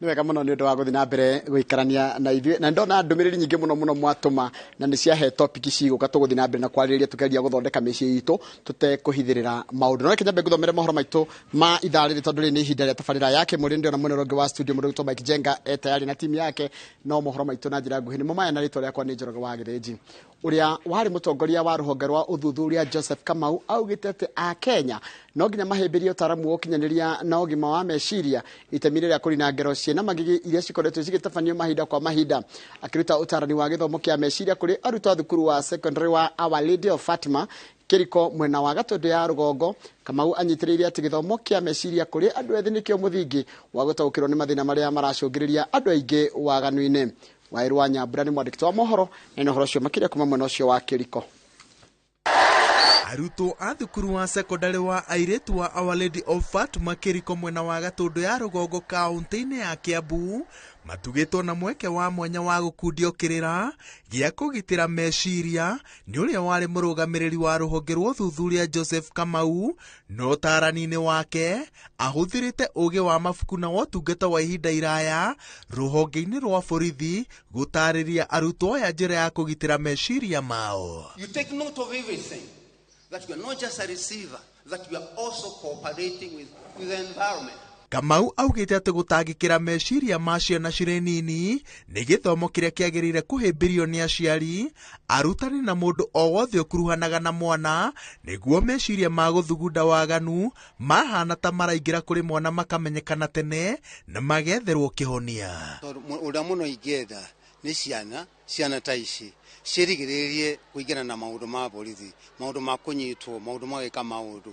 Nĩ wega mũno nĩ ũndũ wa gũthiĩ na mbere gũikarania na ithuĩ, na ndona ndũmĩrĩri nyingĩ mũno mũno mwatũma, na nĩ ciahe topic cigũka tũgũthiĩ na mbere na kwarĩrĩria, tũkeria gũthondeka mĩciĩ itũ tũtekũhithĩrĩra maũndũ. No reke nyambe ngũthomere mohoro maitũ ma ithaa rĩrĩ, tondũ rĩrĩ nĩ ihinda rĩa tabarĩra ya Kĩmũrĩ. Ndĩrona mwena ũrĩa ũngĩ wa studio mũndũ ũgwĩtwo Mike Jenga e tayari na timu yake. No mohoro maitũ na njĩra nguhĩ nĩmo maya, na rĩtwa rĩakwa nĩ Njoroge wa Gĩthĩnji. Ũrĩa warĩ mũtongoria wa rũhonge rwa ũthuthuria Joseph Kamau augĩte atĩ Akenya no nginya mahĩmbĩrie ũtaaramu wa ũkinyanĩria na ũgima wa meciria itemi rĩrĩa kũrina ngero ciĩna magigi iria cikoretwo cigĩtabanio mahinda kwa mahinda. Akĩruta ũtarani wa gĩthomo kĩa meciria kũrĩ arutwo a thukuru wa secondary wa Our Lady of Fatima Kĩriko mwena wa Gatũndũ ya rũgongo, Kamau anyitĩrĩire atĩ gĩthomo kĩa meciria kũrĩ andũ ethĩ nĩkĩo mũthingi wa gũtaũkĩrwo nĩ mathĩna marĩa maracũngĩrĩria andũ aingĩ waganu-inĩ. Waĩru wa Nyambura nĩ mwandĩki wa mohoro na nĩ ũhoro ũcio makĩria kuma mwena ũcio wa Kĩriko. Arutwo a thukuru wa sekondarĩ wa airĩtu wa Our Lady of Fatima Kĩriko mwena wa Gatũndũ ya rũgongo kaũntĩ-inĩ ya Kiambu matugĩtwo na mweke wa mwanya wa gũkundio kĩrĩra gĩa kũgitĩra meciria nĩ ũrĩa warĩ mũrũgamĩrĩri wa rũhonge rwa ũthuthuria Joseph Kamau, na ũtaarani-inĩ wake ahũthĩrĩte ũũgĩ wa mabuku na wa ũtungata wa ihinda iraya rũhonge-inĩ rwa borithi gũtaarĩria arutwo aya njĩra ya kũgitĩra meciria mao. You take note of everything, that you are not just a receiver, that you are also cooperating with the environment. Kamau augĩte atĩ gũtangĩkĩra meciria ma ciana cirĩ nini nĩ gĩthomo kĩrĩa kĩagĩrĩire kũhĩmbĩrio nĩ aciari, arutani na mũndũ o wothe ũkuruhanaga na mwana, nĩguo meciria ma gũthugunda waganu mahana ta maraingĩra kũrĩ mwana makamenyekana tene na magetherwo kĩhonia. Tondũ ũrĩa mũno ingĩenda nĩ ciana ta ici ciĩrigĩrĩrie kũingĩra na maũndũ ma borithi, maũndũ ma kũnyitwo, maũndũ ma gwĩka maũndũ,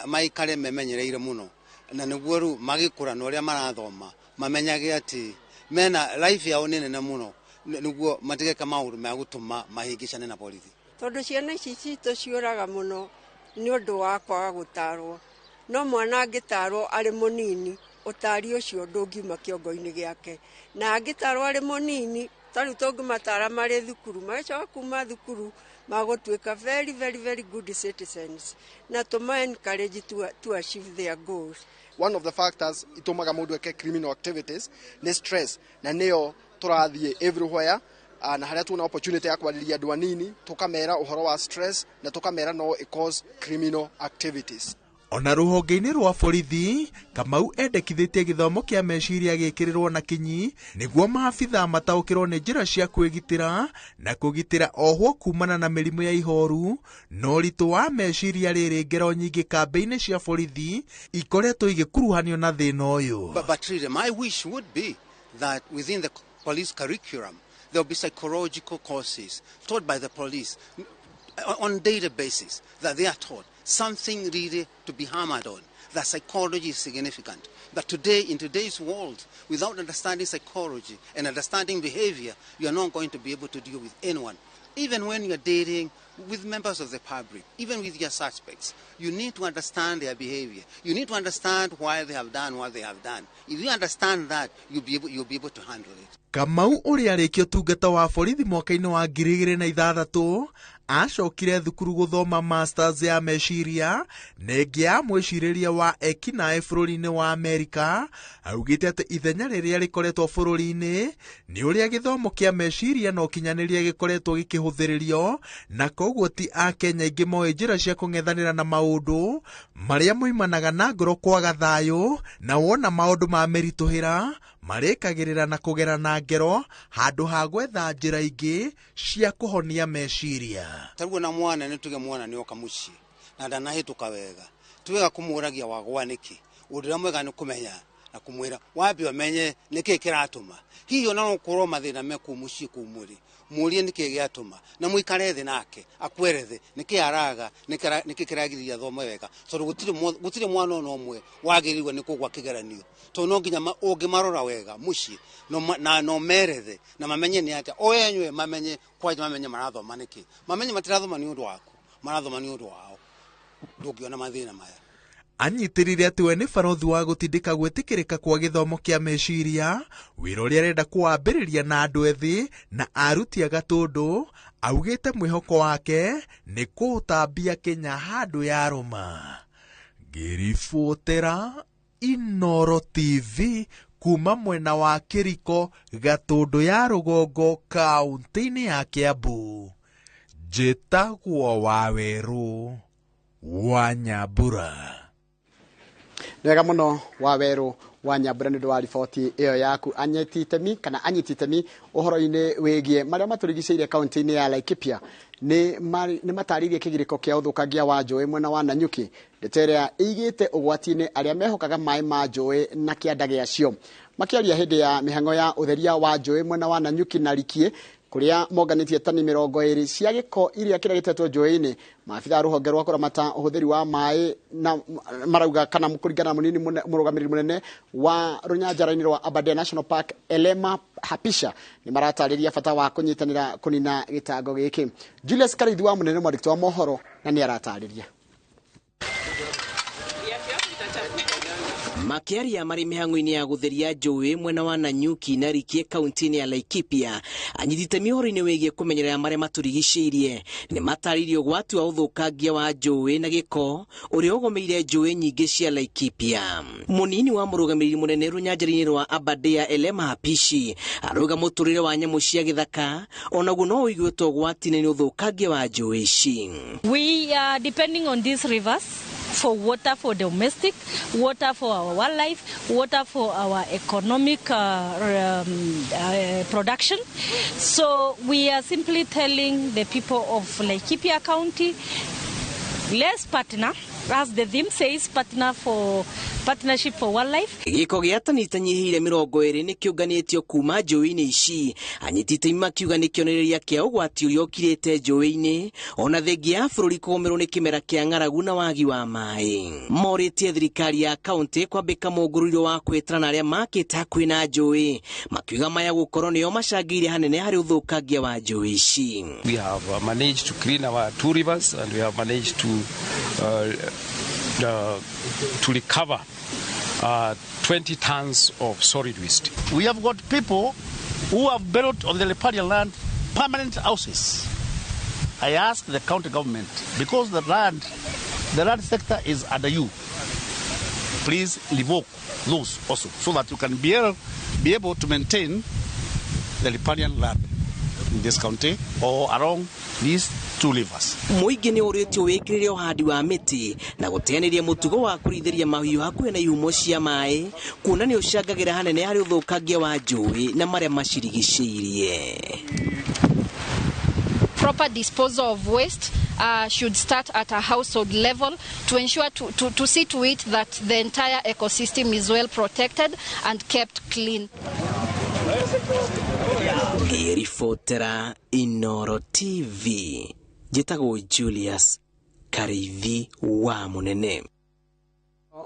maikare memenyereire mũno, na nĩguo rĩu magĩkũra na ũrĩa marathoma mamenyage atĩ mena life yao nĩ nene mũno, nĩguo matigeke maũndũ ma gũtũma mahĩngĩcane na borithi. Tondũ ciana ici citũ ciũraga mũno nĩ ũndũ wa kwaga gũtarwo, no mwana angĩtarwo arĩ mũnini, ũtari ũcio ndũngiuma kĩongo-inĩ gĩake, na angĩtarwo arĩ mũnini ta rĩu tũngĩmatara marĩ thukuru, magĩcoka kuma thukuru magũtuĩka very very very good citizens, na tũma encourage to achieve their goals. One of the factors itũmaga mũndũ eke criminal activities nĩ stress, na nĩyo tũrathiĩ everywhere, na harĩa tuona opportunity ya kwarĩria andũ anini tũkamera ũhoro wa stress na tũkamera no it cause criminal activities. Ona rũhonge-inĩ rwa borithi, Kamau endekithĩtie gĩthomo kĩa meciria gĩkĩrĩrwo na kinyi nĩguo maabithaa mataũkĩrwo nĩ njĩra cia kwĩgitĩra na kũgitĩra ohwo kumana na mĩrimũ ya ihoru na ũritũ wa meciria rĩrĩ ngero nyingĩ kambĩ-inĩ cia borithi ikoretwo igĩkuruhanio na thĩna ũyũ. But really, my wish would be that within the police curriculum there will be psychological courses taught by the police on daily basis, that they are taught something really to be hammered on, that psychology is significant. That today, in today's world, without understanding psychology and understanding behavior, you are not going to be able to deal with anyone. Even when you are dealing with members of the public, even with your suspects, you need to understand their behavior. You need to understand why they have done what they have done. If you understand that, you'll be able to handle it. Kamau ũrĩa arĩkia ũtungata wa borithi mwaka-inĩ wa ngiri igĩrĩ na ithathatũ acokire thukuru gũthoma masters ya meciria na ĩngĩ ya mwĩcirĩrie wa ekinaĩ bũrũri-inĩ wa Amerika. Augĩte atĩ ithenya rĩrĩa rĩkoretwo bũrũri-inĩ nĩ ũrĩa gĩthomo kĩa meciria na ũkinyanĩria gĩkoretwo gĩkĩhũthĩrĩrio, na koguo ti Akenya aingĩ moĩ njĩra cia kũng'ethanĩra na maũndũ marĩa moimanaga na ngoro kwaga thayũ, na wona maũndũ mamĩritũhĩra marĩkagĩrĩra na kũgera na ngero handũ ha gwetha njĩra ingĩ cia kũhonia meciria. Ta rĩu ona mwana nĩ tuge mwana nĩ oka mũciĩ na ndanahĩtũka wega, ti wega kũmũragia wagwa nĩkĩ. Ũndũ ũrĩa mwega nĩ kũmenya na kũmwĩra wambe ũmenye nĩkĩ kĩratũma. Hihi ona no ũkorwo mathĩna me kũu mũciĩ kũu mũrĩ, mũrie nĩkĩ gĩatũma na mũikare thĩ nake akwerethe nĩkĩ araga, nĩkĩ kĩragirĩrĩria athome wega, tondũ gũtirĩ mwana ona ũmwe wagĩrĩirwo nĩ kũgwa kĩgeranio, tondũ no nginya ũngĩmarora wega mũciĩ na no merethe na mamenye nĩ atĩa o enywe, mamenye kwanja, mamenye marathoma nĩkĩ, mamenye matirathoma nĩ ũndũ waku, marathoma nĩ ũndũ wao, ndũngĩona mathĩna maya. Anyitĩrĩire atĩ we nĩ barothi wa gũtindĩka gwĩtĩkĩrĩka kwa gĩthomo kĩa meciria, wĩra ũrĩa arenda kũwambĩrĩria na andũ ethĩ na aruti a Gatũndũ. Augĩte mwĩhoko wake nĩ kũũtambia Kenya handũ yarũma. Ngĩribotera Inooro TV Kuma mwena wa Kĩriko, Gatũndũ ya Rũgongo, kaũntĩ-inĩ ya Kĩambu, njĩtagwo Wawerũ wa Nyambura. Nĩ wega mũno, Wawerũ wa Nyambura, nĩ ũndũ wa riboti ĩyo yaku. Anyiti itemi kana anyiti itemi ũhoro-inĩ wĩgiĩ marĩa matũrigicĩirie kaunti-inĩ ya Laikipia nĩ matarĩirie kĩgirĩko kĩa ũthũkangia wa njũĩ mwena wa Nanyuki, ndeto ĩrĩa ĩigĩte ũgwati-inĩ arĩa mehokaga maĩ ma njũĩ na kĩanda gĩacio. Makĩaria hĩndĩ ya mĩhang'o ya ũtheria wa njũĩ mwena wa Nanyuki na Rikie, kũrĩa monganĩtie tani 20 cia gĩko iria kĩrĩa gĩtetwo njũĩ-inĩ, maabitha a rũhonge rwa kũramata ũhũthĩri wa maĩ na marauga kana kũringana na mũnini mũrũgamĩrĩri mũnene wa rũnyanjara-inĩ rwa Aberdare National Park, Elema Hapisha, nĩ maratarĩria bata wa kũnyitanĩra kũnina gĩtango gĩkĩ. Julius Karithi wa mũnene, mwandĩki wa mohoro, na nĩ aratarĩria. Makĩaria marĩ mĩhang'o-inĩ ya gũtheria njũĩ mwena wa Nanyuki na Rikie kaunti-inĩ ya Laikipia, anyiti itemi ũhoro-inĩ wĩgiĩ kũmenyerera marĩa matũrigicĩirie nĩ matarĩirie ũgwati wa ũthũkangia wa njũĩ na gĩko ũrĩa ũgomeire njũĩ nyingĩ cia Laikipia. Mũnini wa mũrũgamĩrĩri mũnene rũnyanjara-inĩ rwa Aberdare, Elema Hapishi, arauga mũtũrĩre wa nyamũ cia gĩthaka onaguo no ũiguĩtwo ũgwati-inĩ nĩ ũthũkangia wa njũĩ ici. We are depending on these rivers for water for domestic, water for our wildlife, water for our economic production. So we are simply telling the people of Laikipia County, let's partner, as the theme says, partner for partnership for wildlife. Gĩko gĩa tani itanyihĩire 20 nĩ kĩũnganĩtio kuma njũĩ-inĩ ici. Anyiti itemi makiuga nĩ kĩonereria kĩa ũgwati ũrĩa ũkirĩte njũĩ-inĩ ona thengia ya bũrũri kũgũmĩrwo nĩ kĩmera kĩa ng'aragu na wagi wa maĩ. Morĩtie thirikari ya kaũntĩ kwambĩka mũngũrũrio wa kwĩtana na arĩa makĩte hakuhĩ na njũĩ, makiuga maya gũkorwo nĩo macangĩire hanene harĩ ũthũkangia wa njũĩ ici. We have managed to clean our two rivers and we have managed to recover 20 tons of solid waste. We have got people who have built on the riparian land permanent houses. I ask the county government, because the land sector is under you, please revoke those also, so that you can be able to maintain the riparian land in this county or along these two rivers. Mũingĩ nĩ ũrĩtio wĩkĩrĩre ũhandi wa mĩtĩ na gũteanĩria mũtugo wa kũrĩithĩria mahiũ hakuhĩ na ihumo cia maĩ, kuona nĩ ũcangagĩra hanene harĩ ũthũkangia wa njũĩ na marĩa macirigicĩirie. Proper disposal of waste should start at a household level to ensure to see to it that the entire ecosystem is well protected and kept clean. Ngĩribotera Inoro TV, njĩtagwo Julius Kariithi wa Mũnene.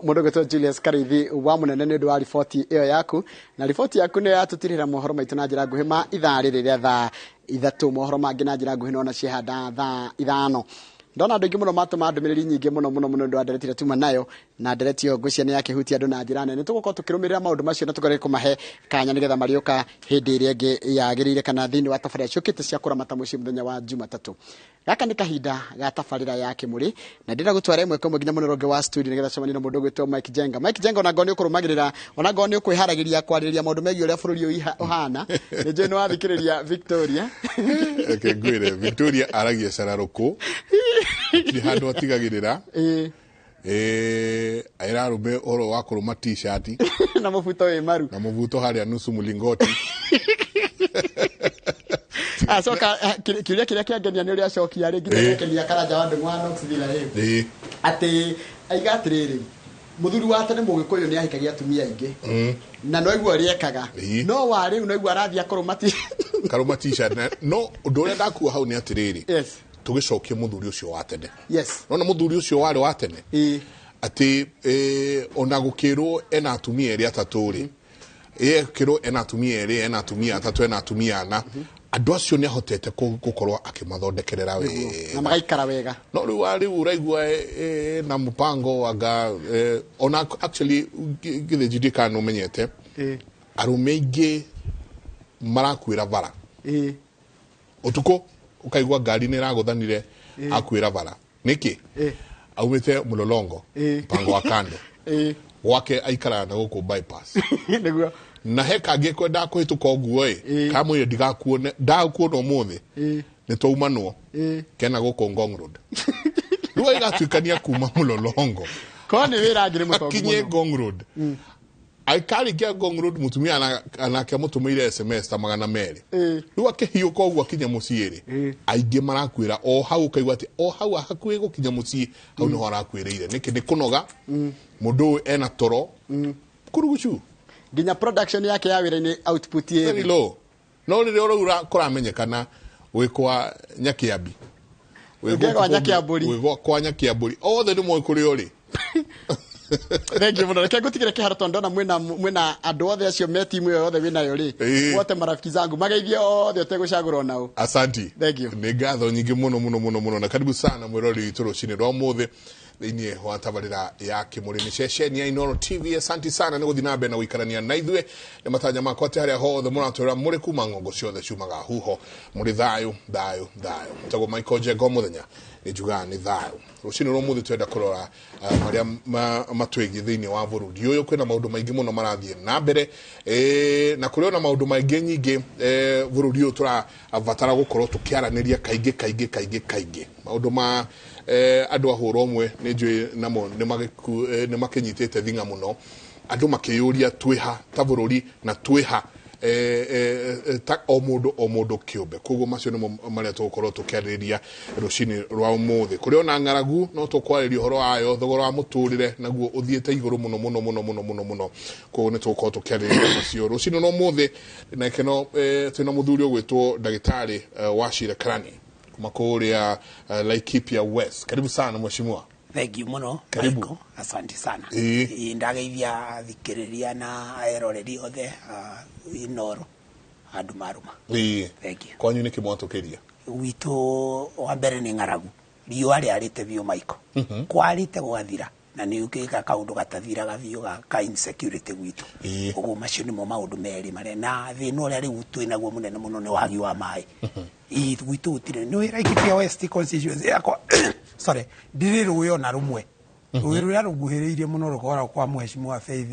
Mũndũ ũgwĩtwo Julius Kariithi wa Mũnene, nĩ ũndũ wa riboti ĩyo yaku. Na riboti yaku nĩyo yatũtirĩra mohoro maitũ na njĩra nguhĩ ma ithaa rĩrĩ rĩa thaa 3. Mohoro mangĩ na njĩra nguhĩ nona ciehanda thaa 5. Ndona andũ aingĩ mũno matũma ndũmĩrĩri nyingĩ mũno mũno mũno ũndũ wa ndereti ĩrĩa tuma nayo, na ndereti ĩyo ngwĩciria nĩ yakĩhutia andũ na njĩra nene. Tũgũkorwo tũkĩrũmĩrĩra maũndũ macio na tũgerie kũmahe kanya nĩgetha marĩũka hĩndĩ ĩrĩa ĩngĩ yagĩrĩire kana thĩinĩ wa tabarĩra ciũkĩte cia kũramata mũciĩ mũthenya wa Jumatatũ. Gaka nĩ kahinda ga tabarĩra ya Kĩmũrĩ, na ndĩrenda gũtwara ĩmwe kwa ĩmwe nginya mũnene ũngĩ wa studio nĩgetha cemanie na mũndũ ũgwĩtwo Mike Jenga. Mike Jenga, ona ngorwo nĩ ũkũrũmagĩrĩra, ona ngorwo nĩ ũkwĩharagĩria kwarĩrĩria maũndũ megiĩ ũrĩa bũrũri ũyũ ũhana, nĩ njũĩ nĩ wathikĩrĩria Victoria. Reke ngwĩre, Victoria aragia cararũkũ, hatirĩ handũ atigagĩrĩra. Ĩra arũme ũhoro wa kũrũma T-shirt na mũbuto wĩ maru. Na mũbuto harĩa nusu mlingoti. Acoka kĩũria kĩrĩa kĩangenia nĩ ũrĩa acokia rĩngĩ gĩkenia Karanja wa Ndũng'wa Knox Thira ĩ atĩ aiga atĩrĩrĩ, mũthuri wa tene Mũgĩkũyũ nĩ ahikagia atumia aingĩ na no igua ũrĩa ekaga, no wa rĩu no igua arathiĩ akũrũma ti karũma T-shirt. No ũndũ ũrĩa ndakua hau nĩ atĩrĩrĩ, tũgĩcokie mũthuri ũcio wa tene. Nona mũthuri ũcio warĩ wa tene atĩ ona gũkĩrwo ena atumia erĩ atatũ rĩ, ekĩrwo ena atumia erĩ, ena atumia atatũ, ena atumia ana, andũ acio nĩ ahotete gũkorwo akĩmathondekerera wega. Na magaikara wega. No rĩu wa rĩu ũraigua na mũpango anga ona actually githĩ njindĩ kana nĩ ũmenyete arũme aingĩ marakuĩra bara ũtukũ, ũkaigua ngari nĩ ĩragũthanire, akuĩra bara nĩkĩ? Aumĩte mũlolongo, mpango wa kando. Gwake aikaraga na gũkũ bypass. Nĩguo. Na he kangĩ kwendaga kũhĩtũka ũguo ĩ, kamwĩre ndigakuone, ndakuona ũmũthĩ nĩ twaumanwo, kena gũkũ Ngong Road. Rĩu agatuĩkania kuma Mlolongo Korwo nĩ wĩra angĩrĩ mũtongu akinye mũno. Ngong Road. Aikarĩkia Ngong Road, mũtumia anake amũtũmĩire SMS ta 200. Rĩu akĩhiũka ũguo akinya mũciĩ rĩ, aingĩ marakuĩra o hau, ũkaigua atĩ o hau hakuhĩ gũkinya mũciĩ hau nĩho arakuĩrĩire. Nĩkĩ? Nĩ kũnoga. Mũndũ ũyũ ena toro kurugucu. Nginya production yake ya wĩra-inĩ, output ĩ very thĩ. Low. No rĩrĩa ũraura kũramenyekana wĩ kwa Nyakiambi. Wĩ Ũngĩ kwa gũkũ kũngĩ, Nyakiambũri. wĩ kwa Nyakiambũri, othe nĩ moĩ kũrĩa ũrĩ. Thank you mũno. Reke ngũtigĩre kĩharo tondũ ndona mwĩna andũ othe acio me timu ĩyo yothe wĩnayo rĩ. Wote marafiki zangu mageithie othe ũtegũcagũra onao. Asanti. Thank you. Nĩ ngatho nyingĩ mũno mũno mũno mũno, na karibu sana mwĩrori witũ rũcinĩ rwa ũmũthĩ thĩinĩ wa tabarĩra ya Kĩmũrĩ nĩ ceceni ya Inooro TV. Asanti sana nĩ gũthiĩ na mbere na gũikarania na ithuĩ. Nĩ matanya makwa atĩ harĩa hothe mũratwĩra mũrĩ kuma ng'ongo ciothe ciumaga huho, mũrĩ thayũ thayũ thayũ. Tagwo Michael Njenga, mũthenya nĩ njugaga nĩ thayũ. Rũcinĩ rwa ũmũthĩ twenda kũrora marĩa matwĩgiĩ thĩinĩ wa bũrũri ũyũ. Kwĩna maũndũ maingĩ mũno marathiĩ na mbere, na kũrĩ ona maũndũ maingĩ nyingĩ, bũrũri ũyũ tũrabatara gũkorwo tũkĩaranĩria kaingĩ kaingĩ kaingĩ kaingĩ. Maũndũ ma andũ a hũra ũmwe nĩ njũĩ namo nĩ makĩnyitĩte thing'a mũno, andũ makĩyũria twĩha ta bũrũri na twĩha ta o mũndũ o mũndũ kĩũmbe. Koguo macio nĩmo marĩa tũgũkorwo tũkĩarĩrĩria rũcinĩ rwa ũmũthĩ. Kũrĩ ona ng'aragu no tũkwarĩria ũhoro wayo, thogora wa mũtũrĩre naguo ũthiĩte igũrũ mũno mũno mũno mũno mũno mũno. Koguo nĩ tũgũkorwo tũkĩarĩrĩria macio rũcinĩ rwa ũmũthĩ. Na ikeno, twĩna mũthuri ũgwĩtwo ndagĩtarĩ Wachira Karani kuma kũrĩa Laikipia West. Karibu sana, mheshimiwa. Thank you mũno. Karibu. Michael. Asante sana. Ĩĩ, ndageithia athikĩrĩria na eroreri othe a Inooro andũ marũma. Thank you. Kwanyu nĩkĩ mwatũkĩria? Gwitũ wa mbere nĩ ng'aragu, riũa rĩarĩte biũ, Michael. Kwarĩte gwathira na nĩ ũkĩka kaũndũ gatathiraga biũ ka insecurity gwitũ. Ũguo macio nĩmo maũndũ merĩ marĩa, na thĩna ũrĩa rĩu twĩnaguo mũnene mũno nĩ wagi wa maĩ. Ĩĩ, gwitũ gũtirĩ. Nĩ Laikipia West constituency yakwa, sorry, ndirĩ rũĩ ona rũmwe. Rũĩ rũrĩa rũnguhĩrĩirie mũno rũkoragwo kwa mheshimiwa Faith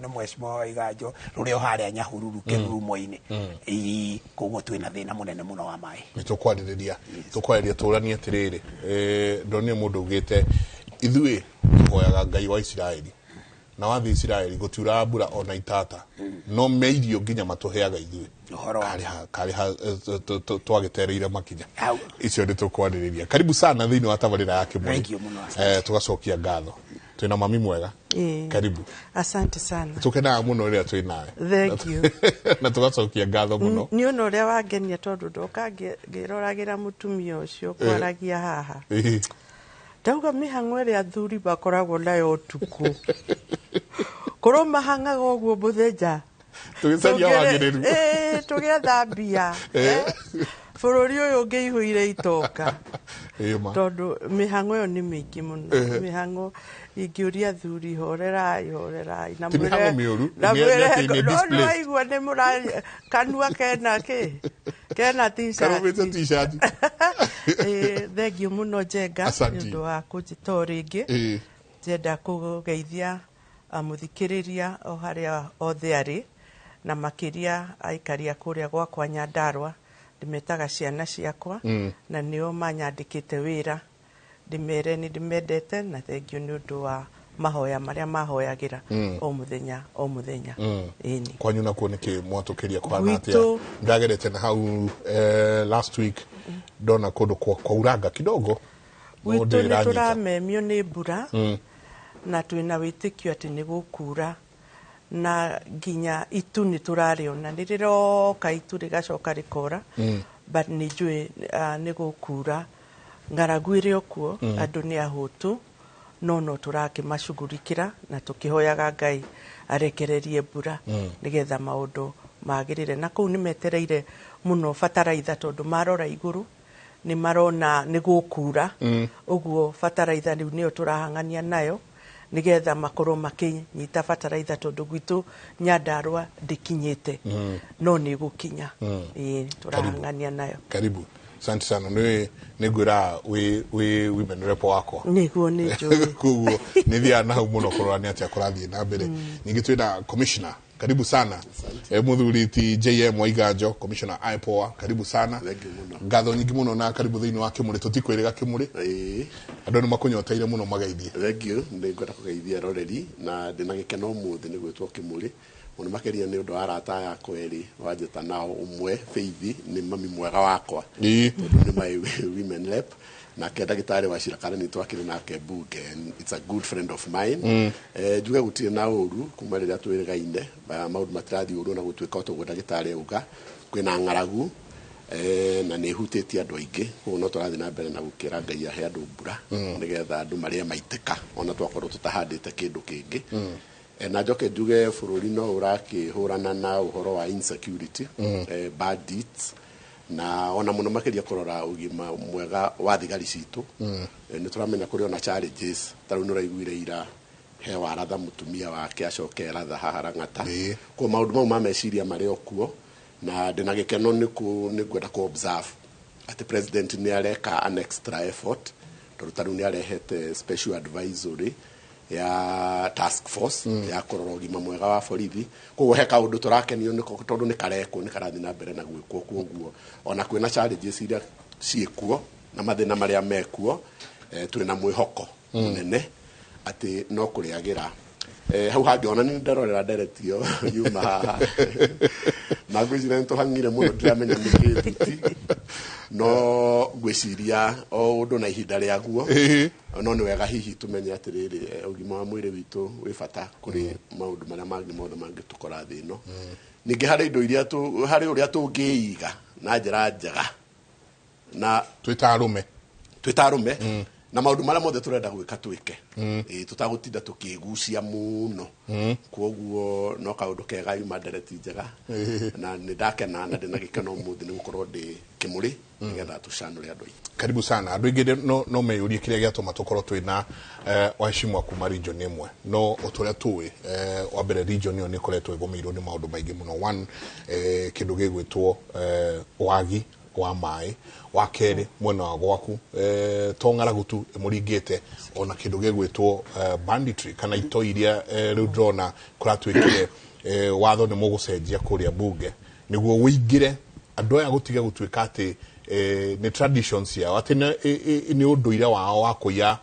na mheshimiwa Waiganjo, rũrĩa o harĩa Nyahururu kĩrurumo-inĩ. Ĩĩ, koguo twĩna thĩna mũnene mũno wa maĩ. Nĩ tũkwarĩrĩria tũranie atĩrĩrĩ, ndonire mũndũ ugĩte ithuĩ tũhoyaga Ngai wa Isiraeli, na wathiĩ Isiraeli gũtiuraga mbura ona itata, no me irio nginya matũheaga ithuĩ. Ũhoro wa Karĩ ha twagĩtereire makinya icio nĩ tũkwarĩrĩria. Karibu sana thĩinĩ wa tabarĩra ya Kĩmũrĩ. Thank you mũno, asante. Tũgacokia ngatho. Twĩna mami mwega. Karibu. Asante sana. Tũkenaga mũno rĩrĩa twĩ nawe. Thank you. Na tũgacokia ngatho mũno. Nĩ ũndũ ũrĩa wangenia tondũ ndoka ngĩroragĩra mũtumia ũcio kwaragia haha. Ndauga mĩhang'o ĩrĩa athuri makoragwo nayo ũtukũ. Korwo mahang'aga ũguo mũthenya. Tũgĩcaria wagĩrĩru. Tũgĩetha mbia. Bũrũri ũyũ ũngĩihũire itonga. Ĩĩ ma. Tondũ mĩhang'o ĩyo nĩ mĩingĩ mũno. Mĩhang'o ingĩũria athuri, horerai horerai. Na Ti mĩhang'o mĩũru, na nĩ atĩ nĩ no displaced. nĩwaigua nĩ mũra kanua kena kĩ? Kena t-shirt. Karũmĩte t-shirt. Thank you mũno, Njenga, Asante. nĩ ũndũ wa kũnjĩta o rĩngĩ. Ndĩrenda kũgeithia mũthikĩrĩria o harĩa othe arĩ, na makĩria aikari a kũrĩa gwakwa Nyandarua. Ndĩmetaga ciana ciakwa na nĩo manyandĩkĩte wĩra. Ndĩmere nĩ ndĩmendete na thank you nĩ ũndũ wa mahoya marĩa mahoyagĩra o mũthenya o mũthenya. Ĩni. Kwanyu nakuo nĩkĩ mwatũkĩria kũhana atĩa? Ndagerete na hau last week, ndona kũndũ kwauranga kidogo. No Gwitũ ndĩrĩ nĩ ĩranyita. tũramemio nĩ mbura na twĩna wĩtĩkio atĩ nĩ gũkura, na nginya itu nĩ tũrarĩona nĩ rĩroka, itu rĩgacoka rĩkora, but nĩ njũĩ nĩ gũkura. Ng'aragu ĩrĩ o kuo. Andũ nĩ ahũtu, no tũrakĩmacugurikĩra na tũkĩhoyaga Ngai arekererie mbura nĩgetha maũndũ magĩrĩre. Na kũu nĩ metereire mũno bataraitha tondũ marora igũrũ nĩ marona nĩ gũkura. Ũguo bataraitha rĩu nĩyo tũrahang'ania nayo nĩgetha makorwo makĩnyita bataraitha tondũ gwitũ Nyandarua ndĩkinyĩte, no nĩ gũkinya. Ĩĩ, tũrahang'ania nayo. Karibu. Asante sana. Nĩ ngwĩra wĩ women rep wakwa. Nĩguo nĩ njũĩ. Koguo nĩ thiaga na hau mũno kũrora nĩ atĩa kũrathiĩ na mbere. Ningĩ twĩna commissioner, karibu sana. Mũthuri ti JM Waiganjo, commissioner IPOA, karibu sana. Ngatho nyingĩ mũno na karibu thĩinĩ wa Kĩmũrĩ. Tũtikwĩrĩga Kĩmũrĩ, andũ nĩ makũnyoteire mũno mageithie. Thank you. Nĩ ngwenda kũgeithia eroreri na ndĩna gĩkeno ũmũthĩ nĩ gwĩtwo Kĩmũrĩ mũno makĩria nĩ ũndũ wa arata aya akwa erĩ wanjĩta nao. Ũmwe Faith nĩ mami mwega wakwa tondũ nĩ my women rep, nake ndagĩtarĩ wa Cira Karani twakĩrĩ nake mbunge and it's a good friend of mine. Njuge gũtirĩ na ũru kuma rĩrĩa twĩrĩgaine, maũndũ matirathiĩ ũru na gũtuĩka o toguo ndagĩtarĩ auga kwĩna ng'aragu, na nĩ ĩhutĩtie andũ aingĩ, koguo no tũrathiĩ na mbere na gũkĩra Ngai ahe andũ mbura nĩgetha andũ marĩe maitĩka ona twakorwo tũtahandĩte kĩndũ kĩngĩ. Na njoke njuge bũrũri no ũrakĩhũrana na ũhoro wa insecurity, bandits, na ona mũno makĩria kũrora ũgima mwega wa thigari citũ. Nĩ tũramenya kũrĩ ona challenges, ta rĩu nĩ ũraiguire ira he waratha mũtumia wake acoke eratha haha Lang'ata. Koguo maũndũ mau ma meciria marĩ o kuo, na ndĩna gĩkeno nĩ ngwenda kũ observe atĩ president nĩ areka an extra effort, tondũ ta rĩu nĩ arehete special advisory ya task force ya kũrora ũgima mwega wa borithi. Koguo he kaũndũ tũrakenio nĩko tondũ nĩ karekwo, nĩ karathiĩ na mbere na gwĩkwo. Koguo ona kwĩna challenges iria ciĩkuo na mathĩna marĩa mekuo, twĩna mwĩhoko mũnene atĩ no kũrĩagĩra. Hau hangĩ ona nĩ ndarorera ndereti ĩyo yuma haha na ngwĩciria nĩ tũhang'ire mũno, ndiramenya nĩkĩ thuti, no ngwĩciria o ũndũ na ihinda rĩaguo. No nĩ wega hihi tũmenye atĩrĩrĩ, ũgima wa mwĩrĩ witũ wĩ bata kũrĩ maũndũ marĩa mangĩ mothe mangĩtũkora thĩ ĩno. Ningĩ harĩ indo iria harĩ ũrĩa tũngĩiga na njĩra njega na twĩ ta arũme, twĩ ta arũme na maũndũ marĩa mothe tũrenda gwĩka twĩke. Tũtagũtinda tũkĩgucia mũno. Koguo no kaũndũ kega yuma ndereti njega na nĩ ndakena na ndĩna gĩkeno ũmũthĩ nĩ gũkorwo ndĩ Kĩmũrĩ nĩgetha tũcanũre andũ aitũ. Karibu sana. Andũ aingĩ no meyũrie kĩrĩa gĩatũma tũkorwo twĩna waheshimiwa kuma region ĩmwe, no o ta ũrĩa tũĩ, wa mbere region ĩyo nĩ ĩkoretwo ĩgũmĩirwo nĩ maũndũ maingĩ mũno. One, kĩndũ gĩgwĩtwo wagi wa maĩ. Wa kerĩ, mwena wa gwaku, to ng'aragu tu ĩmũringĩte, ona kĩndũ gĩgwĩtwo banditry kana itoi iria rĩu ndĩrona kũratuĩkire watho nĩ mũgũcenjia kũrĩa mbunge nĩguo ũingĩre andũ aya gũtiga gũtuĩka atĩ nĩ traditions ciao, atĩ nĩ ũndũire wao wa kũiya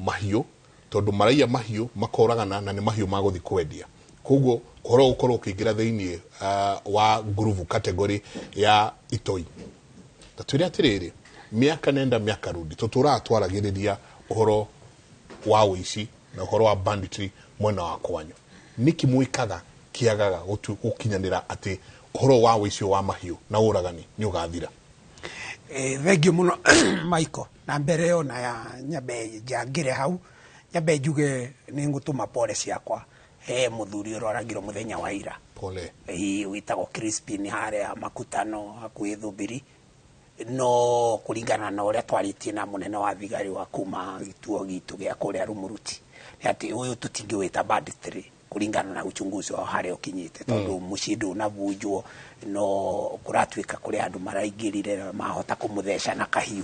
mahiũ, tondũ maraiya mahiũ makoragana na nĩ mahiũ magũthiĩ kwendia. Koguo ũhoro ũkorwo ũkĩingĩra thĩinĩ wa ngurubu category ya itoi. Ta twĩre atĩrĩrĩ, mĩaka nenda mĩaka rudi tũtũraga twaragĩrĩria ũhoro wa ũici na ũhoro wa banditry mwena wa kwanyu, nĩkĩ mwĩkaga kĩagaga gũkinyanĩra atĩ ũhoro wa ũici wa mahiũ na ũragani nĩ ũgathira? Thengiũ mũno Michael. Na mbere ĩyo na ya nyambe njangĩre hau, nyambe njuge nĩ ngũtũma pole ciakwa he mũthuri ũroragirwo mũthenya wa ira. Pole. Ĩĩ, wĩtagwo Crispin harĩa Makutano hakuhĩ Thubiri. No kũringana na ũrĩa twarĩtie na mũnene wa thigari wa kuma gĩtuo gitũ gĩa kũrĩa Rumuruti, nĩ atĩ ũyũ tũtingĩwĩta banditry kũringana na uchunguzi wao harĩa ũkinyĩte, tondũ mũciĩ ndũnabunjwo, no kũratuĩka kũrĩ andũ maraingĩrire mahota kũmũtheca na kahiũ.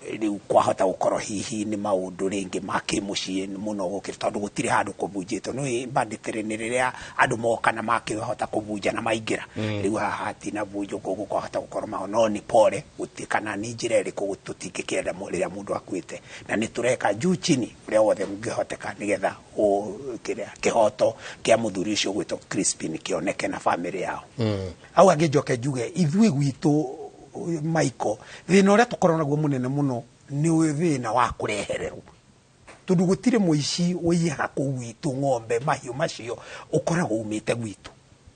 Rĩu kwahota gũkorwo hihi nĩ maũndũ rĩngĩ ma kĩmũciĩ mũno gũkĩra, tondũ gũtirĩ handũ kũbunjĩtwo. Nĩ banditry nĩ rĩrĩa andũ moka na makĩhota kũbunja na maingĩra. Rĩu haha hatinabunjwo, koguo kwahota gũkorwo maũ, no nĩ pole gũtirĩ kana nĩ njĩra ĩrĩkũ tũtingĩkĩenda rĩrĩa mũndũ akuĩte, na nĩ tũreka juu chini ũrĩa wothe ũngĩhoteka nĩgetha kĩrĩa kĩhoto kĩa mũthuri ũcio ũgwĩtwo Crispin kĩoneke na famĩlĩ yao. Hau angĩ njoke njuge ithuĩ gwitũ Michael, thĩna ũrĩa tũkoragwo naguo mũnene mũno nĩ thĩna wa kũrehererwo, tondũ gũtirĩ mũici ũiyaga kũu gwitũ ng'ombe mahiũ macio ũkoragwo umĩte gwitũ.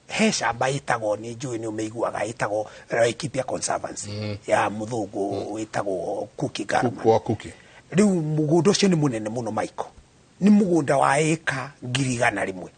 He camba ĩtagwo, nĩ njũĩ nĩ ũmĩiguaga, ĩtagwo Laikipia Conservancy ya mũthũngũ wĩtagwo Kuki Garman. Wa Kuki. Rĩu mũgũnda ũcio nĩ mũnene mũno Michael, nĩ mũgũnda wa ĩka 100,000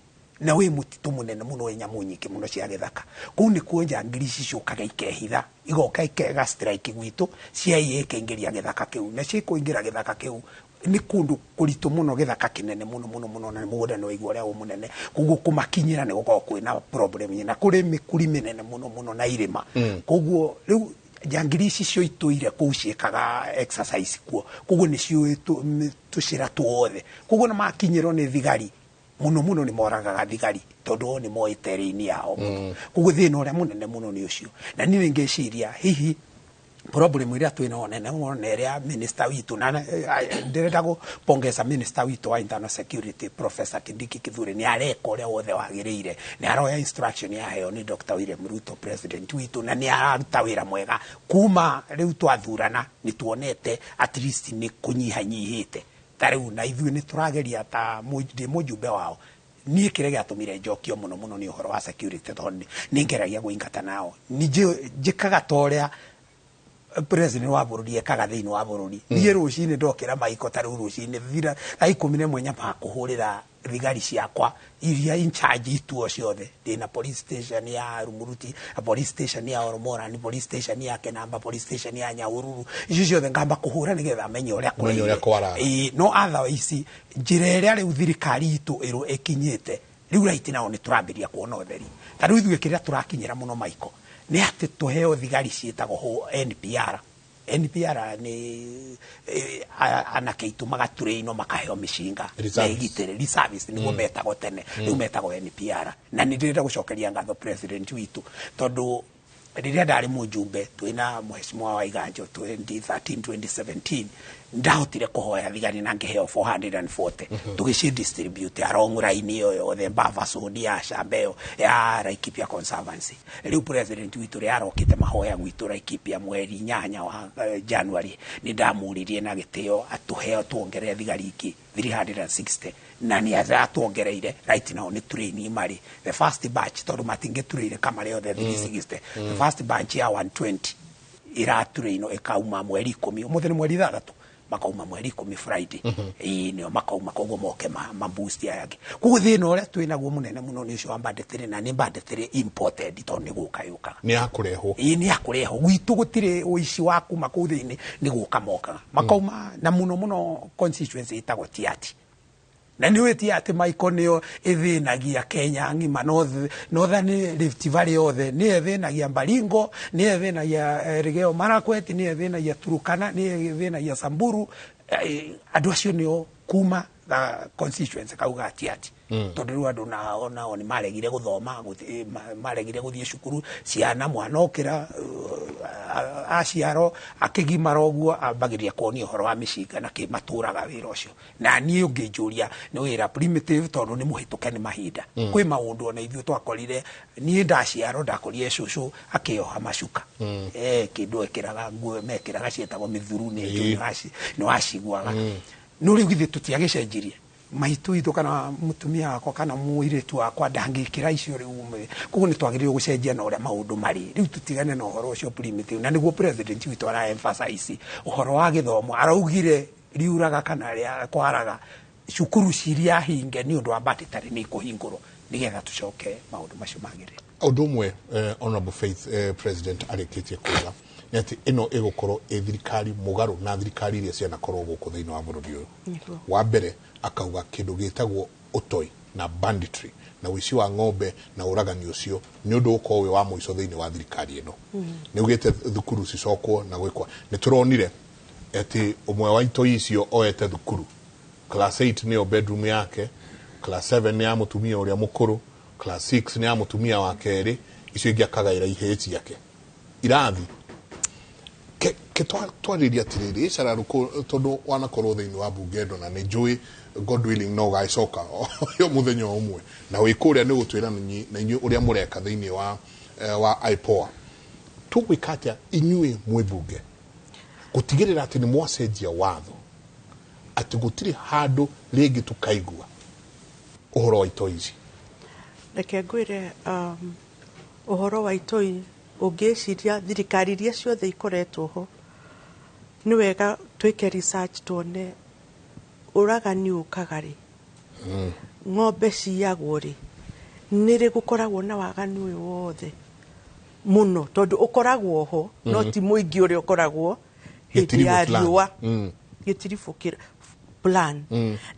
na wĩ mũtitũ mũnene mũno wĩ nyamũ nyingĩ mũno cia gĩthaka. Kũu nĩkuo njangiri ici ciũkaga ikehitha, igoka ikega strike gwitũ, ciaiya ikaingĩria gĩthaka kĩu, na cikũingĩra gĩthaka kĩu nĩ kũndũ kũritũ mũno, gĩthaka kĩnene mũno mũno mũno, na mũgũnda nĩ waigua ũrĩa wĩ mũnene. Koguo kũmakinyĩra nĩ gũkoragwo kwĩna problem, na kũrĩ mĩkuri mĩnene mũno mũno na irĩma. Koguo rĩu Njangiri ici cio itũire kũu ciĩkaga exercise kuo, koguo nĩ ciũĩ tũcĩra tuothe, koguo na makinyĩrwo nĩ thigari mũno mũno nĩ moragaga thigari tondũ o nĩ moĩ terrain yao mũno. Koguo thĩna ũrĩa mũnene mũno nĩ ũcio, na niĩ ngĩciria hihi problem ĩrĩa twĩnayo nene mũno nĩ ĩrĩa minister witũ na ndĩrenda gũpongeza minister witũ wa internal security, Professor Kindiki Kithure, nĩ areka ũrĩa wothe wagĩrĩire, nĩ aroya instruction yaheo nĩ Dr. William Ruto, president witũ, na nĩ araruta wĩra mwega. Kuma rĩu twathurana nĩ tuonete at least nĩ kũnyihanyihĩte. Ta rĩu na ithuĩ nĩ tũrageria, ta ndĩ mũjumbe wao niĩ, kĩrĩa gĩatũmire njokio mũno mũno nĩ ũhoro wa security, tondũ nĩ ngeragia kũingata nao, nĩ njĩkaga ta ũrĩa president wa bũrũri ekaga thĩinĩ wa bũrũri. Niĩ rũcinĩ ndokĩra maiko, ta rĩu rũcinĩ thira thaa 11, nyambaga kũhũrĩra thigari ciakwa iria in charge ituo ciothe. Ndĩna police station ya Rumuruti, police station ya Oromoran, police station ya Kenamba, police station ya Nyahururu, icio ciothe ngamba kũhũra nĩgetha menye ũrĩa Menye ũrĩa kwaraga. Ĩĩ, no otherwise njĩra ĩrĩa rĩu thirikari itũ ĩrũ ĩkinyĩte rĩu right now nĩ tũrambĩrĩria kuona ũtheri. Ta rĩu ithuĩ kĩrĩa tũrakinyĩra mũno maiko nĩ atĩ tũheo thigari ciĩtagwo NPR. NPR nĩ anake aitũ magaturĩinwo makaheo mĩcinga Reservists. megitĩre, reservists nĩguo metagwo tene, rĩu metagwo NPR. Na nĩ ndĩrenda gũcokeria ngatho president witũ, tondũ rĩrĩa ndarĩ mũjumbe twĩna mheshimiwa wa Iganjo 2013 2017, ndahotire kũhoya thigari na ngĩheo 440, tũgĩci distribute along line ĩyo yothe buffer zone ya shamba ĩyo ya Laikipia Conservancy. Rĩu president witũ rĩ arokĩte mahoya gwitũ Laikipia mweri 8 wa January, nĩ ndamũririe na gĩtĩo atũheo tuongerere thigari ingĩ 360, na nĩ aratuongereire. Right now nĩ training marĩ the first batch, tondũ matingĩturĩire kamare othe 360. The first batch ya 120 ĩraturĩinwo ĩkauma mweri 10, ũmũthĩ nĩ mweri 6, makauma mweri 10 Friday. Ĩĩ, nĩo makauma, koguo moke ma boost aya angĩ. Koguo thĩna ũrĩa twĩnaguo mũnene mũno nĩ ũcio wa banditry, na nĩ banditry imported, tondũ nĩ gũka yũkaga. Nĩ ya kũrehwo. Ĩĩ, nĩ ya kũrehwo gwitũ, gũtirĩ ũici wa kuma kũu thĩinĩ, nĩ gũka mokaga makauma, na mũno mũno constituency ĩtagwo Tiati, na nĩ ũĩ Tiati maiko nĩyo ĩthĩnagia Kenya ng'ima, Northern Rift Valley yothe, nĩyo ĩthĩnagia Baringo, nĩyo ĩthĩnagia Elgeyo Marakwet, nĩyo ĩthĩnagia Turkana, nĩyo ĩthĩnagia Samburu. Andũ acio nĩo kuma ga constituency kau ga Tiati, tondũ rĩu andũ nao nĩ maregire gũthoma, maregire gũthiĩ cukuru ciana. Mwana okĩra aciaro akĩgimara ũguo ambagĩrĩria kuonia ũhoro wa mĩcinga na kĩ matũraga wĩra ũcio. Na niĩ ũngĩnjũria nĩ wĩra primitive, tondũ nĩ mũhĩtũke nĩ mahinda. Kwĩ maũndũ ona ithuĩ twakorire, niĩ ndaciarwo ndakorire cũcũ akĩoha macuka, kĩndũ ekĩraga nguo mekĩraga ciĩtagwo mĩthuru, nĩ njũĩ nĩ waciguaga. No rĩu githĩ tũtiagĩcenjirie, maitũ itũ kana mũtumia wakwa kana mũirĩtu wakwa ndangĩkĩra icio rĩu. Koguo nĩ twagĩrĩirwo gũcenjia na ũrĩa maũndũ marĩ rĩu, tũtigane na ũhoro ũcio primitive, na nĩguo president witũ ara emphasize ũhoro wa gĩthomo. Araugire riuraga kana rĩa kwaraga, cukuru ciria hinge nĩ ũndũ wa banditry nĩ ikũhingũrwo nĩgetha tũcoke maũndũ macio magĩrĩre. Ũndũ ũmwe, honorable Faith, president arĩkĩtie kuga nĩ atĩ ĩno ĩgũkorwo ĩ thirikari mũgarũ na thirikari iria cianakorwo gũkũ thĩinĩ wa bũrũri ũyũ. Wa mbere akauga kĩndũ gĩtagwo ũtoi na banditry na ũici wa ng'ombe na ũragani ũcio nĩ ũndũ ũkorwo wĩ wa mũico thĩinĩ wa thirikari ĩno. Nĩ ugĩte thukuru cicokwo na gwĩkwa. Nĩ tũronire atĩ ũmwe wa itoi icio oete thukuru class 8 nĩyo bedroom yake, class 7 nĩ ya mũtumia ũrĩa mũkũrũ, class 6 nĩ ya mũtumia wa kerĩ, icio ingĩ akagaĩra ihĩĩ ciake irathi. Ke twarĩria atĩrĩrĩ ĩcararũkũ, tondũ wanakorwo thĩinĩ wa bunge ĩno na nĩ njũĩ God willing no ũgagĩcoka yo mũthenya o ũmwe na wĩ kũrĩa nĩ gũtwĩra na inyuĩ ũrĩa mũreka thĩinĩ wa IPOA, tũgwĩka atĩa inyuĩ mwĩ bunge gũtigĩrĩra atĩ nĩ mwacenjia watho atĩ gũtirĩ handũ rĩngĩ tũkaigua ũhoro wa itoi ici? Reke ngwĩre, ũhoro wa itoi, ũngĩciria thirikari iria ciothe ikoretwo ho, nĩ wega twĩke research tuone ũragani ũkaga rĩ, ng'ombe ciyagwo rĩ, nĩ rĩ gũkoragwo na waganu ũyũ wothe mũno, tondũ ũkoragwo ho no ti mũingĩ ũrĩa ũkoragwo hĩndĩ Gĩtiribũ ya plan. riũa. Gĩtiribũ plan.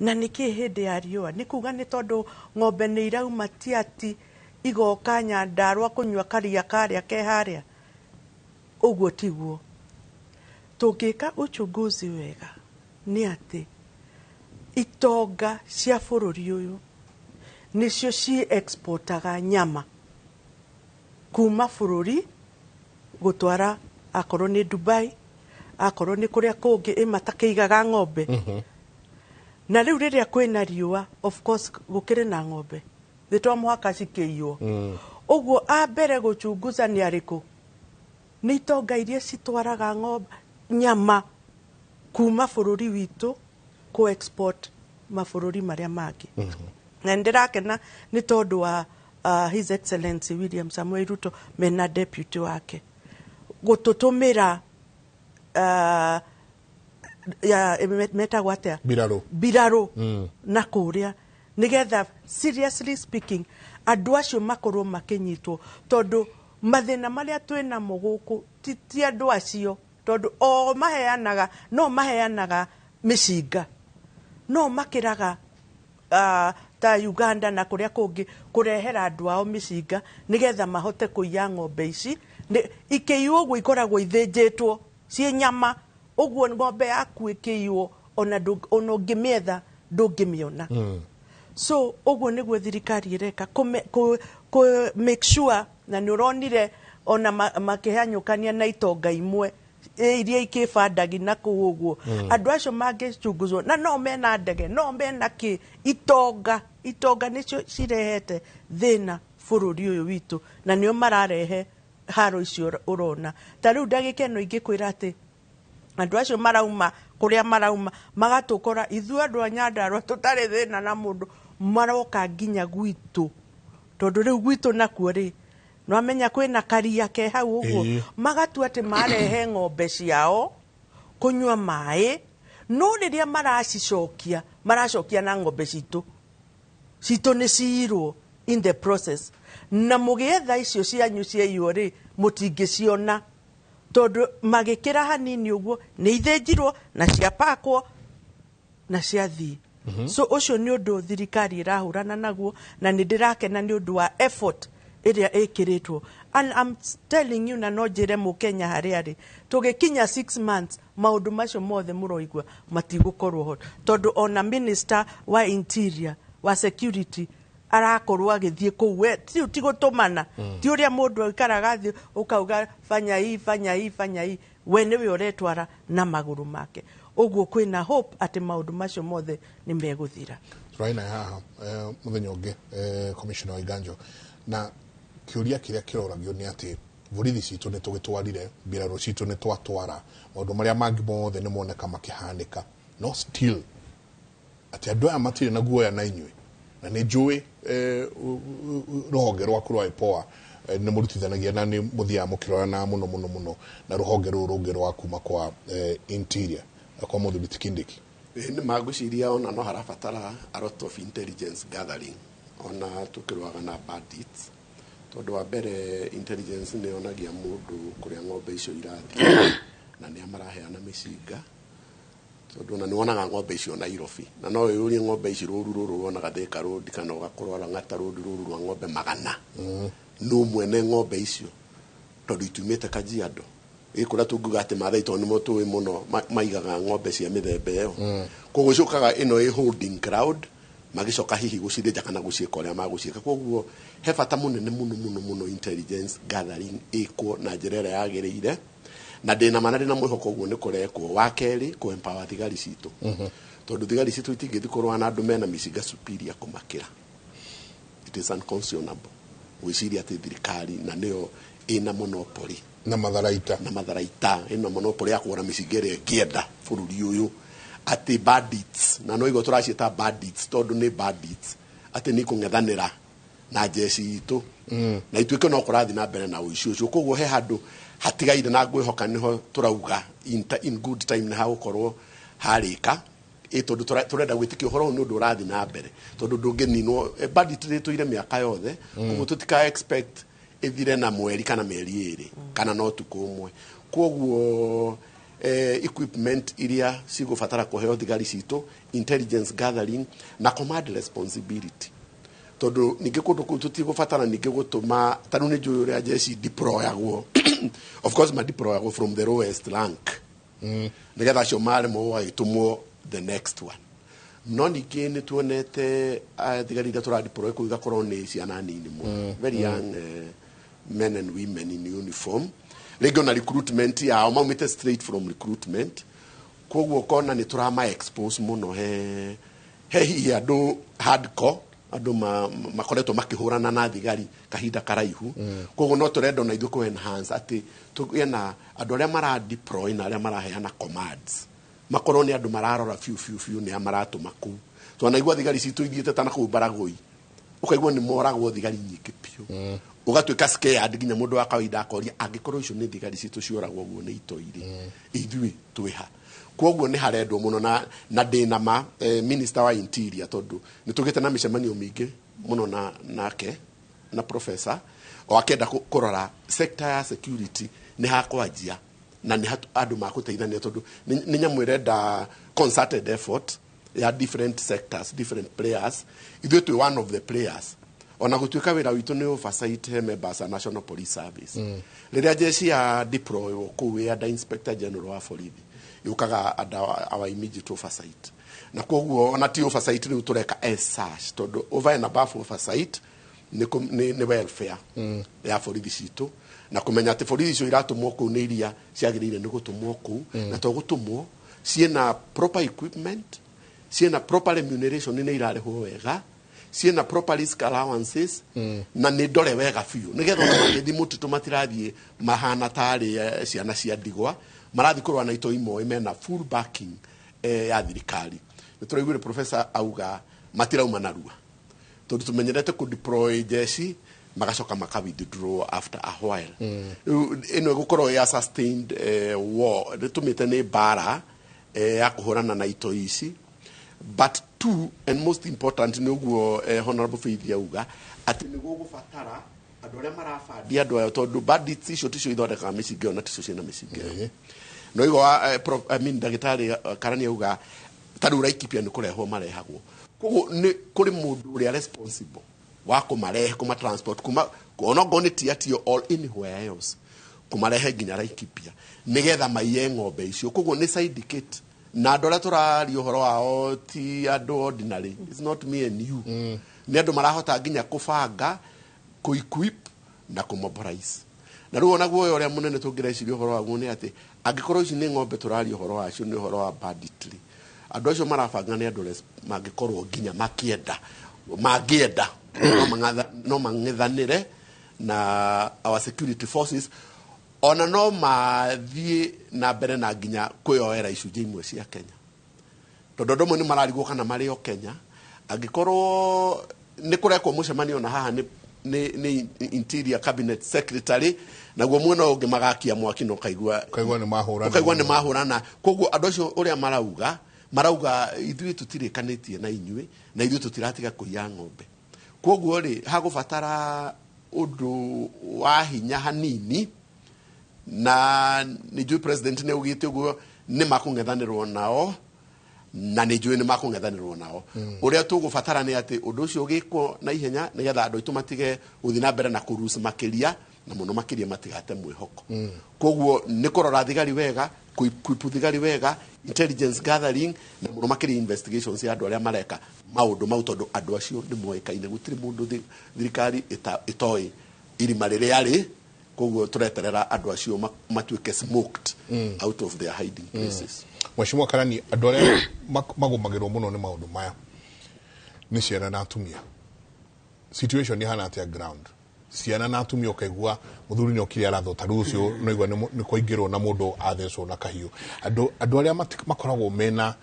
Na nĩkĩ hĩndĩ ya riũa? Nĩ kuga nĩ tondũ ng'ombe nĩ irauma Tiati igoka Nyandarũa kũnyua karia karĩa ke harĩa. Ũguo tiguo. Tũngĩka uchunguzi wega nĩ atĩ itonga cia bũrũri ũyũ nĩcio ci exportaga nyama kuma bũrũri gũtwara, akorwo nĩ Dubai, akorwo nĩ kũrĩa kũngĩ ĩmatakĩigaga ng'ombe. Na rĩu rĩrĩa kwĩna riũa, of course gũkĩrĩ na ng'ombe thĩ, to mũhaka cikĩiywo. Ũguo a mbere gũchunguza nĩ arĩkũ? Nĩ itonga iria citwaraga ng'ombe nyama kuma bũrũri witũ kũ export mabũrũri marĩa mangĩ. Na nĩndĩrakena nĩ tondũ wa His Excellency William Samoei Ruto mena deputy wake gũtũtũmĩra ya metagwo atĩa? Mbirarũ. Mbirarũ. Na kũrĩa nĩgetha, seriously speaking, andũ acio makorwo makĩnyitwo, tondũ mathĩna marĩa twĩ namo gũkũ ti andũ acio, tondũ o maheanaga, no maheanaga mĩcinga, no makĩraga ta Uganda na kũrĩa kũngĩ kũrehera andũ ao mĩcinga nĩgetha mahote kũiya ng'ombe ici. Ikĩiywo ũguo ikoragwo ithĩnjĩtwo ciĩ nyama ũguo, ng'ombe yaku ĩkĩiywo ona ona ũngĩmĩetha ndũngĩmĩona. So ũguo nĩguo thirikari ĩreka kũ make sure, na nĩ ũronire ona makĩhanyũkania na itonga imwe iria ikĩbandagi na kũu ũguo. Andũ acio mangĩchunguzwo na no mena ndege, no mena kĩ, itonga, itonga nĩcio cirehete thĩna bũrũri ũyũ witũ, na nĩo mararehe haro icio ũrona. Ta rĩu ndagĩka ĩno ingĩkwĩra atĩ andũ acio marauma kũrĩa marauma magatũkora ithuĩ andũ a Nyandarũa tũtarĩ thĩna na mũndũ, maroka nginya gwitũ, tondũ rĩu gwitũ nakuo rĩ, nwamenya kwĩna karia ke hau ũguo. Magatua atĩ marehe ng'ombe ciao kũnyua maĩ, no rĩrĩa maracicokia maracokia na ng'ombe citũ, citũ nĩ ciirwo in the process. Na mũgĩetha icio cianyu ciaiywo rĩ, mũtingĩciona, tondũ magĩkĩra hanini ũguo nĩ ithĩnjirwo na ciapakwo na ciathiĩ. So ũcio nĩ ũndũ thirikari ĩrahũrana naguo, na nĩ ndĩrakena nĩ ũndũ wa effort ĩrĩa ĩkĩrĩtwo. And I'm telling you, na no njĩre mũkenya harĩa arĩ, tũgĩkinya 6 months maũndũ macio mothe mũroigua matigũkorwo ho, tondũ ona minister wa interior, wa security, arakorwo agĩthiĩ kũu. We ti gũtũmana, ti ũrĩa mũndũ aikaraga thĩ ũkauga fanya hii, fanya hii, fanya hii. We nĩwe ũretwara na magũrũ make. Ũguo kwĩna hope atĩ maũndũ macio mothe nĩ megũthira. Tũraina haha mũthenya ũngĩ, commissioner Waiganjo, na kĩũria kĩrĩa kĩroragio nĩ atĩ borithi citũ nĩ tũgĩtwarire, mbirarũ citũ nĩ twatwara, maũndũ marĩa mangĩ mothe nĩ moneka makĩhanĩka, no still atĩ andũ aya matirĩ na guoya na inyuĩ. Na nĩ njũĩ rũhonge rwaku rwa IPOA nĩ mũrutithanagia na nĩ mũthiaga mũkĩrorana mũno mũno mũno na rũhonge rũrũ rũngĩ rwa kuma kwa interior, kwa mũthuri ti Kindiki. Ĩ, nĩ mangwĩciria ona no harabatara a lot of intelligence gathering ona tũkĩrũaga na bandits, tondũ wa mbere intelligence nĩ yonagia mũndũ kũrĩa ng'ombe icio irathiĩ na nĩa maraheana mĩcinga, tondũ ona nĩ wonaga ng'ombe icio Nairobi na no wĩyũrie ng'ombe ici rũru rũrũ wonaga Thika Road kana ũgakorwo Lang'ata Road, rũru rwa ng'ombe 100, nũ mwene ng'ombe icio? Tondũ itiumĩte Kajiado, ĩ kũrĩa tũngiuga atĩ Maathai, tondũ nĩmo tũĩ mũno maigaga ng'ombe cia mĩthemba ĩyo. Koguo ciũkaga ĩno ĩ holding crowd, magĩcoka hihi gũcithĩnja kana gũciĩka ũrĩa magũciĩka. Koguo he bata mũnene mũno mũno mũno intelligence gathering ĩkwo na njĩra ĩrĩa yagĩrĩire, na ndĩna ma na ndĩna mwĩhoko ũguo nĩ kũrekwo. Wa kerĩ, kũ empower thigari citũ, tondũ thigari citũ itingĩthiĩ kũrũa na andũ mena mĩcinga superior kũmakĩra. It is unconscionable gwĩciria atĩ thirikari na nĩyo ĩna monopoly na matharaita, na matharaita, ĩna monopoly ya kũgũra mĩcinga ĩrĩa ĩngĩenda bũrũri ũyũ, atĩ bandits, na no igua tũraciĩta bandits tondũ nĩ bandits, atĩ nĩ ikũng'ethanĩra na njeci itũ na ituĩke no kũrathiĩ na mbere na ũici ũcio. Koguo he handũ hatigaire, na ngwĩhoka nĩho tũrauga in good time nĩ hagũkorwo harĩka, ĩ tondũ tũrenda gwĩtĩkia ũhoro ũyũ nĩ ũndũ ũrathiĩ na mbere, tondũ ndũngĩninwo. Bandit rĩtũire mĩaka yothe. Ũguo tũtika expect ĩthire na mweri kana mĩeri 2 kana no tukũ ũmwe. Koguo equipment iria cigũbatara kũheo thigari citũ, intelligence gathering na command responsibility. Tondũ ningĩ kũndũ kũu tũtigũbatara ningĩ gũtũma, ta rĩu nĩ njũĩ ũrĩa jeshi deployagwo. Of course madeployagwo from the lowest rank, nĩgetha acio maremwo gũgagĩtũmwo the next one. No ningĩ nĩ tuonete thigari iria tũradeploy kũu igakorwo nĩ ciana nini mũno, very young men and women in uniform. Rĩngĩ ona recruitment yao maumĩte straight from recruitment, koguo ũkona nĩ tũrama expose mũno he hihi andũ hardcore, andũ makoretwo makĩhũrana na thigari kahinda karaihu. Koguo no tũrenda ona ithuĩ kũ enhance atĩ tũgĩe na andũ arĩa mara deploy na arĩa maraheana commands makorwo nĩ andũ mararora biũ biũ biũ nĩ a maratũma kũu. Twanaigua thigari citũ ithiĩte ta nakũu Baragoi, ũkaigua nĩ moragwo thigari nyingĩ biũ, ũgatuĩka scared, nginya mũndũ wa kawaida akoria, angĩkorwo icio nĩ thigari citũ cioragwo ũguo nĩ itoirĩ, ithuĩ twĩha? Koguo nĩ harendwo mũno na ndĩna ma minister wa interior, tondũ nĩ tũgĩte na mĩcemanio mĩingĩ mũno na nake na professor o akĩenda kũrora sector ya security nĩ hakwanjia na nĩ andũ makũteithania, tondũ nĩ nyamũ ĩrenda concerted effort ya different sectors, different players. Ithuĩ twĩ one of the players, ona gũtuĩka wĩra witũ nĩ oversight he members a National Police Service. Rĩrĩa jeshi ya deploywo kũu wĩ under Inspector General wa borithi, yũkaga under our immediate oversight, na koguo ona ti oversight rĩu tũreka as such, tondũ over and above oversight nĩ welfare ya borithi citũ na kũmenya atĩ borithi icio iratũmwo kũu nĩ iria ciagĩrĩire nĩ gũtũmwo kũu, na to gũtũmwo, ciĩna proper equipment, ciĩna proper remuneration, nĩ irarĩhwo wega, ciĩna proper risk allowances, na nĩ ndore wega biũ nĩgetha ona magĩthiĩ mũtitũ matirathiĩ mahana tarĩ ciana cia ndigwa. Marathiĩ kũrũa na itoi moĩ mena full backing ya thirikari. Nĩ tũraiguire professor auga matirauma narua, tondũ tũmenyerete kũ deploy jeshi magacoka maka withdraw after a while. Rĩu ĩno ĩgũkorwo ya sustained war, tũmĩte nĩ mbara ya kũhũrana na itoi ici. But two, and most important, nĩ ũguo Honorable Faith auga atĩ nĩ gũgũbatara andũ arĩa marabandia andũ aya, tondũ bandits icio ticio ithondekaga mĩcinga ĩyo na ticio ciĩna mĩcinga ĩyo. No igwa I mean, ndagĩtarĩ Karani auga ta rĩu Laikipia nĩ kũrehwo marehagwo, koguo nĩ kũrĩ mũndũ ũrĩa responsible wa kũmarehe, kũma transport kuma onokorwo nĩ Tiaty or anywhere else, kũmarehe nginya Laikipia nĩgetha maiye ng'ombe icio. Koguo nĩ syndicate, na andũ arĩa tũraria ũhoro wao ti andũ ordinary. It's not me and you. Nĩ andũ marahota nginya kũbanga, kũ-equip na kũmobilize. Na rĩu ona guoya ũrĩa mũnene tũngĩreciria ũhoro waguo nĩ atĩ angĩkorwo ici nĩ ng'ombe tũraria ũhoro wacio, nĩ ũhoro wa banditry, andũ acio marabanga nĩ andũ mangĩkorwo nginya makĩenda, mangĩenda no mang'ethanĩre na our security forces, ona no mathiĩ na mbere na nginya kwĩyoera icunjĩ imwe cia Kenya, tondũ andũ amwe nĩ mararigwo kana marĩ o Kenya. Angĩkorwo nĩ kũrekwo mũcemanio na haha nĩ interior cabinet secretary, naguo mwena ũyũ ũngĩ magakia mwaki na ũkaigua Ũkaigua nĩ mahũrana. Ũkaigua nĩ mahũrana. Koguo andũ acio ũrĩa marauga ithuĩ tũtirĩkanĩtie na inyuĩ na ithuĩ tũtiratiga kũiya ng'ombe. Koguo rĩ, hagũbatara ũndũ wa hinya hanini, na nĩ njũĩ president nĩ augĩte ũguo nĩ makũng'ethanĩrwo nao, na nĩ njũĩ nĩ makũng'ethanĩrwo nao. Ũrĩa tũgũbatara nĩ atĩ ũndũ ũcio ũgĩkwo na ihenya nĩgetha andũ aitũ matige gũthiĩ na mbere na kũruci makĩria, na mũno makĩria matigate mwĩhoko. Koguo nĩ kũrora thigari wega, kũipu thigari wega, intelligence gathering, na mũno makĩria investigations ya andũ arĩa mareka maũndũ mau, tondũ andũ acio nĩ moĩkaine, gũtirĩ mũndũ thirikari ĩtoĩ irima rĩrĩa rĩ. Koguo tũreterera andũ acio matuĩke smoked out of their hiding places. Mheshimiwa Karani, andũ arĩa magũmagĩrwo mũno nĩ maũndũ maya nĩ ciana na atumia. Situation ihana atĩa ground? Ciana na atumia, ũkaigua mũthuri nĩ okire arathwo, ta rĩu ũcio noigua nĩ kwaingĩrwo na mũndũ athecwo na kahiũ. Andũ arĩa makoragwo mena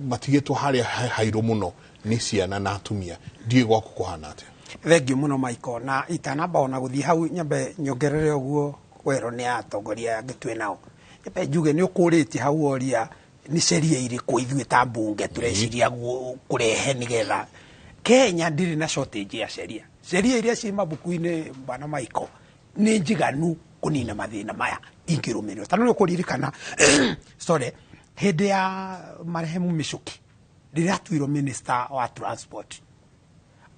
matigĩtwo harĩa hairũ mũno nĩ ciana na atumia. Ndiũĩ gwaku kũhana atĩa. Thengiũ mũno, Michael. Na itanamba ona gũthiĩ hau, nyambe nyongerere ũguo werwo nĩ atongoria angĩ twĩ nao. Nyambe njuge nĩ ũkũrĩtie hau woria nĩ sheria irĩkũ ithuĩ ta mbunge tũreciria kũrehe nĩgetha Kenya ndĩrĩ na shortage ya sheria. Sheria iria ciĩ mabuku-inĩ, bwana Michael, nĩ njiganu kũnina mathĩna maya ingĩrũmĩrĩrwo. Ta nĩ ũkũririkana, sorry, hĩndĩ ya marehemu Michuki, rĩrĩa atuirwo minister wa transport,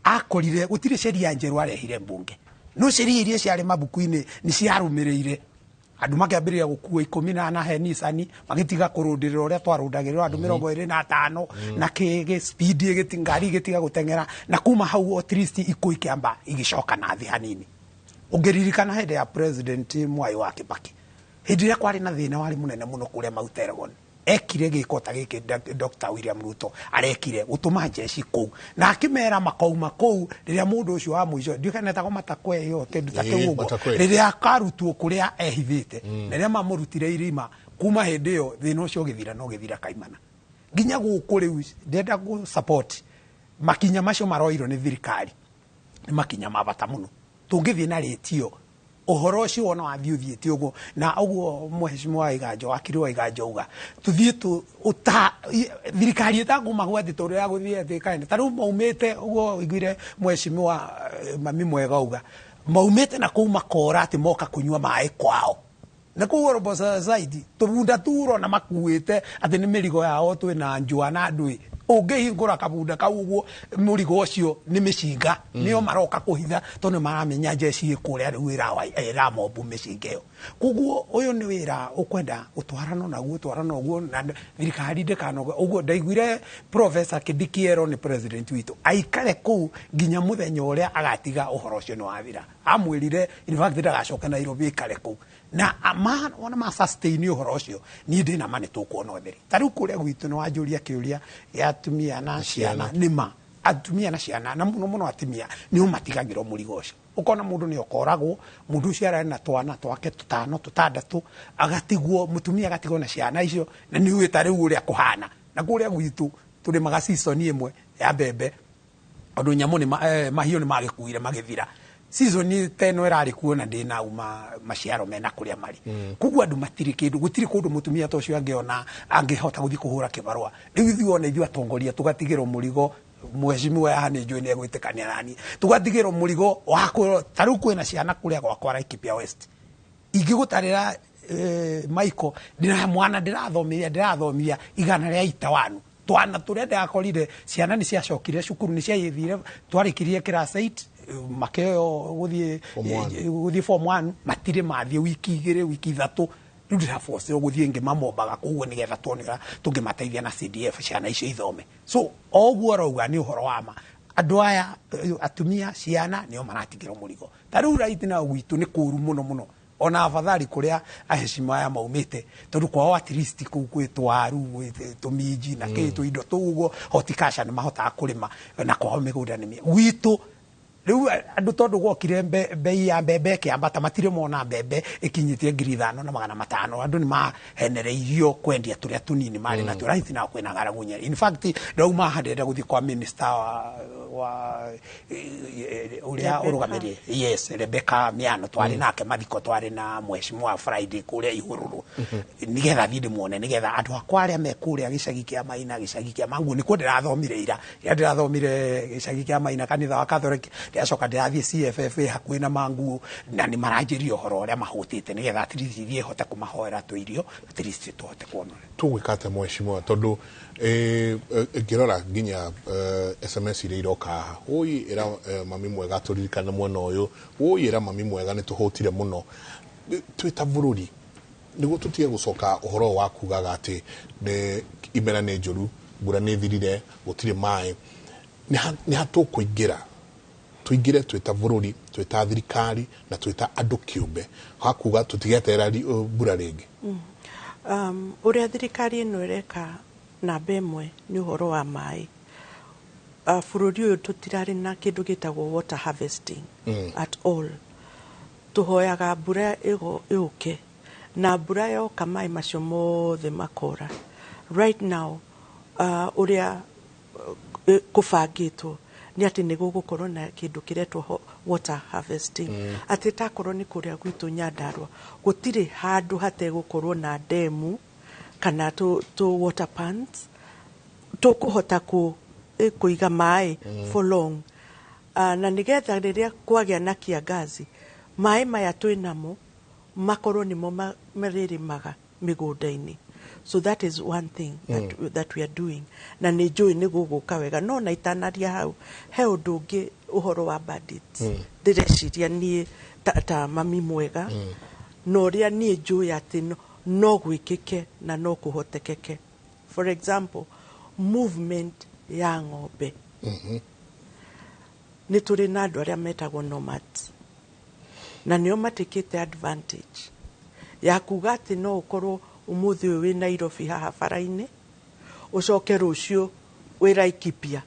Akorire gũtirĩ sheria njerũ arehire mbunge, no sheria iria ciarĩ mabuku-inĩ nĩ ciarũmĩrĩire. Andũ makĩambĩrĩria gũkua 14 he Nissan, magĩtiga kũrũndĩrĩra ũrĩa twarũndagĩrĩrwo andũ 25 na kĩgĩ speed ĩgĩti ngari ĩgĩtiga gũteng'era, na kuma hau at least ikuũ ikĩamba igĩcoka na thĩ hanini. Ũngĩririkana hĩndĩ ya President Mwai wa Kibaki, hĩndĩ ĩrĩa kwarĩ na thĩna warĩ mũnene mũno kũrĩa Mount Elgon, ekire gĩko ta gĩkĩ Dr. William Ruto arekire, gũtũma jeshi kũu na akĩmera makauma kũu rĩrĩa mũndũ ũcio wa mũico, ndiũĩ kana etagwo Matakwe ĩyo kĩndũ ta kĩu ũguo, Matakwe. Rĩrĩa akarutwo kũrĩa ehithĩte, na rĩrĩa mamũrutire irima, kuma hĩndĩ ĩyo thĩna ũcio ũgĩthira na ũgĩthira kaimana. Nginya gũkũ rĩu ndĩrenda gũ support makinya macio maroirwo nĩ thirikari, nĩ makinya ma bata mũno. Tũngĩthiĩ na rĩtio ũhoro ũcio wona wathiĩ ũthiĩte ũguo, na ũguo mheshimiwa wa Iganjo, wakiri wa Iganjo uga tũthiĩ tu ũta thirikari ĩtakuma atĩ tondũ ya gũthiĩ atĩ kaenda ta rĩu maumĩte ũguo iguire mheshimiwa mami mwega uga maumĩte na kũu makora atĩ moka kũnyua maĩ kwao na kũu Orobosa side tũbunda turo na makuĩte atĩ nĩ mĩrigo yao twĩna njũa na ndũĩ. Ũngĩhingũra kabunda kau ũguo mũrigo ũcio nĩ mĩcinga, nĩo maroka kũhitha tondũ nĩ maramenya jeshi ĩ kũrĩa rĩu ĩramombu mĩcinga ĩyo. Koguo ũyũ nĩ wĩra ũkwenda ũtwarano naguo, ũtwarano ũguo, na thirikari ndĩkanoge ũguo. Ndaiguire Professor Kindiki erwo nĩ president witũ aikare kũu nginya mũthenya ũrĩa agatiga ũhoro ũcio nĩ wathira. Amwĩrire in fact ndagacoke Nairobi, aikare kũu na ona ma sustain ũhoro ũcio. Niĩ ndĩna ma nĩ tũkuona ũtheri. Ta rĩu kũrĩa gwitũ nĩ wanjũria kĩũria gĩa atumia na ciana, nĩ ma atumia na ciana na mũno mũno atumia nĩo matigagĩrwo mũrigo ũcio. Ũkona mũndũ nĩ okoragwo, mũndũ ũcio ararĩ na twana twake tũtano tũtandatũ, agatigwo mũtumia agatigwo na ciana icio, na nĩ ũĩ ta rĩu ũrĩa kũhana. Na kũrĩa gwitũ tũrĩmaga season ĩmwe ya mbembe, tondũ nyamũ nĩ mahiũ nĩ magĩkuire magĩthira. Season ta ĩno ĩrarĩ kuo na ndĩnauma maciaro mena kũrĩa marĩ. Koguo andũ matirĩ kĩndũ, gũtirĩ kũndũ mũtumia ta ũcio angĩona angĩhota gũthiĩ kũhũra kĩbarũa. Rĩu ithuĩ ona ithuĩ atongoria tũgatigĩrwo mũrigo, mheshimiwa haha nĩ njũĩ nĩ egwĩtĩkania naniĩ, tũgatigĩrwo mũrigo wa kũ ta rĩu kwĩna ciana kũrĩa gwakwa Laikipia West, ingĩgũtarĩra Michael, ndĩna mwana ndĩrathomithia igana rĩa itawanu twana tũrĩa ndĩrakorire ciana nĩ ciacokire cukuru, nĩ ciathire, twarĩkirie class 8, makĩoywo gũthiĩ Form one. Gũthiĩ form 1, matirĩ mathiĩ wiki 2, wiki 3. Rĩu ndĩraforcirwo gũthiĩ ngĩmamombaga koguo nĩgetha tuone ũrĩa tũngĩmateithia na CDF ciana icio ithome. So o ũguo arauga nĩ ũhoro wa ma, andũ aya atumia ciana nĩo maratigĩrwo mũrigo. Ta rĩu right now gwitũ nĩ kũru mũno mũno, ona afadhali kũrĩa aheshima aya maumĩte, tondũ kwao at least kũu gwĩ twaru, gwĩ tũminji na kĩ tũindo tũu ũguo, horticulture nĩ mahotaga kũrĩma na kwao mĩgũnda nĩ gwitũ. Rĩu andũ tondũ gwokire mbei ya mbembe ĩkĩambata, matirĩ mona mbembe ĩkinyĩtie 5,500, andũ nĩ mahenereirio kwendia tũrĩa tũnini marĩ natuo. Right now kwĩna ng'aragu nyingĩ. In fact ndauma haha ndĩrenda gũthiĩ kwa minister wa ũrĩa Rebecca. ũrũgamĩrĩire, yes, Rebecca Miano, twarĩ nake mathiko, twarĩ na mheshimiwa Friday kũrĩa Ihũrũrũ, nĩgetha thiĩ ndĩmuone, nĩgetha andũ akwa arĩa me kũrĩa gĩcagi kĩa Maina, gĩcagi kĩa Manguo, nĩkuo ndĩrathomire ira, rĩrĩa ndĩrathomire gĩcagi kĩa Maina kanitha wa Catholic, ndĩracoka ndĩrathiĩ CFF ĩ hakuhĩ na Manguo, na nĩ maranjĩria ũhoro ũrĩa mahũtĩte, nĩgetha at least thiĩ hote kũmahoera tũirio, at least tũhote kuona. Tũgwĩka atĩa mheshimiwa, tondũ ngĩrora nginya SMS iria iroka haha, ũi ĩra mami mwega tũririkane mwena ũyũ, ũi ĩra mami mwega nĩ tũhũtire mũno. Twĩ ta bũrũri nĩguo tũtige gũcoka ũhoro wa kugaga atĩ nĩ imera nĩ njũru, mbura nĩ thirire, gũtirĩ maĩ, nĩ ha tũkũingĩra, tũingĩre twĩ ta bũrũri, twĩ ta thirikari na twĩ ta andũ kĩũmbe, hakuga tũtigeterera mbura rĩngĩ? Ũrĩa thirikari ĩno ĩreka, namba ĩmwe nĩ ũhoro wa maĩ. Bũrũri ũyũ tũtirarĩ na kĩndũ gĩtagwo water harvesting at all. Tũhoyaga mbura ĩũke, na mbura yoka maĩ macio mothe makora. Right now ũrĩa kũbangĩtwo nĩ atĩ nĩ gũgũkorwo na kĩndũ kĩretwo water harvesting, atĩ takorwo nĩ kũrĩa gwitũ Nyandarua gũtirĩ handũ hategũkorwo na ndemu kana tũ water pans tũkũhota kũiga maĩ for long, na nĩgetha rĩrĩa kwagĩa na kiangazi maĩ maya twĩ namo makorwo nĩmo marĩrĩmaga mĩgũnda-inĩ. So that is one thing that, that we are doing, na nĩ njũĩ nĩ gũgũka wega. No na itanaria hau, he ũndũ ũngĩ, ũhoro wa bandits. Ndĩreciria niĩ ta mami mwega, na ũrĩa niĩ njũĩ atĩ no gwĩkĩke na no kũhotekeke, for example, movement ya ng'ombe. Nĩ tũrĩ na andũ arĩa metagwo nomads, na nĩo matikĩte advantage ya kuga atĩ no ũkorwo ũmũthĩ ũyũ wĩ Nairobi haha bara-inĩ, ũcoke rũciũ wĩ Laikipia,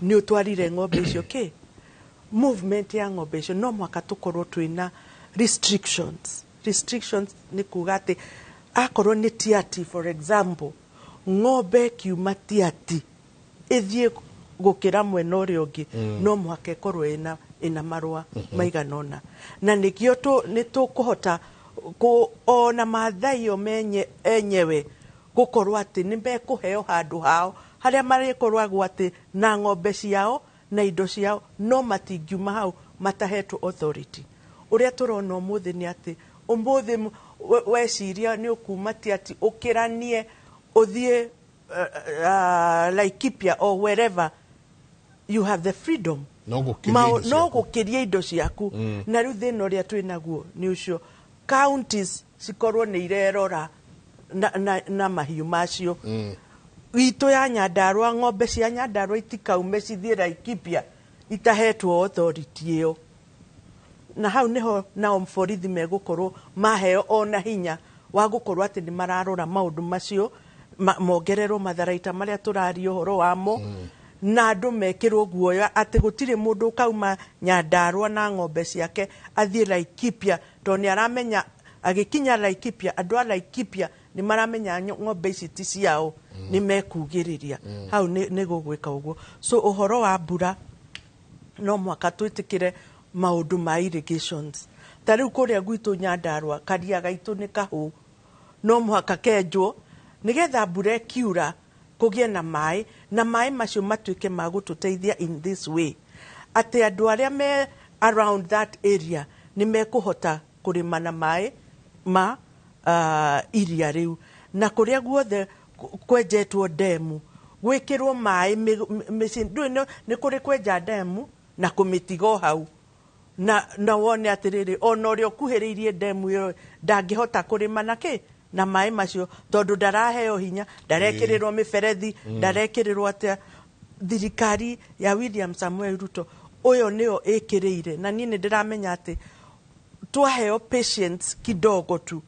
nĩ ũtwarire ng'ombe icio. Kĩ movement ya ng'ombe icio, no mũhaka tũkorwo twĩna restrictions. Restrictions nĩ kuga atĩ akorwo nĩ Tiati, for example, ng'ombe ĩkiuma Tiati ĩthiĩ gũkĩra mwena ũrĩa ũngĩ, no mũhaka ĩkorwo ĩna marũa maigana ũna, na nĩkĩo nĩ tũkũhota ona Maathai o menye enyewe gũkorwo atĩ nĩ mekũheo handũ hao harĩa marĩkoragwo atĩ na ng'ombe ciao na indo ciao, no matingiuma hau matahetwo authority. Ũrĩa tũrona ũmũthĩ nĩ atĩ ũmũthĩ weciria nĩ ũkuma Tiati ũkĩranie ũthiĩ Laikipia or wherever, you have the freedom. No gũkĩria indo no ciaku. Gũkĩria indo ciaku. Na rĩu thĩna ũrĩa twĩ naguo nĩ ũcio, counties cikorwo nĩ irerora na mahiũ macio. Witũ ya Nyandarũa, ng'ombe cia Nyandarũa itikaume cithiĩ Laikipia itahetwo authority ĩyo, na hau niho nao borithi megũkorwo maheo ona hinya wa gũkorwo atĩ nĩ mararora maũndũ macio, mongererwo matharaita marĩa tũraria ũhoro wamo, na andũ mekĩrwo guoya atĩ gũtirĩ mũndũ ũkauma Nyandarũa na ng'ombe ciake athiĩ Laikipia, tondũ nĩ aramenya agĩkinya Laikipia, andũ a Laikipia nĩ maramenya ng'ombe ici ti ciao, nĩ mekugĩrĩria. Hau nĩ gũgwĩka ũguo. So ũhoro wa mbura, no mwaka twĩtĩkĩre maũndũ ma irrigations. Ta rĩu kũrĩa gwitũ Nyandarũa, karia gaitũ nĩ kahũ, no mũhaka kenjwo nĩgetha mbura ĩkiura kũgĩe na maĩ, na maĩ macio matuĩke ma gũtũteithia in this way atĩ andũ arĩa me around that area nĩ mekũhota kũrĩma na maĩ ma iria rĩu, na kũrĩa guothe kwenjetwo ndemu gwĩkĩrwo maĩ mĩciĩ. Ndũĩ nĩ kũrĩ kwenja ndemu na kũmĩtiga o hau, na wone atĩrĩrĩ, ona ũrĩa ũkuhĩrĩirie ndemu ĩyo ndangĩhota kũrĩma na kĩ na maĩ macio, tondũ ndaraheo hinya, ndarekĩrĩrwo mĩberethi, ndarekĩrĩrwo atĩa. Thirikari ya William Samuel Ruto ũyũ nĩyo ĩkĩrĩire, na niĩ nĩ ndĩramenya atĩ twaheo patience kidogo tu,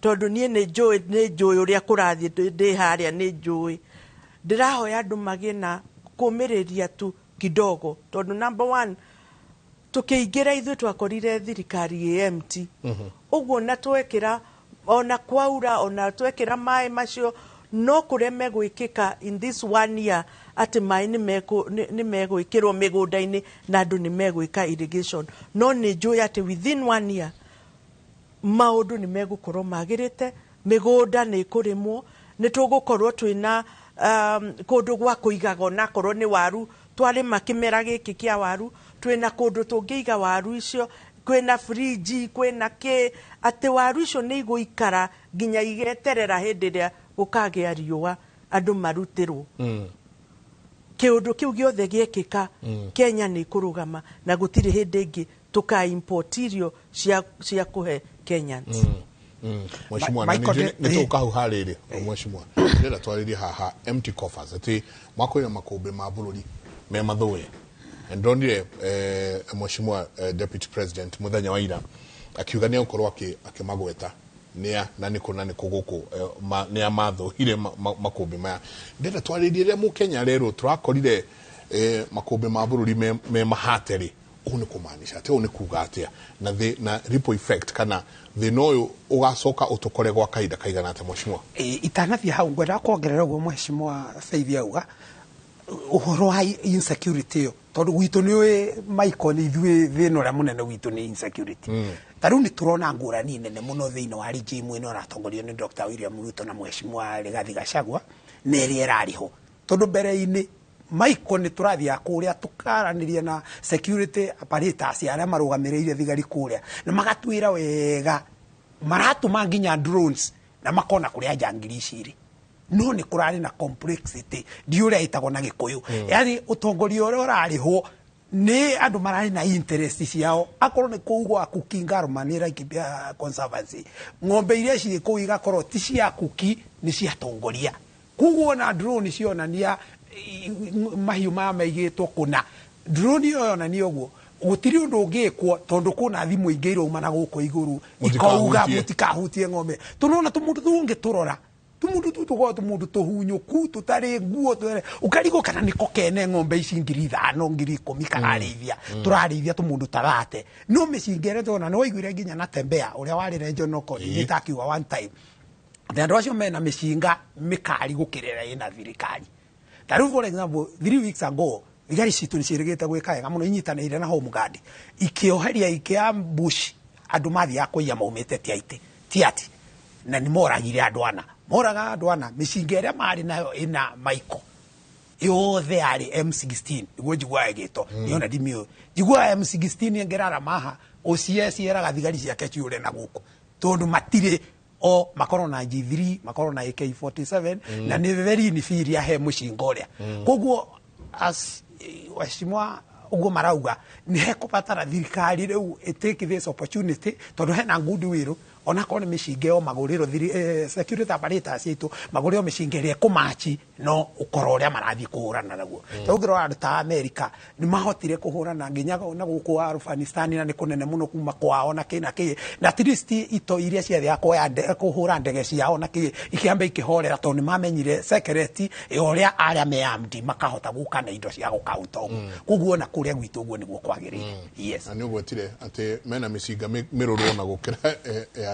tondũ niĩ nĩ njũĩ ũrĩa kũrathiĩ ndĩ harĩa, nĩ njũĩ. Ndĩrahoya andũ magĩe na kũmĩrĩria tu kidogo, tondũ number one, tũkĩingĩra ithuĩ twakorire thirikari ĩ empty ũguo, na twekĩra ona kwaura, ona twekĩra maĩ macio, no kũreme gwĩkĩka in this one year atĩ maĩ nĩ megwĩkĩrwo mĩgũnda-inĩ na andũ nĩ megwĩka irrigation. No nĩ njũĩ atĩ within one year maũndũ nĩ megũkorwo magĩrĩte, mĩgũnda nĩ ĩkũrĩmwo, nĩ tũgũkorwo twĩna kũndũ gwa kũigaga onakorwo nĩ waru. Twarĩma kĩmera gĩkĩ kĩa waru, twĩna kũndũ tũngĩiga waru icio, kwĩna friji, kwĩna kĩ, atĩ waru icio nĩ igũikara nginya igeterera hĩndĩ ĩrĩa gũkagĩa riũa andũ marutĩrwo. Kĩũndũ kĩu gĩothe gĩekĩka, Kenya nĩ ĩkũrũgama na gũtirĩ hĩndĩ ĩngĩ tũka import irio cia kũhe Kenyans. Mheshimiwa, na Michael, nĩ tũka hau harĩrĩ. Mheshimiwa, ndĩrenda twarĩrie haha empty coffers, atĩ mwakwĩra makũmbĩ ma bũrũri me mathũĩ. Na ndonire Mheshimiwa Deputy President mũthenya wa ira akiuga nĩ egũkorwo akĩmagweta nĩa na nĩkũ na nĩkũ gũkũ nĩa mathũhire makũmbĩ maya. Ndĩrenda twarĩrie rĩrĩa mũkenya rerwo tũrakorire makũmbĩ ma bũrũri me mahate rĩ, ũũ nĩ kũmaanisha atĩa? Ũũ nĩ kuga atĩa? Na na ripple effect kana thĩna ũyũ ũgacoka ũtũkore gwa kahinda kaigana atĩa, mheshimiwa? Itanathiĩ hau, ngwendaga kuongerera ũguo mheshimiwa Faith auga ũhoro wa insecurity ĩyo, tondũ gwitũ nĩ ũĩ, Michael, nĩ ithuĩ thĩna ũrĩa mũnene witũ nĩ insecurity. Ta rĩu nĩ tũrona ngũrani nene mũno thĩinĩ wa regime ĩno ĩratongorio nĩ Dr. William Ruto na mheshimiwa Rigathi Gachagua na ĩrĩa ĩrarĩ ho, tondũ mbere-inĩ, Michael, nĩ tũrathiaga kũrĩa tũkaranĩria na security apparatus arĩa marũgamĩrĩire thigari kũrĩa, na magatwĩra wega maratũma nginya drones. Na makona kũrĩa njangiri ici irĩ. No nĩ kũrarĩ na complexity ndi ũrĩa ĩtagwo na Gĩkũyũ. Yaani ũtongoria ũrĩa ũrarĩhwo nĩ andũ mararĩ na interest ciao. Akorwo nĩ kũu gwa Kuki Ngarma nĩ Laikipia Conservancy, ng'ombe iria cirĩ kũu igakorwo ti cia Kuki, nĩ cia atongoria. Koguo ona drone cionania mahiũ maya maigĩtwo kũna, drone ĩyo yonania ũguo gũtirĩ ũndũ ũngĩkwo tondũ kwĩna thimũ ingĩ irauma na gũkũ igũrũ ikauga mũtikahutie ng'ombe. Tũrona tũmũndũ tũngĩ tũrora tũmũndũ tũu tũkoragwo tũmũndũ tũhunyũku tũtarĩ nguo ũkarigwo kana nĩko kene ng'ombe ici 5,000 10,000 kararĩithia. Tũrarĩithia tũmũndũ tarate no mĩcinga ĩrĩa tũrona nĩ waiguire nginya na Tembea ũrĩa warĩ regional coordinator akiuga one time atĩ andũ acio mena mĩcinga mĩkari gũkĩrĩra ĩna thirikari. Ta rĩu for example 3 weeks ago thigari citũ nĩ ciĩrĩgĩte gwĩka wega mũno inyitanĩire na Home Guard ikĩoheria ikĩambush andũ mathiaga kũiya maumĩte Tiaty na nĩ moragire andũ ana. Moraga andũ ana mĩcinga ĩrĩa marĩ nayo ĩna maiko yothe yarĩ M16 nĩguo njiguaga ĩgĩtwo. Niona ndimĩũĩ njiguaga M16 ĩngĩrara maha OCS ĩraga thigari ciake ciũre na gũkũ tondũ matirĩ o makorwo na G3 makorwo na AK47 na nĩ very inferior he mũcinga ũrĩa. Koguo as waheshimiwa ũguo marauga nĩ hekũbatara thirikari rĩu take this opportunity tondũ hena goodwill onakorwo nĩ mĩcinga ĩyo magũrĩrwo security apparatus itũ magũrĩrwo mĩcinga ĩrĩa ĩkũmachi no ũkorwo ũrĩa marathiĩ kũhũrana naguo. Tondũ ũngĩrora andũ ta America nĩ mahotire kũhũrana nginya na gũkũ Afghanistan na nĩ kũnene mũno kuma kwao na kĩ na kĩ, na at least ito iria ciathiaga kũhũra ndege ciao na kĩ ikĩamba ikĩhorera tondũ nĩ mamenyire secret ya ũrĩa arĩa me armed makahota gũka na indo cia gũkaunta ũguo. Koguo ona kũrĩa gwitũ ũguo nĩguo kwagĩrĩire. Yes. Na nĩ ũgwetire atĩ mena mĩcinga mĩrũrũ ona gũkĩra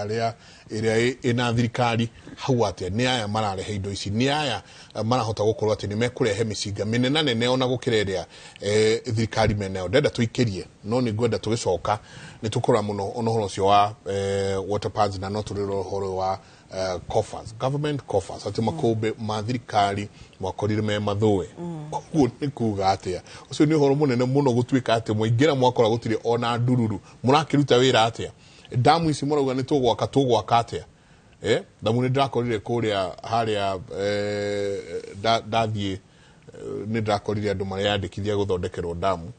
arĩa ĩrĩa ĩna thirikari hau atĩa nĩ aya mararehe indo ici, nĩ aya marahota gũkorwo atĩ nĩ mekũrehe mĩcinga mĩnene nene ona gũkĩra ĩrĩa thirikari menayo. Ndenda tũikĩrie no nĩ ngwenda tũgĩcoka nĩ tũkũra mũno ona ũhoro ũcio wa water pads na no tũrĩre ũhoro wa coffers, government coffers atĩ makũmbĩ ma thirikari mwakorire me mathũe. Ũguo nĩ kuga atĩa? Ũcio nĩ ũhoro mũnene mũno gũtuĩka atĩ mwaingĩra mwakora gũtirĩ ona ndururu. Mũrakĩruta wĩra atĩa? Damu ici mũrauga nĩ tũgwaka atĩa? Damu nĩ ndĩrakorire kũrĩa harĩa ndathiĩ nĩ ndĩrakorire andũ mareyandĩkithia gũthondekerwo damu.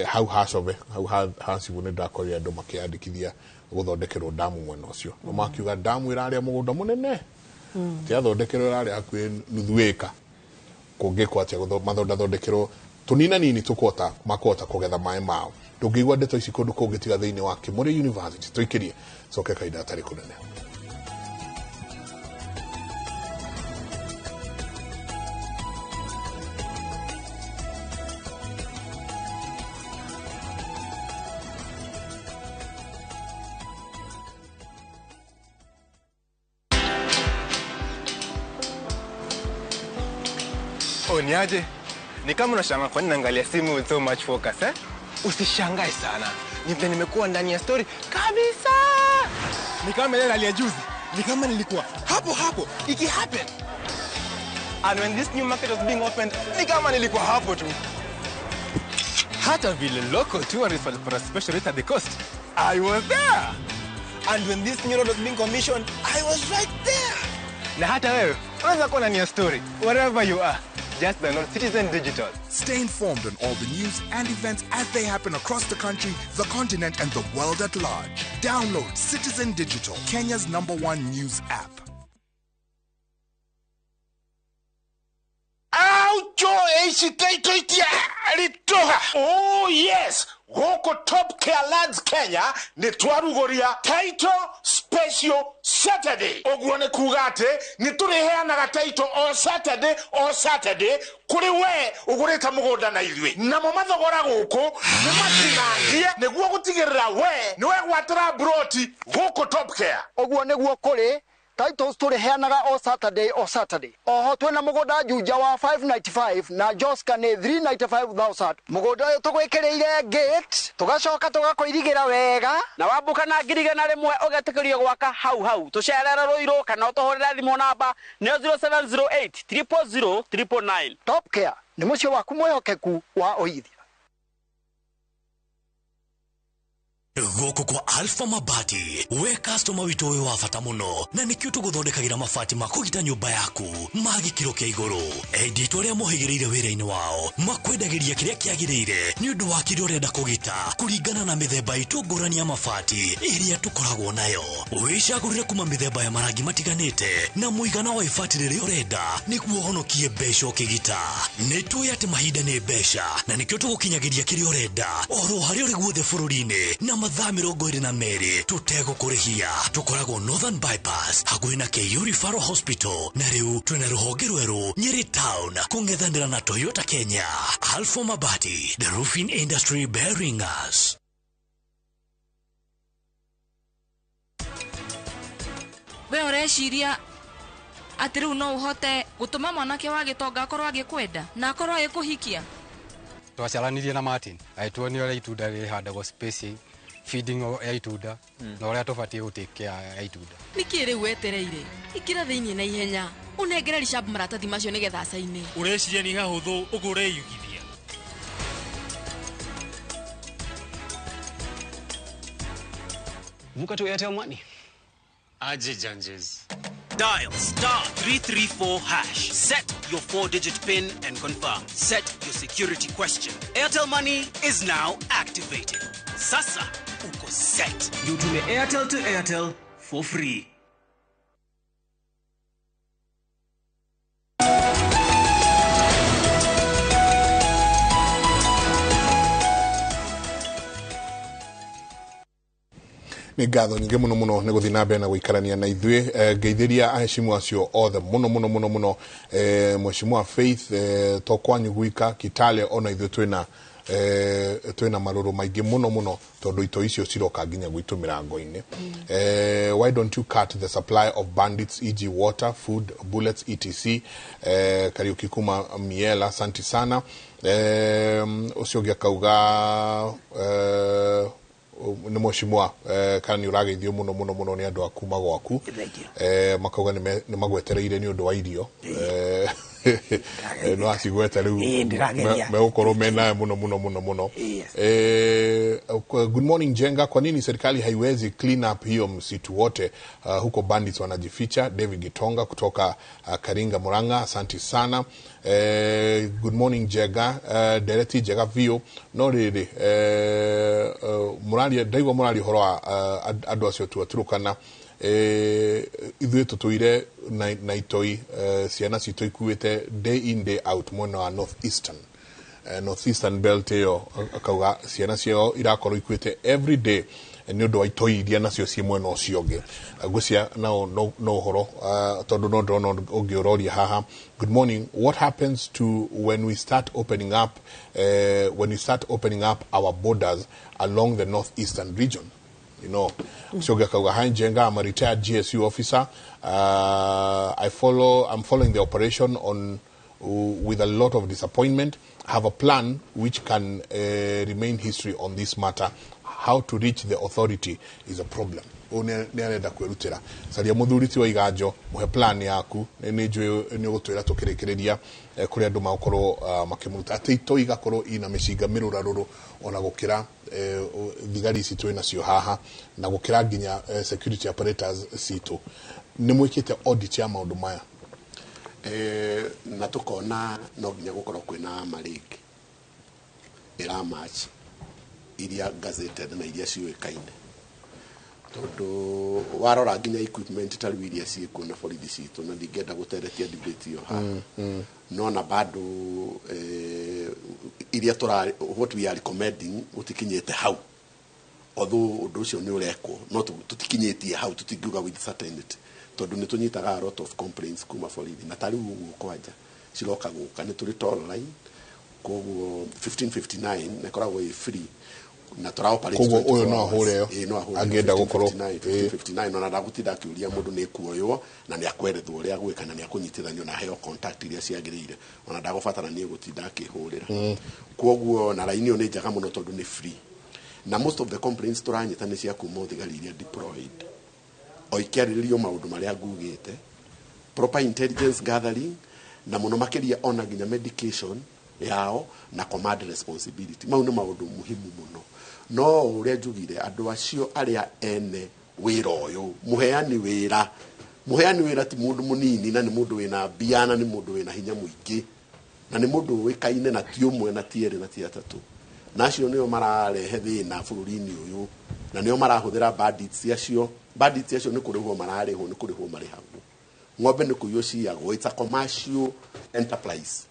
Hau ha Cove hau ha Cibũ nĩ ndĩrakorire andũ makĩyandĩkithia gũthondekerwo damu mwena ũcio. No makiuga damu ĩrarĩa mũgũnda mũnene tiathondekerwo ĩrarĩa hakuhĩ nuthu ĩka kũngĩkwo atĩa mathondathondekerwo tũnina nini tũkũhota makũhota kũgetha maĩ mao. Ndũngĩigua ndeto ici kũndũ kũngĩ tiga thĩinĩ wa Kĩmũrĩ University. Tũikĩrie coke kahinda gatarĩ kũnene. Oh, niaje? Ni kama unashangaa kwa nini naangalia simu with so much focus, eh? Usishangae sana. Ni vile nimekuwa ndani ya story kabisa. Ni kama ile hali ya juzi. Ni kama nilikuwa hapo hapo iki happen. And when this new market was being opened, ni kama nilikuwa hapo tu. Hata vile local tourists walipata special rate at the coast, I was there. And when this new road was being commissioned, I was right there. Na hata wewe unaweza kuwa ndani ya story wherever you are. Just download Citizen Digital. Stay informed on all the news and events as they happen across the country, the continent, and the world at large. Download Citizen Digital, Kenya's #1 news app. Oh yes, goko Top Care Lands Kenya ni twarugoria title special Saturday. Oguo ni kuga ati ni turiheanaga title o Saturday o Saturday kuri we ugurite mugunda na ithui. Namo mathogora guku ni matinangie niguo gutigirira we ni wegwatira broti guku Top Care. Oguo niguo kuri titles turiheanaga o Saturday o Saturday. Oho twina mugunda Juja wa 595 na Joska ni 395,000. Mugunda uyu tugwikiriire gate tugacoka tugakuirigira wega na wambuka na 100,000 ugetikirio gwaka hau hau. Tucerere Ruiru kana utuhurire thimu namba ni 0708 000 999. Top Care ni muciĩ waku mwihokeku wa ũigithia. Gũkũ kwa Alpha Mabati, we customer witũ wĩ wa bata mũno, na nĩkĩo tũgũthondekagĩra mabati ma kũgita nyũmba yaku ma gĩkĩro kĩa igũrũ. Endia itũ arĩa mohĩgĩrĩire wĩra-inĩ wao makwendagĩria kĩrĩa kĩagĩrĩire nĩ ũndũ wa kĩrĩa ũrenda kũgita kũringana na mĩthemba itũ ngũrani ya mabati ĩrĩa tũkoragwo nayo. Wĩcagũrĩre kuma mĩthemba ya marangi matiganĩte na mũigana wa ibati rĩrĩa ũrenda nĩguo ũhonokie mbeca ũkĩgita. Nĩ tũĩ atĩ mahinda nĩ mbeca na nĩkĩo tũgũkinyagĩria kĩrĩa ũrenda oro harĩa ũrĩ guothe bũrũri-inĩ na mathaa 22 tũtegũkũrĩhia. Tũkoragwo Northern Bypass hakuhĩ na KU Referral Hospital, na rĩu twĩna rũhonge rwerũ Nyeri Town kũng'ethanĩra na Toyota Kenya. Alpha Mabati, the roofing industry bearing us. We ũreciria atĩ rĩu no ũhote gũtũma mwanake wa gĩtonga akorwo agĩkwenda na akorwo agĩkũhikia? Twacaranirie na Martin agĩtuonia ũrĩa itunda rĩhandagwo spacing, feeding ya itunda na ũrĩa tũbatiĩ gũ take care ya itunda. Nĩkĩ rĩu wetereire? Ingĩra thĩinĩ na ihenya ũnengere Rishab maratathi macio nĩgetha acaine. Ũreciria nĩ hahũthũ ũguo ũreyugithia? Vuka to Airtel Money. Aje Janjes. Dial *334#. Set your 4-digit PIN and confirm. Set your security question. Airtel Money is now activated. Sasa uko set. Utume Airtel to Airtel for free. Nĩ ngatho nyingĩ mũno mũno nĩ gũthiĩ na mbere na gũikarania na ithuĩ. Ngeithĩria aheshimu acio othe mũno mũno mũno mũno, mheshimiwa Faith, to kwanyu gwika Kitale, ona ithuĩ twĩna marũrũ maingĩ mũno mũno tondũ ito icio ciroka nginya gwitũ mĩrango-inĩ. Why don't you cut the supply of bandits, e.g. water, food, bullets, etc. Kariuki kuma Miela, asante sana. Ũcio ũngĩ akauga nĩ mheshimiwa, kana nĩ ũrageithio mũno mũno mũno nĩ andũ a kuma gwaku, makauga nĩ magwetereire nĩ ũndũ wa irio. No acigweta rĩu megũkorwo menayo mũno mũno mũno mũno. Good morning Jenga, kwa nini serikali haiwezi clean up hiyo msitu wote huko bandits wanajificha? David Gitonga kutoka Karinga Murang'a, asante sana. Good morning Jenga, Dereti Jenga vio no rĩrĩ, mũraria ndaigua mũraria ũhoro wa andũ acio tu Turukana, ithuĩ tũtũire na itoi, ciana citũ ikuĩte day in day out mwena wa north eastern, north eastern belt ĩyo, akauga ciana ciao irakorwo ikuĩte every day nĩ ũndũ wa itoi iria nacio ciĩ mwena ũcio ũngĩ. Ngwĩciria nao no ũhoro, tondũ no ndĩrona ũngĩ ũroria haha. Good morning, what happens to when we start opening up our borders along the northeastern region? You know, Shoga Kauga, hi Jenga, I'm a retired GSU officer. I'm following the operation on with a lot of disappointment. I have a plan which can remain history on this matter. How to reach the authority is a problem. Nĩ arenda kwĩrutĩra. Caria mũthuri ti wa Iganjo, mũhe plan yaku, nĩ njũĩ nĩ ũgũtwĩra tũkĩrĩkĩrĩria kũrĩa andũ magũkorwo makĩmũruta atĩ itoi igakorwo ina mĩcinga mĩrũrarũrũ ona gũkĩra thigari ici twĩ nacio haha na gũkĩra nginya security apparatus citũ. Nĩ mwĩkĩte audit ya maũndũ maya? Na tũkona no nginya gũkorwo kwĩna marĩngĩ ĩramatch iria gazetted na iria ciũĩkaine, tondũ warora nginya equipment ta rĩu iria ciĩkuo na borithi citũ, na ndingĩenda gũteretia debate ĩyo haha, no na bado iria tũra what we are recommending gũtikinyĩte hau, although ũndũ ũcio nĩ ũrekwo, no tũtikinyĩtie hau, tũtingiuga with certainty tondũ nĩ tũnyitaga a lot of complaints kuma borithi, na ta rĩu ũguo kwanja ciroka gũka nĩ tũrĩ toll line, koguo 1559 na ĩkoragwo ĩ free na tũra operate. Koguo ũyũ no ahũre ĩyo, no ahũre angĩenda gũkorwo 1559, ona ndagũtinda akĩũria mũndũ nĩ kuoywo na nĩ akwerethwo ũrĩa gwĩka na nĩ akũnyitithanio na aheo contact iria ciagĩrĩire, ona ndagũbatara niĩ gũtinda akĩhũrĩra. Koguo na raini ĩyo nĩ njega mũno tondũ nĩ free, na most of the complaints tũranyita nĩ cia kuma thigari iria deployed, o ikĩarĩrĩrio maũndũ marĩa ngugĩte, proper intelligence gathering, na mũno makĩria ona nginya medication yao na command responsibility. Mau nĩ maũndũ muhimu mũno. No ũrĩa njugire, andũ acio arĩa ene wĩra ũyũ, mũheani wĩra ti mũndũ mũnini, na nĩ mũndũ wĩna mbia, na nĩ mũndũ wĩna hinya mũingĩ, na nĩ mũndũ ũĩkaine, na ti ũmwe na ti erĩ na ti atatũ. Na acio nĩo mararehe thĩna bũrũri-inĩ ũyũ, na nĩo marahũthĩra bandits acio. Bandits acio nĩ kũrĩhwo mararĩhwo, nĩ kũrĩhwo marĩhagwo. Ng'ombe nĩ kũiywo ciyagwo. It's a commercial enterprise,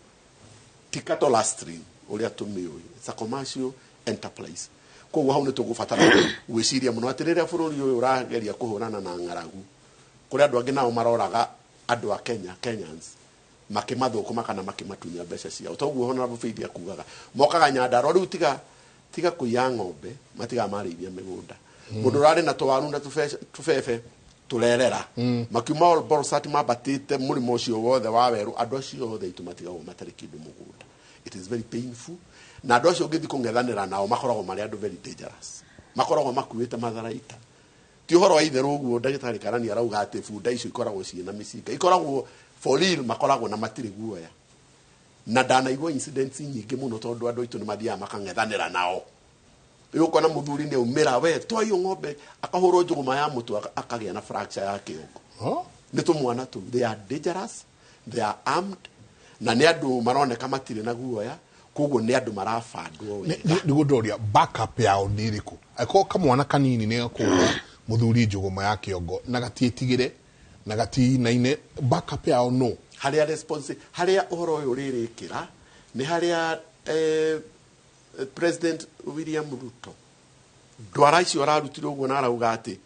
ti cattle rustling ũrĩa tũmĩũĩ. It's a commercial enterprise. Koguo hau nĩ tũgũbatara gwĩciria mũno atĩ rĩrĩa bũrũri ũyũ ũrageria kũhũrana na ng'aragu, kũrĩ andũ angĩ nao maroraga andũ a Kenya, Kenyans, makĩmathũkũma kana makĩmatunya mbeca ciao. Toguo Honorable Faith akugaga, mokaga Nyandarua rĩu, tiga kũiya ng'ombe, matigaga marĩithia mĩgũnda. Mũndũ ũrarĩ na tũwaru na tũbebe tũrerera, makiuma Olborosat mambatĩte mũrĩmo ũcio wothe wa werũ, andũ acio othe aitũ matigagwo matarĩ kĩndũ mũgũnda. It is very painful. Na andũ acio ũngĩthiĩ kũng'ethanĩra nao, makoragwo marĩ andũ very dangerous, makoragwo makuĩte matharaita. Ti ũhoro wa itherũ ũguo ndagĩtarĩ Karani arauga atĩ bunda icio ikoragwo ciĩna mĩcinga, ikoragwo for real, makoragwo na matirĩ guoya. Na ndanaigua incidents nyingĩ mũno, tondũ andũ aitũ nĩ mathiaga makang'ethanĩra nao. Rĩu ũkona mũthuri nĩ aumĩra, we twaiyo ng'ombe, akahũrwo njũgũma ya mũtwe, akagĩa na fracture ya kĩongo. Nĩ tũmwana tũu. They are dangerous, they are armed, na nĩ andũ maroneka matirĩ na guoya. Koguo nĩ andũ marabandwo wega. Nĩguo ndoria, backup yao nĩ ĩrĩkũ? Angĩkorwo kamwana kanini nĩ gakũhũra mũthuri njũgũma ya kĩongo na gatiĩtigĩre na gatiinaine, backup yao no harĩa response, harĩa ũhoro ũyũ ũrĩrĩkĩra nĩ harĩa President William Ruto ndwara icio ararutire ũguo, na arauga atĩ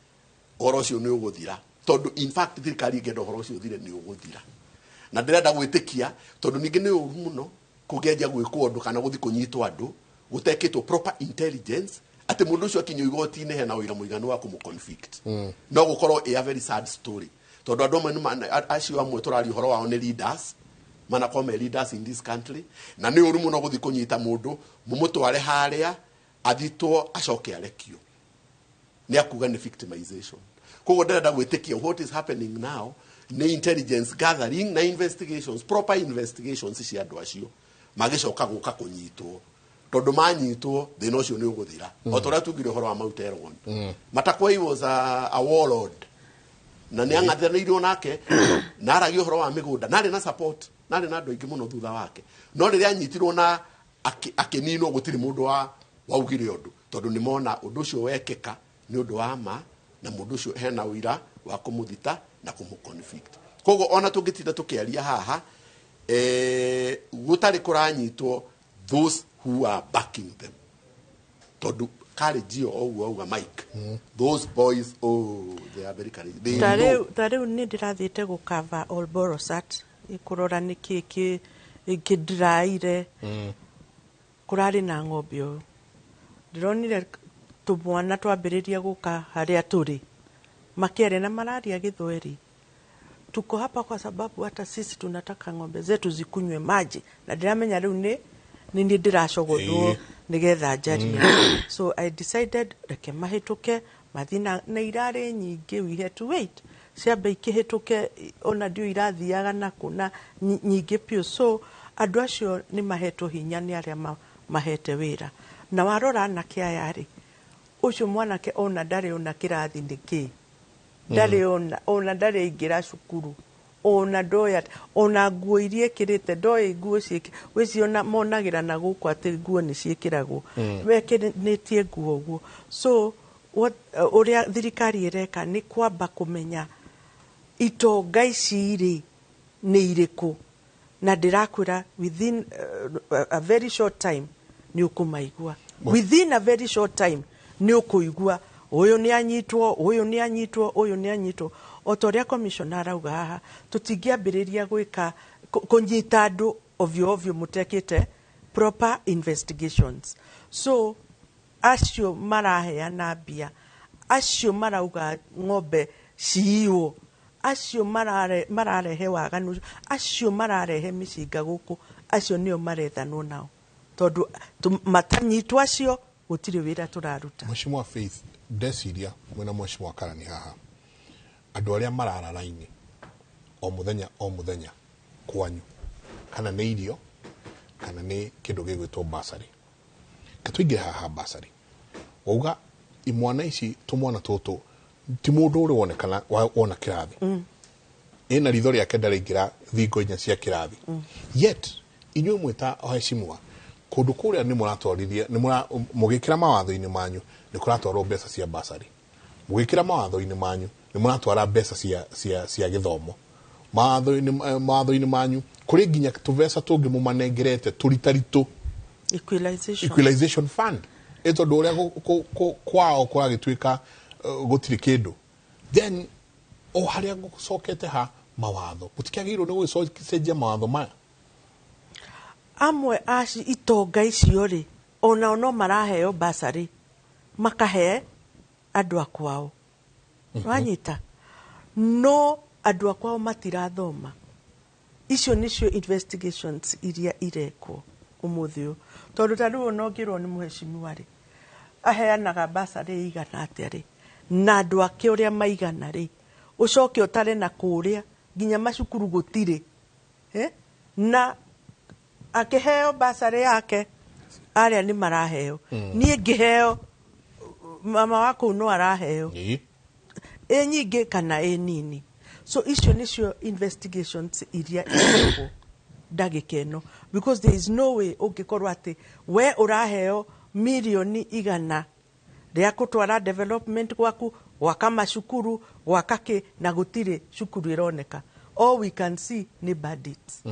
ũhoro ũcio nĩ ũgũthira, tondũ in fact thirikari ĩngĩenda ũhoro ũcio ũthire, nĩ ũgũthira. Na ndĩrenda gwĩtĩkia, tondũ ningĩ nĩ ũru mũno kũngĩanjia gwĩkwo ũndũ kana gũthiĩ kũnyitwo andũ gũtekĩtwo proper intelligence, atĩ mũndũ ũcio akinyio igoti-inĩ hena ũira mũiganu wa kũmũ-convict. No gũkorwo ĩ a very sad story, tondũ andũ amwe acio amwe tũraria ũhoro wao nĩ leaders, manakorwo me leaders in this country, na nĩ ũru mũno gũthiĩ kũnyita mũndũ, mũmũtware harĩa athitwo, acoke arekio, nĩ akuga nĩ victimization. Koguo ndĩrenda gwĩtĩkia what is happening now nĩ intelligence gathering na investigations, proper investigations cia andũ acio magĩcoka gũka kũnyitwo, tondũ manyitwo thĩna ũcio nĩ ũgũthira. O ta ũrĩa tugire ũhoro wa Mount Elgon, Matakwei was a warlord, na nĩ ang'athanĩirwo nake, na aragia ũhoro wa mĩgũnda, na arĩ na support, na arĩ na andũ aingĩ mũno thutha wake. No rĩrĩa anyitirwo na akĩninwo, gũtirĩ mũndũ wa waugire ũndũ, tondũ nĩ mona ũndũ ũcio wekĩka nĩ ũndũ wa ma, na mũndũ ũcio hena ũira wa kũmũthita na kũmũ-convict. Koguo ona tũngĩtinda tũkĩaria haha, gũtarĩ kũranyitwo those who are backing them, tondũ courage ĩyo, o ũguo auga Mike, those boys, oh, they are very courageous. They know. Ta rĩu nĩ ndĩrathiĩte gũkava Olborosat, kũrora nĩkĩ kĩndĩraire. Kũrarĩ na ng'ombe ũyũ, ndĩronire tũmwana twambĩrĩria gũka harĩa tũrĩ, makĩaria na mararia Gĩthweri, "Tuko hapa kwa sababu hata sisi tunataka ng'ombe zetu zikunywe maji." Na ndĩramenya rĩu nĩ nĩ ndĩracogothwo nĩgetha njarie. So I decided reke mahĩtũke mathiĩ, na irarĩ nyingĩ, we had to wait ciambe ikĩhĩtũke, ona ndio irathiaga nakũ na nyingĩ biũ. So andũ acio nĩ mahetwo hinya nĩ arĩa mahete wĩra. Na warora anake aya rĩ, ũcio mwanake ona ndarĩ ona kĩrathi nĩ kĩ, ndarĩ ona ndarĩ aingĩra cukuru, ona ndoĩ ona nguo iria ĩkĩrĩte, ndoĩ nguo ciĩkĩ wĩciona monagĩra na gũkũ atĩ nguo nĩ ciĩkĩragwo. Wekĩrĩtie nguo ũguo. So what, ũrĩa thirikari ĩreka nĩ kwamba kũmenya itonga ici rĩ nĩ irĩkũ, na ndĩrakwĩra within a very short time nĩ ũkũmaigua. Within a very short time nĩ ũkũigua ũyũ nĩ anyitwo, ũyũ nĩ anyitwo, ũyũ nĩ anyitwo. O ta ũrĩa commissioner arauga haha, tũtingĩambĩrĩria gwĩka kũnyita andũ ovyo ovyo mũtekĩte proper investigations. So acio maraheana mbia, acio marauga ng'ombe ciiywo, acio mararehe waganu, acio mararehe mĩcinga gũkũ, acio nĩo marethanwo nao, tondũ matanyitwo acio gũtirĩ wĩra tũraruta. Mheshimiwa Faith, ndeciria mwena Mheshimiwa Karani haha, andũ arĩa marara raini o mũthenya o mũthenya kwanyu, kana nĩ irio, Kana nĩ kĩndũ gĩgwĩtwo basarĩ. Tũingĩre haha basarĩ. Wauga imwana ici tũmwana tũtũ ti mũndũ ũrĩ wonekana wona kĩrathi. Ĩna ritho rĩake ndaraingĩra thingo inya cia kĩrathi. Yet inyuĩ mwĩta oheshimiwa kũndũ kũrĩa nĩ mũratwarithia nĩ mũgĩkĩra mawatho-inĩ manyu nĩ kũratwarwo mbeca cia basarĩ. Mũgĩkĩra mawatho-inĩ manyu nĩ mũratwara mbeca cia gĩthomo. Mawatho-inĩ manyu kũrĩ nginya tũbeca tũngĩ mũmanengerete tũritaritũ. Equalization fund. Ĩ tondũ ũrĩa kwao kũragĩtuĩka gũtirĩ kĩndũ. Then o harĩa gũcokete ha mawatho gũtikĩagĩrĩirwo nĩ gũgĩcenjia mawatho maya. Amwe a itonga icio rĩ onao no maraheo basarĩ makahe andũ a kwao. Wanyita no andũ a kwao matirathoma. Icio nĩcio investigations iria irekwo ũmũthĩ ũyũ tondũ ta rĩu ona ũngĩrwo nĩ mũheshimiwa rĩ aheanaga basarĩ igana atĩa rĩ na andũ ake ũrĩa maigana rĩ ũcoke ũtare na kũrĩa nginya macukuru gũtirĩ na akĩheo basarĩ yake arĩa nĩ maraheo. Niĩ ngĩheo mama wa kũu no araheo ĩ nyingĩ kana ĩ nini. So icio nĩcio investigations iria irekwo ndagĩka ĩno because there is no way ũngĩkorwo atĩ we ũraheo mirioni 100 rĩa gũtwara development gwaku gwaka macukuru gwaka kĩ na gũtirĩ cukuru ĩroneka. All we can see nĩ bandits.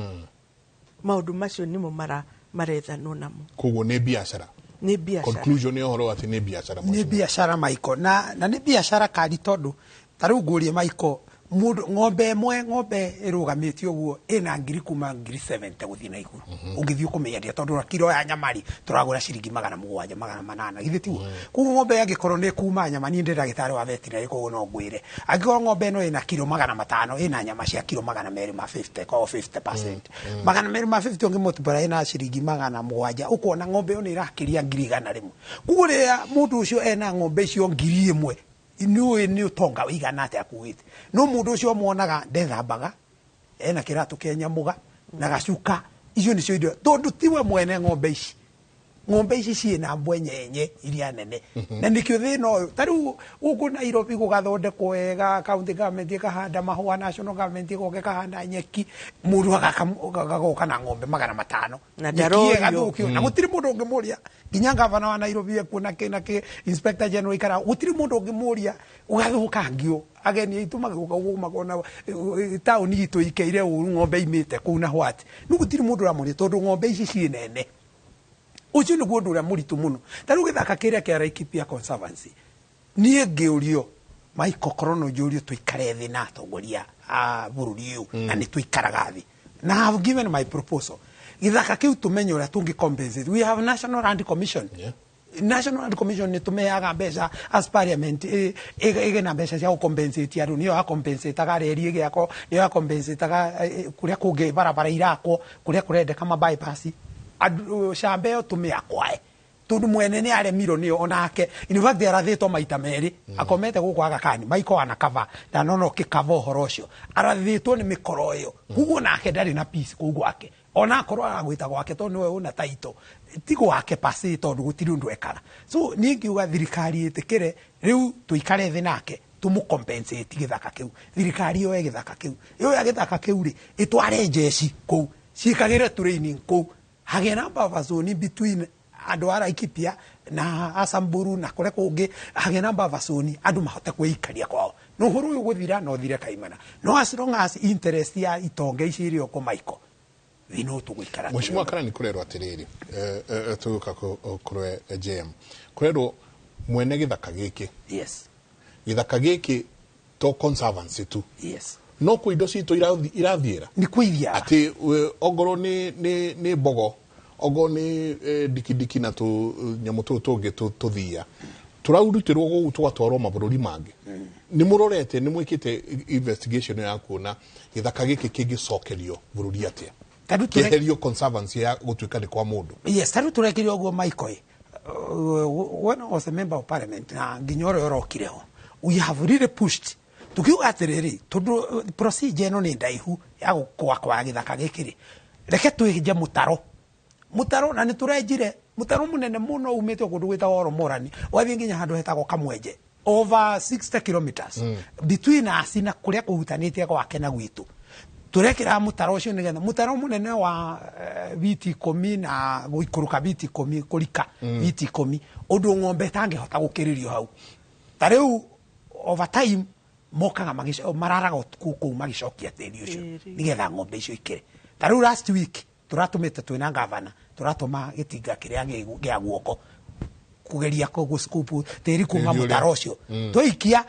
Maũndũ macio nĩmo marethanwo namo. Koguo nĩ biacara. Nĩ biacara. Conclusion nĩ ũhoro atĩ nĩ biacara. Nĩ biacara Michael na nĩ biacara kari tondũ ta rĩu ngũrie Michael mũndũ ng'ombe ĩmwe ng'ombe ĩrũgamĩtio ũguo ĩna ngiri kuma ngiri 70 gũthiĩ na igũrũ ũngĩthiĩ ũkũmĩendia tondũ kiro ya nyama rĩ tũragũra ciringi 700 800 githĩ tiguo. Koguo ng'ombe angĩkorwo nĩ kuma nyama niĩ ndĩ ndagĩtarĩ wa veterinary koguo no ngwĩre angĩkorwo ng'ombe ĩno ĩna kiro 500 ĩna nyama cia kiro 250 koguo 50% 250 ũngĩmũtibara ĩna ciringi 700 ũkuona ng'ombe ĩyo nĩ ĩrakĩria ngiri 100. Koguo rĩrĩa mũndũ ũcio ena ng'ombe icio ngiri 1 nĩ nĩ ũtonga ũigana atĩa akuĩte. No mũndũ ũcio muonaga ndethambaga ena kĩratũ kĩa nyamũga na gacuka icio nĩcio indo tondũ tiwe mwene ng'ombe ici. Ng'ombe ici ciĩna mbwe nyenye iria nene na nĩkĩo thĩna ũyũ ta rĩu gũkũ Nairobi gũgathondekwo wega county government ĩkahanda mahũa national government ĩgoka ĩkahanda nyeki mũndũ agagoka na ng'ombe 500 na ndarorio na gũtirĩ mũndũ ũngĩmũria nginya gavana wa Nairobi ekuo na kĩ inspector general ikara gũtirĩ mũndũ ũngĩmũria ũgathũkangio ageni aitũ magĩũka gũkũ makona taũni itũ ikeire ũru ng'ombe imĩte kũu na what no gũtirĩ mũndũ ũramũria tondũ ng'ombe ici ciĩ nene. Ũcio nĩguo ũndũ ũrĩa mũritũ mũno. Ta rĩu gĩthaka kĩrĩa kĩa Laikipia Conservancy niĩ ngĩũrio Michael korwo no njũrio tũikare thĩ na atongoria a bũrũri ũyũ na nĩ tũikaraga thĩ na I have given my proposal gĩthaka kĩu tũmenye ũrĩa tũngĩ compensate. We have National Land Commission. National Land Commission nĩ tũmeaga mbeca as parliament ĩgĩ na mbeca cia gũcompensate andũ nĩyo yacompensataga reri ĩgĩakwo nĩyo yacompensataga kũrĩa kũngĩ barabara irakwo kũrĩa kũrendeka ma bypass andũ camba ĩyo tũmĩakwae tondũ mwene nĩ aremirwo nĩyo onake in fact arathĩtwo maita merĩ akomete gũkũ Aga Khan Michael anakava ndanona ũkĩkava ũhoro ũcio arathĩtwo nĩ mĩkoro ĩyo koguo nake ndarĩ na peace kũu gwake onakorwo aragwĩta gwake tondũ nĩwe ũna title ti gwake pase tondũ gũtirĩ ũndũ ekaga. So niĩ ngiuga thirikari ĩtĩkĩre rĩu tũikare thĩ nake tũmũcompensate gĩthaka kĩu thirikari yoe gĩthaka kĩu yoya gĩthaka kĩu rĩ ĩtware njeci kũu ciĩkagĩre training kũu hagĩe na buffer zone between andũ a Laikipia na Asamburu na kũrĩa kũngĩ hagĩe na buffer zone andũ mahote kwĩikaria kwao no ũhoro ũyũ gũthira no ũthire kaimana no as long as interest ya itonga ici irĩ oko Michael thĩna ũyũ tũgũikara. Mheshimiwa Karani kũrerwo atĩrĩrĩ tũgĩũka kũrwe JM kũrerwo mwene gĩthaka gĩkĩ. Yes. Gĩthaka gĩkĩ to conservancy tu. Yes. No kwĩ indo citũ irathiĩra nĩ kwĩithiaga atĩ ongorwo nĩ mbogo ongorwo nĩ dikidiki na tũnyamũ tũũ tũngĩ tũthia tũraurutĩrwo gũkũ tũgatwarwo mabũrũri mangĩ. Nĩ mũrorete nĩ mwĩkĩte investigation ya kuona gĩthaka gĩkĩ kĩngĩcokerio bũrũri atĩa kĩeherio conservancy ya gũtuĩka nĩ kwa mũndũ. Yes, tarĩu tũrekire ũguo Michael when I was a member of parliament na nginya ũrĩa ũrokire ho we have really pushed tukiuga atĩrĩrĩ tondũ procedure ĩno nĩ ndaihu ya gũkwakwa gĩthaka gĩkĩ rĩ reke twĩnje mũtaro Mutaro na niturenjire mutaro munene muno umite kundu gwitagwo Oromorani wathie nginya handu hetagwo Kamwenje over 60 kilometers between us na kuria kuhutanitie gwake na gwitu turekira mutaro ucio nigetha mutaro munene wa biti 10 na guikuruka biti 10 kurika biti 10 undu ng'ombe tangihota gukiririo hau ta riu over time mokaga mararaga utuku kuu magicokia tĩri ũcio nigetha ng'ombe icio ikire. Ta rĩu last week tũratũmĩte twĩna gavana tũratũma gĩtinga kĩrĩa gĩa guoko kugeria gũscoop tĩri kuma mũtaro ũcio twaikia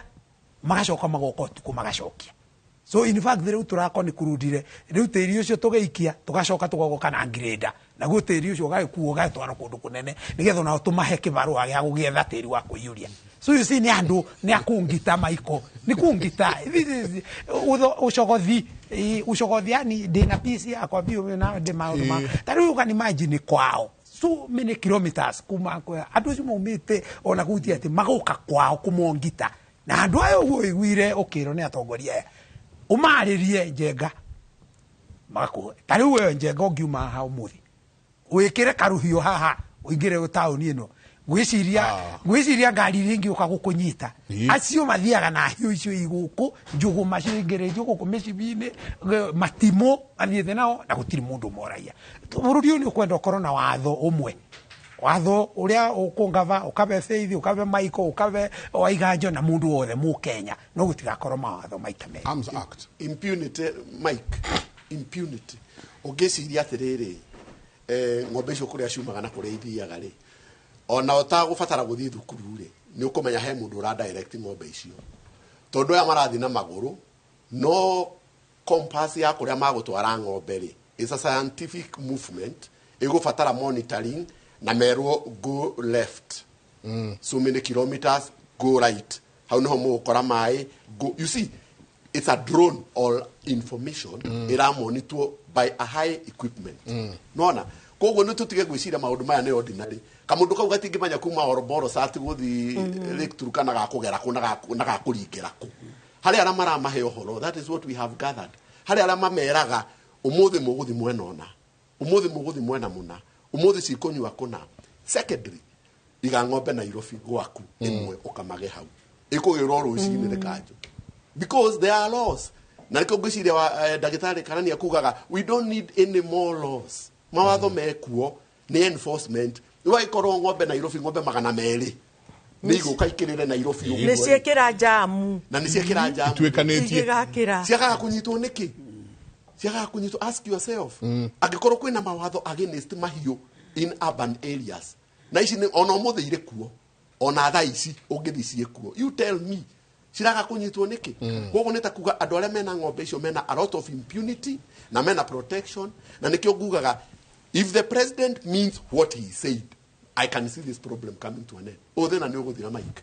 magacoka magoka ũtukũ magacokia. So in fact rĩu tũrako nĩ kurundire rĩu tĩri ũcio tũgĩikia tũgacoka tũgoka na ngirĩnda naguo tĩri ũcio ũgagĩkuo ũgatwarwo kũndũ kũnene nĩgetha onao tũmahe kĩbarũa gĩa gũgĩetha tĩri wa kũiyũria. So you see ni andu ni akungita maiko ni kungita ucogothi ucogothi yani ndina peace yakwa biũ na ndĩ maũndũ ma ta rĩu ũkani imagine kwao so many kilometers kuma kwa andu acio maumĩte ona gutia atĩ magoka kwao kũmongita na andu ayo ũguo ũiguire ũkĩrwo nĩ atongoria aya ũmarĩrie Njenga magakũhe. Ta rĩu we Njenga ũngiuma haha ũmũthĩ wĩkĩre karũhiũ haha ũingĩre taũni ĩno gwiciria ngari iria ingĩũka gũkũnyita acio mathiaga na hiũ icio igũkũ njũgũma cingĩrĩtio gũkũ mĩcibi-inĩ matimũ mathiĩte nao na gũtirĩ mũndũ moragia. Bũrũri ũyũ nĩ ũkwenda ũkorwo na watho ũmwe, watho ũrĩa ũkũngava ũkabe Faith ũkabe Michael ũkabe Waiganjo na mũndũ wothe mũkenya no gũtigakorwo mawatho maita merĩ. Arms Act. Impunity Mike, impunity. Ũngĩciria atĩrĩrĩ ng'ombe icio kũrĩa ciumaga na kũrĩa ithiaga rĩ ona ũtagũbatara gũthiĩ thukuru rĩ nĩ ũkũmenya he mũndũ ũra direct ng'ombe icio tondũ aya marathiĩ na magũrũ no compass ya kũrĩa magũtwara ng'ombe rĩ is a scientific movement ĩgũbatara monitoring na merwo go left so many kilometers go right hau niho mũgũkora maĩ go. You see it's a drone or information ĩramonitwo by a high equipment. Nona koguo nĩ tũtige gwĩciria maũndũ maya nĩ ordinary kamundu kau gatingĩmenya kuma Oroboro sati gũthi Lake Turkana gakũgera kũ na gakũringĩra kũ harĩ arĩa maramahe ũhoro. That is what we have gathered. Harĩ arĩa mameraga ũmũthĩ mũgũthi mwena ũna, ũmũthĩ mũgũthi mwena mũna, ũmũthĩ cikũnyua kũna. Secondary iga ng'ombe Nairobi gwaku ĩmwe ũkamage hau ĩkũgĩrwo rũcinĩ rĩkanjũ because there are laws. Na nĩkĩo ngwĩciria ndagĩtarĩ Karani akugaga we don't need any more laws. Mawatho mekuo nĩ enforcement. Rĩu ng'ombe Nairobi ng'ombe 200 nĩ igũka ikĩrĩre Nairobi ũguo nĩ ciĩkĩra jamu na nĩ ciĩkĩra jamu ituĩkanĩtie ciagaga kũnyitwo nĩkĩ ciagaga kũnyitwo. Ask yourself angĩkorwo kwĩna mawatho against mahiũ in urban areas na ici ona ũmũthĩ irĩ kuo ona thaa ici ũngĩthiĩ ciĩ kuo you tell me ciraga kũnyitwo nĩkĩ. Koguo nĩ ta kuga andũ arĩa mena ng'ombe icio mena a lot of impunity na mena protection na nĩkĩo ngugaga if the president means what he said, I can see this problem coming to an end. Oh, then I know the mic.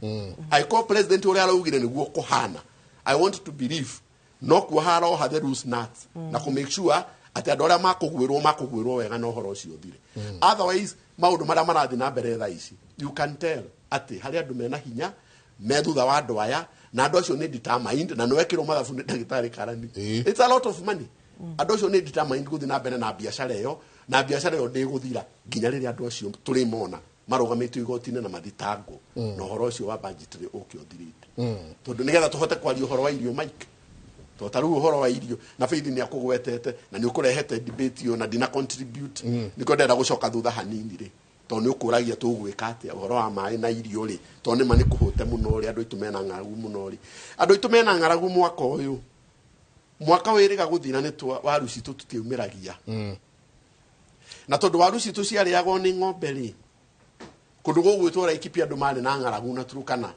I call president uria araugire niguo kuhana. I want to believe no kuhara o hathe loose nuts na ku make sure ati andu aria makugwirwo wega na uhoro ucio uthire. Otherwise maundu maria marathi na mbere thaa ici you can tell ati hari andu mena hinya me thutha wa andu aya na andu acio ni determined na nwekirwo mathabu ni ndagitari Karani. It's a lot of money. Andu acio ni determined guthi na mbere na biacara iyo na biacara iyo ndiguthira nginya riria andu acio turimona marugamitio igoti-inĩ na mathitangwo na ũhoro ũcio wa budgetary ũke ũthirĩte tondu nigetha tũhote kwaria ũhoro wa irio Mike to ta rĩu ũhoro wa irio na Faith nĩ akũgwetete na nĩ ũkũrehete debate ĩyo na ndina contribute nĩkĩo ndĩrenda gũcoka thutha hanini rĩ tondũ nĩ ũkũragia tũgwĩka atĩa ũhoro wa maĩ na irio rĩ tondũ nĩ ma nĩ kũhũte mũno rĩ andũ aitũ mena ng'aragu mũno rĩ andũ aitũ mena ng'aragu mwaka ũyũ mwaka wĩrĩga gũthira nĩ waru citũ tũtiumĩragia na tondu waru citũ ciarĩagwo nĩ ng'ombe rĩ kũndũ gũgwĩtwo Laikipia andũ marĩ na ng'aragu na Turkana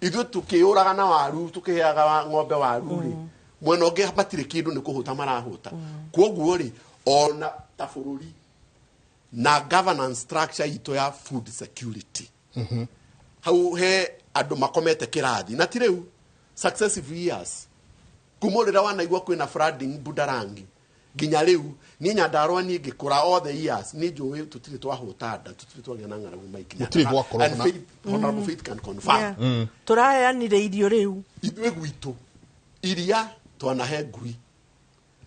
ithuĩ tũkĩũraga na waru tũkĩheaga ng'ombe waru rĩ mwena ũngĩ matirĩ kĩndũ nĩ kũhũta marahũta kwoguo rĩ ona ta bũrũri na governance structure itũ ya food security hau he andũ makomete kĩrathi na ti rĩu successive years kuma rĩrĩa wanaigua kwĩna flooding Budarangi nginya rĩu niĩ Nyandarũa niĩ ngĩkũra all the years niĩ njũĩ tũtirĩ twahũta nda tũtirĩ twagĩa na ng'aragu Mike. And Faith, Honorable Faith can confirm. Tũraheanire irio rĩu ithuĩ gwitũ iria twanahe ngui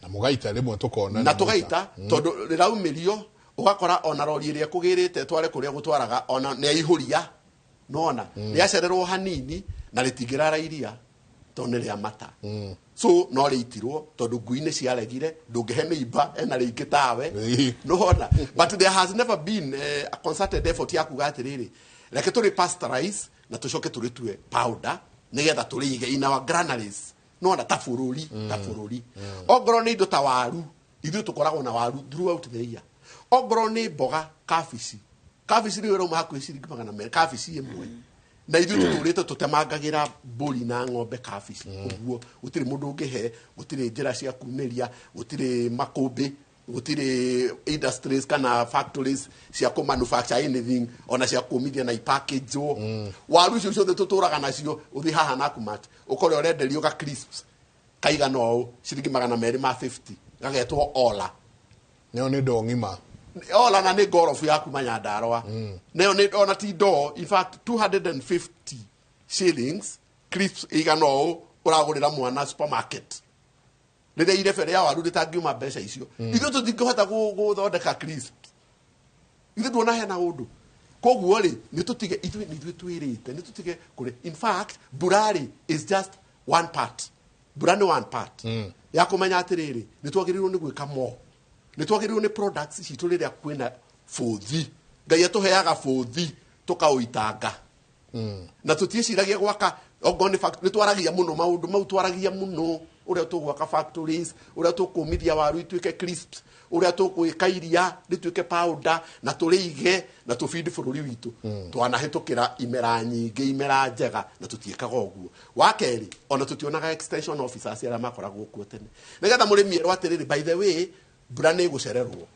na mũgaita rĩmwe tũkona na tũgaita tondũ rĩraumĩrio Ũgakora ona rori ĩrĩa ĩkũgĩrĩte tware kũrĩa gũtwaraga ona nĩ aihũria nona rĩacererwo hanini na rĩtingĩrara iria tondũ nĩ rĩa mata. So no rĩitirwo tondũ ngui nĩ ciaregire, ndũngĩhe neighbor ena rĩingĩ tawe, nĩwona. But there has never been a concerted effort ya kuga atĩrĩrĩ, reke tũrĩ pasteurize na tũcoke tũrĩtue powder nĩgetha tũrĩige in our granaries, nĩwona, ta bũrũri, ta bũrũri. Ongorwo nĩ indo ta waru, ithuĩ tũkoragwo na waru throughout the year. Ongorwo nĩ mboga, kabici, kabici rĩu ĩrauma hakuhĩ ciringi 200 kabici ĩmwe, na ithuĩ tũtũrĩte tũtemangagĩra mbũri na ng'ombe kabici ũguo. Gũtirĩ mũndũ ũngĩhe, gũtirĩ njĩra cia kumĩria, gũtirĩ makũmbĩ, gũtirĩ industries kana factories cia kũ manufacture anything, ona cia kũmithia na ipackage. Waru icio ciothe tũtũraga nacio, ũthiĩ haha Nakumatt ũkore ũrenderio ga crisps kaigana ũũ ciringi 250, gagetwo ola. Nĩyo nĩ ndoo ng'ima. Ola, na nĩ ngorobu ya kuma Nyandarua. Nayo nĩ ona ti ndoo, in fact 250 shillings crisps igana ũũ ũragũrĩra mwana supermarket, rĩrĩa irebe rĩa waru rĩtangiuma mbeca icio. Ithuĩ tũtingĩhota gũthondeka crisps, ithuĩ tuona hena ũndũ. Koguo rĩ, nĩ tũtige, ithuĩ nĩ ithuĩ twĩrĩte nĩ tũtige kũrĩ. In fact, mbura rĩ is just one part, mbura nĩ one part ya kũmenya atĩrĩrĩ, nĩ twagĩrĩirwo nĩ gwĩka more, nĩ twagĩrĩirwo nĩ products citũ rĩrĩa kwĩna bũthi. Ngai atũheaga bũthi tũkaũitanga na tũtiĩciragia gwaka. Ongorwo nĩ nĩ twaragia mũno maũndũ mau, twaragia mũno ũrĩa tũgwaka factories, ũrĩa tũkũmithia waru ituĩke crisps, ũrĩa tũgwĩka iria rĩtuĩke powder na tũrĩige na tũbindi bũrũri witũ. Twanahĩtũkĩra imera nyingĩ, imera njega, na tũtiĩkaga ũguo. Wa kerĩ, ona tũtionaga extension officers arĩa makoragwo kuo tene, nĩgetha mũrĩmi erwo atĩrĩrĩ, by the way, mbura nĩ ĩgũcererwo,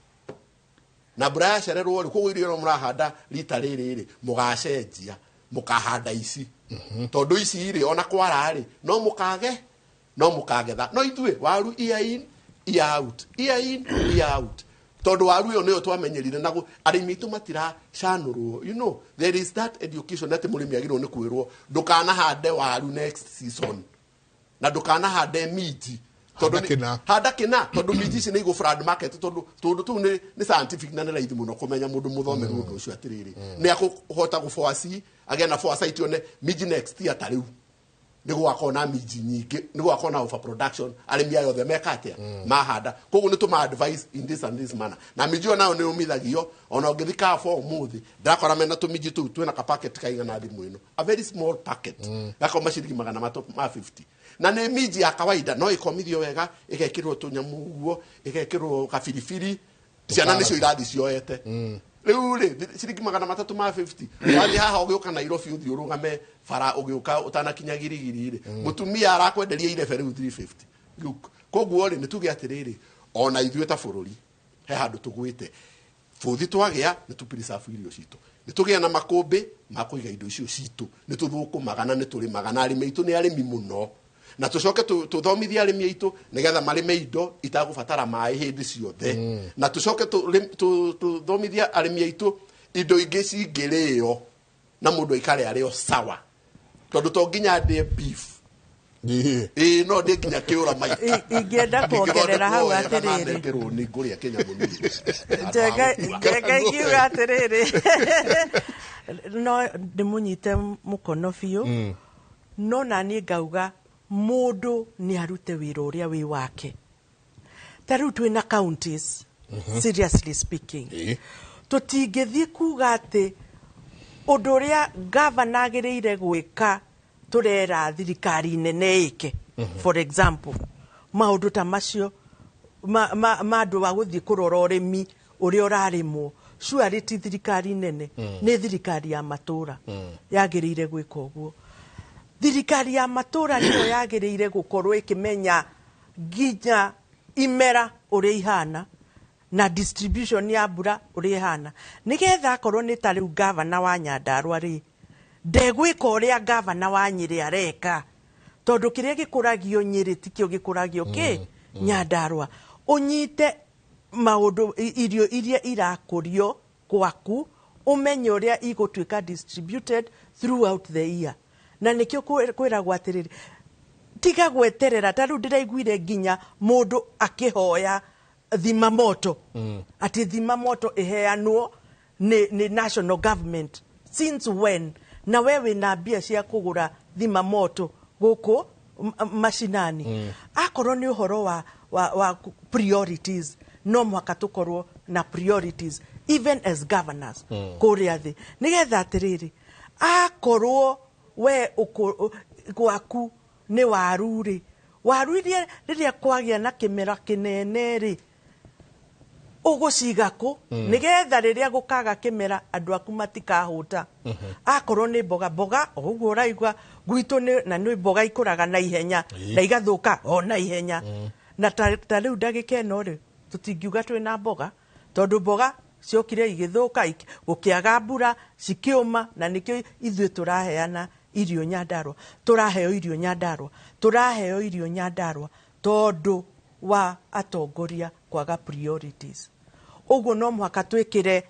na mbura yacererwo rĩ, koguo irio iria mũrahanda rita rĩrĩ rĩ, mũgacenjia mũkahanda ici, tondũ ici rĩ, ona kwara rĩ, no mũkage, no mũkagetha. No ithuĩ waru year in year out, year in year out, tondũ waru ĩyo nĩyo twamenyerire na arĩmi aitũ matiracanũrwo. There is that education atĩ mũrĩmi agĩrĩirwo nĩ kwĩrwo ndũkanahande waru next season na ndũkanahande minji tondũ Handa kĩna. Handa kĩna, tondũ minji ici nĩ igũ flood market, tondũ tũndũ tũu nĩ scientific na nĩ raithi mũno kũmenya mũndũ mũthomeru ũndũ ũcio atĩrĩrĩ, nĩ akũhota gũforesee, agĩe na foresight, one minji next year ta rĩu nĩ gũgakorwo na minji nyingĩ, nĩ gũgakorwo na overproduction, arĩmi aya othe meka atĩa mahanda. Koguo nĩ tũma advice in this and this manner, na minji ĩyo nayo nĩ ũmithagio. Ona ũngĩthi Carrefour ũmũthĩ, ndakora mena tũminji tũu twĩna kapacket kaigana thimũ ĩno, a very small packet, gakauma ciringi 350, na nĩ minji ya kawaida, no ĩkomithio wega, ĩgekĩrwo tũnyamũ ũguo, ĩgekĩrwo kabiribiri, ciana nĩcio irathi cioete. Rĩu rĩ, ciringi 350. Wathiĩ haha ũgĩũka Nairobi, ũthiĩ ũrũgame bara ũgĩũka ũtanakinya Girigiri rĩ, mũtumia arakwenderia irebe rĩu 350. Rĩu koguo rĩ, nĩ tuge atĩrĩrĩ, ona ithuĩ ta bũrũri he handũ tũgwĩte bũthi, twagĩa nĩ tũ preserve irio citũ, nĩ tũgĩa na makũmbĩ ma kũiga indo icio citũ, nĩ tũthũkũmaga na nĩ tũrĩmaga, na arĩmi aitũ nĩ arĩmi mũno, na tũcoke tũthomithie arĩmi aitũ nĩgetha marĩme indo itagũbatara maĩ hĩndĩ ciothe, na tũcoke tũthomithie arĩmi aitũ indo ingĩ cingĩrĩo na mũndũ aikare arĩ o sawa, tondũ to nginya ndĩe beef, ĩĩ, no ndĩe nginya kĩũra maita. Ingĩenda kuongerera hau atĩrĩrĩ. Ndengerwo nĩ ngũrĩa kĩnyamũ niĩ. Njenga, Njenga, ingiuga atĩrĩrĩ, no ndĩmũnyite mũkono biũ, no naniĩ ngauga mũndũ nĩ arute wĩra ũrĩa wĩ wake. Ta rĩu twĩna counties, seriously speaking, tũtingĩthiĩ kuga atĩ ũndũ ũrĩa gavana agĩrĩire gwĩka tũrera thirikari nene ĩke. For example, maũndũ ta macio ma andũ wa gũthiĩ kũrora ũrĩmi ũrĩa ũrarĩmwo, surely ti thirikari nene, nĩ thirikari ya matũra yagĩrĩire gwĩka ũguo. Thirikari ya matũra nĩyo yagĩrĩire gũkorwo ĩkĩmenya nginya imera ũrĩa ihana na distribution ya mbura ũrĩa ĩhana, nĩgetha akorwo nĩ ta rĩu gavana wa Nyandarua rĩ, ndegwĩka ũrĩa gavana wa Nyĩrĩ areka, tondũ kĩrĩa gĩkũragio Nyĩrĩ tikĩo gĩkũragio kĩ Nyandarua. Ũnyite maũndũ, irio iria irakũrio gwaku, ũmenye ũrĩa igũtuĩka distributed throughout the year, na nĩkĩo kwĩragwo atĩrĩrĩ, tiga gweterera. Ta rĩu ndĩraiguire nginya mũndũ akĩhoya thima moto, atĩ thima moto ĩheanwo nĩ national government. Since when? Na we wĩna mbia cia kũgũra thima moto gũkũ macinani? Akorwo nĩ ũhoro wa priorities, no mũhaka tũkorwo na priorities even as governors kũrĩa thĩ, nĩgetha atĩrĩrĩ, akorwo we gwaku nĩ waru rĩ, waru iria rĩrĩa kwagĩa na kĩmera kĩnene rĩ, ũgũciga kũ nĩgetha rĩrĩa gũkaga kĩmera andũ aku matikahũta? Akorwo nĩ mboga mboga, o ũguo ũraigua gwitũ na nĩ mboga ikũraga na ihenya na igathũka o na ihenya. Na ta rĩu ndagĩka ĩno rĩ, tũtingiuga twĩna mboga, tondũ mboga ciokire igĩthũka, gũkĩaga mbura, cikĩũma. Na nĩkĩo ithuĩ tũraheana irio Nyandarua, tũraheo irio Nyandarua, tũraheo irio Nyandarua tondũ wa atongoria kwaga priorities. Ũguo no mũhaka twĩkĩre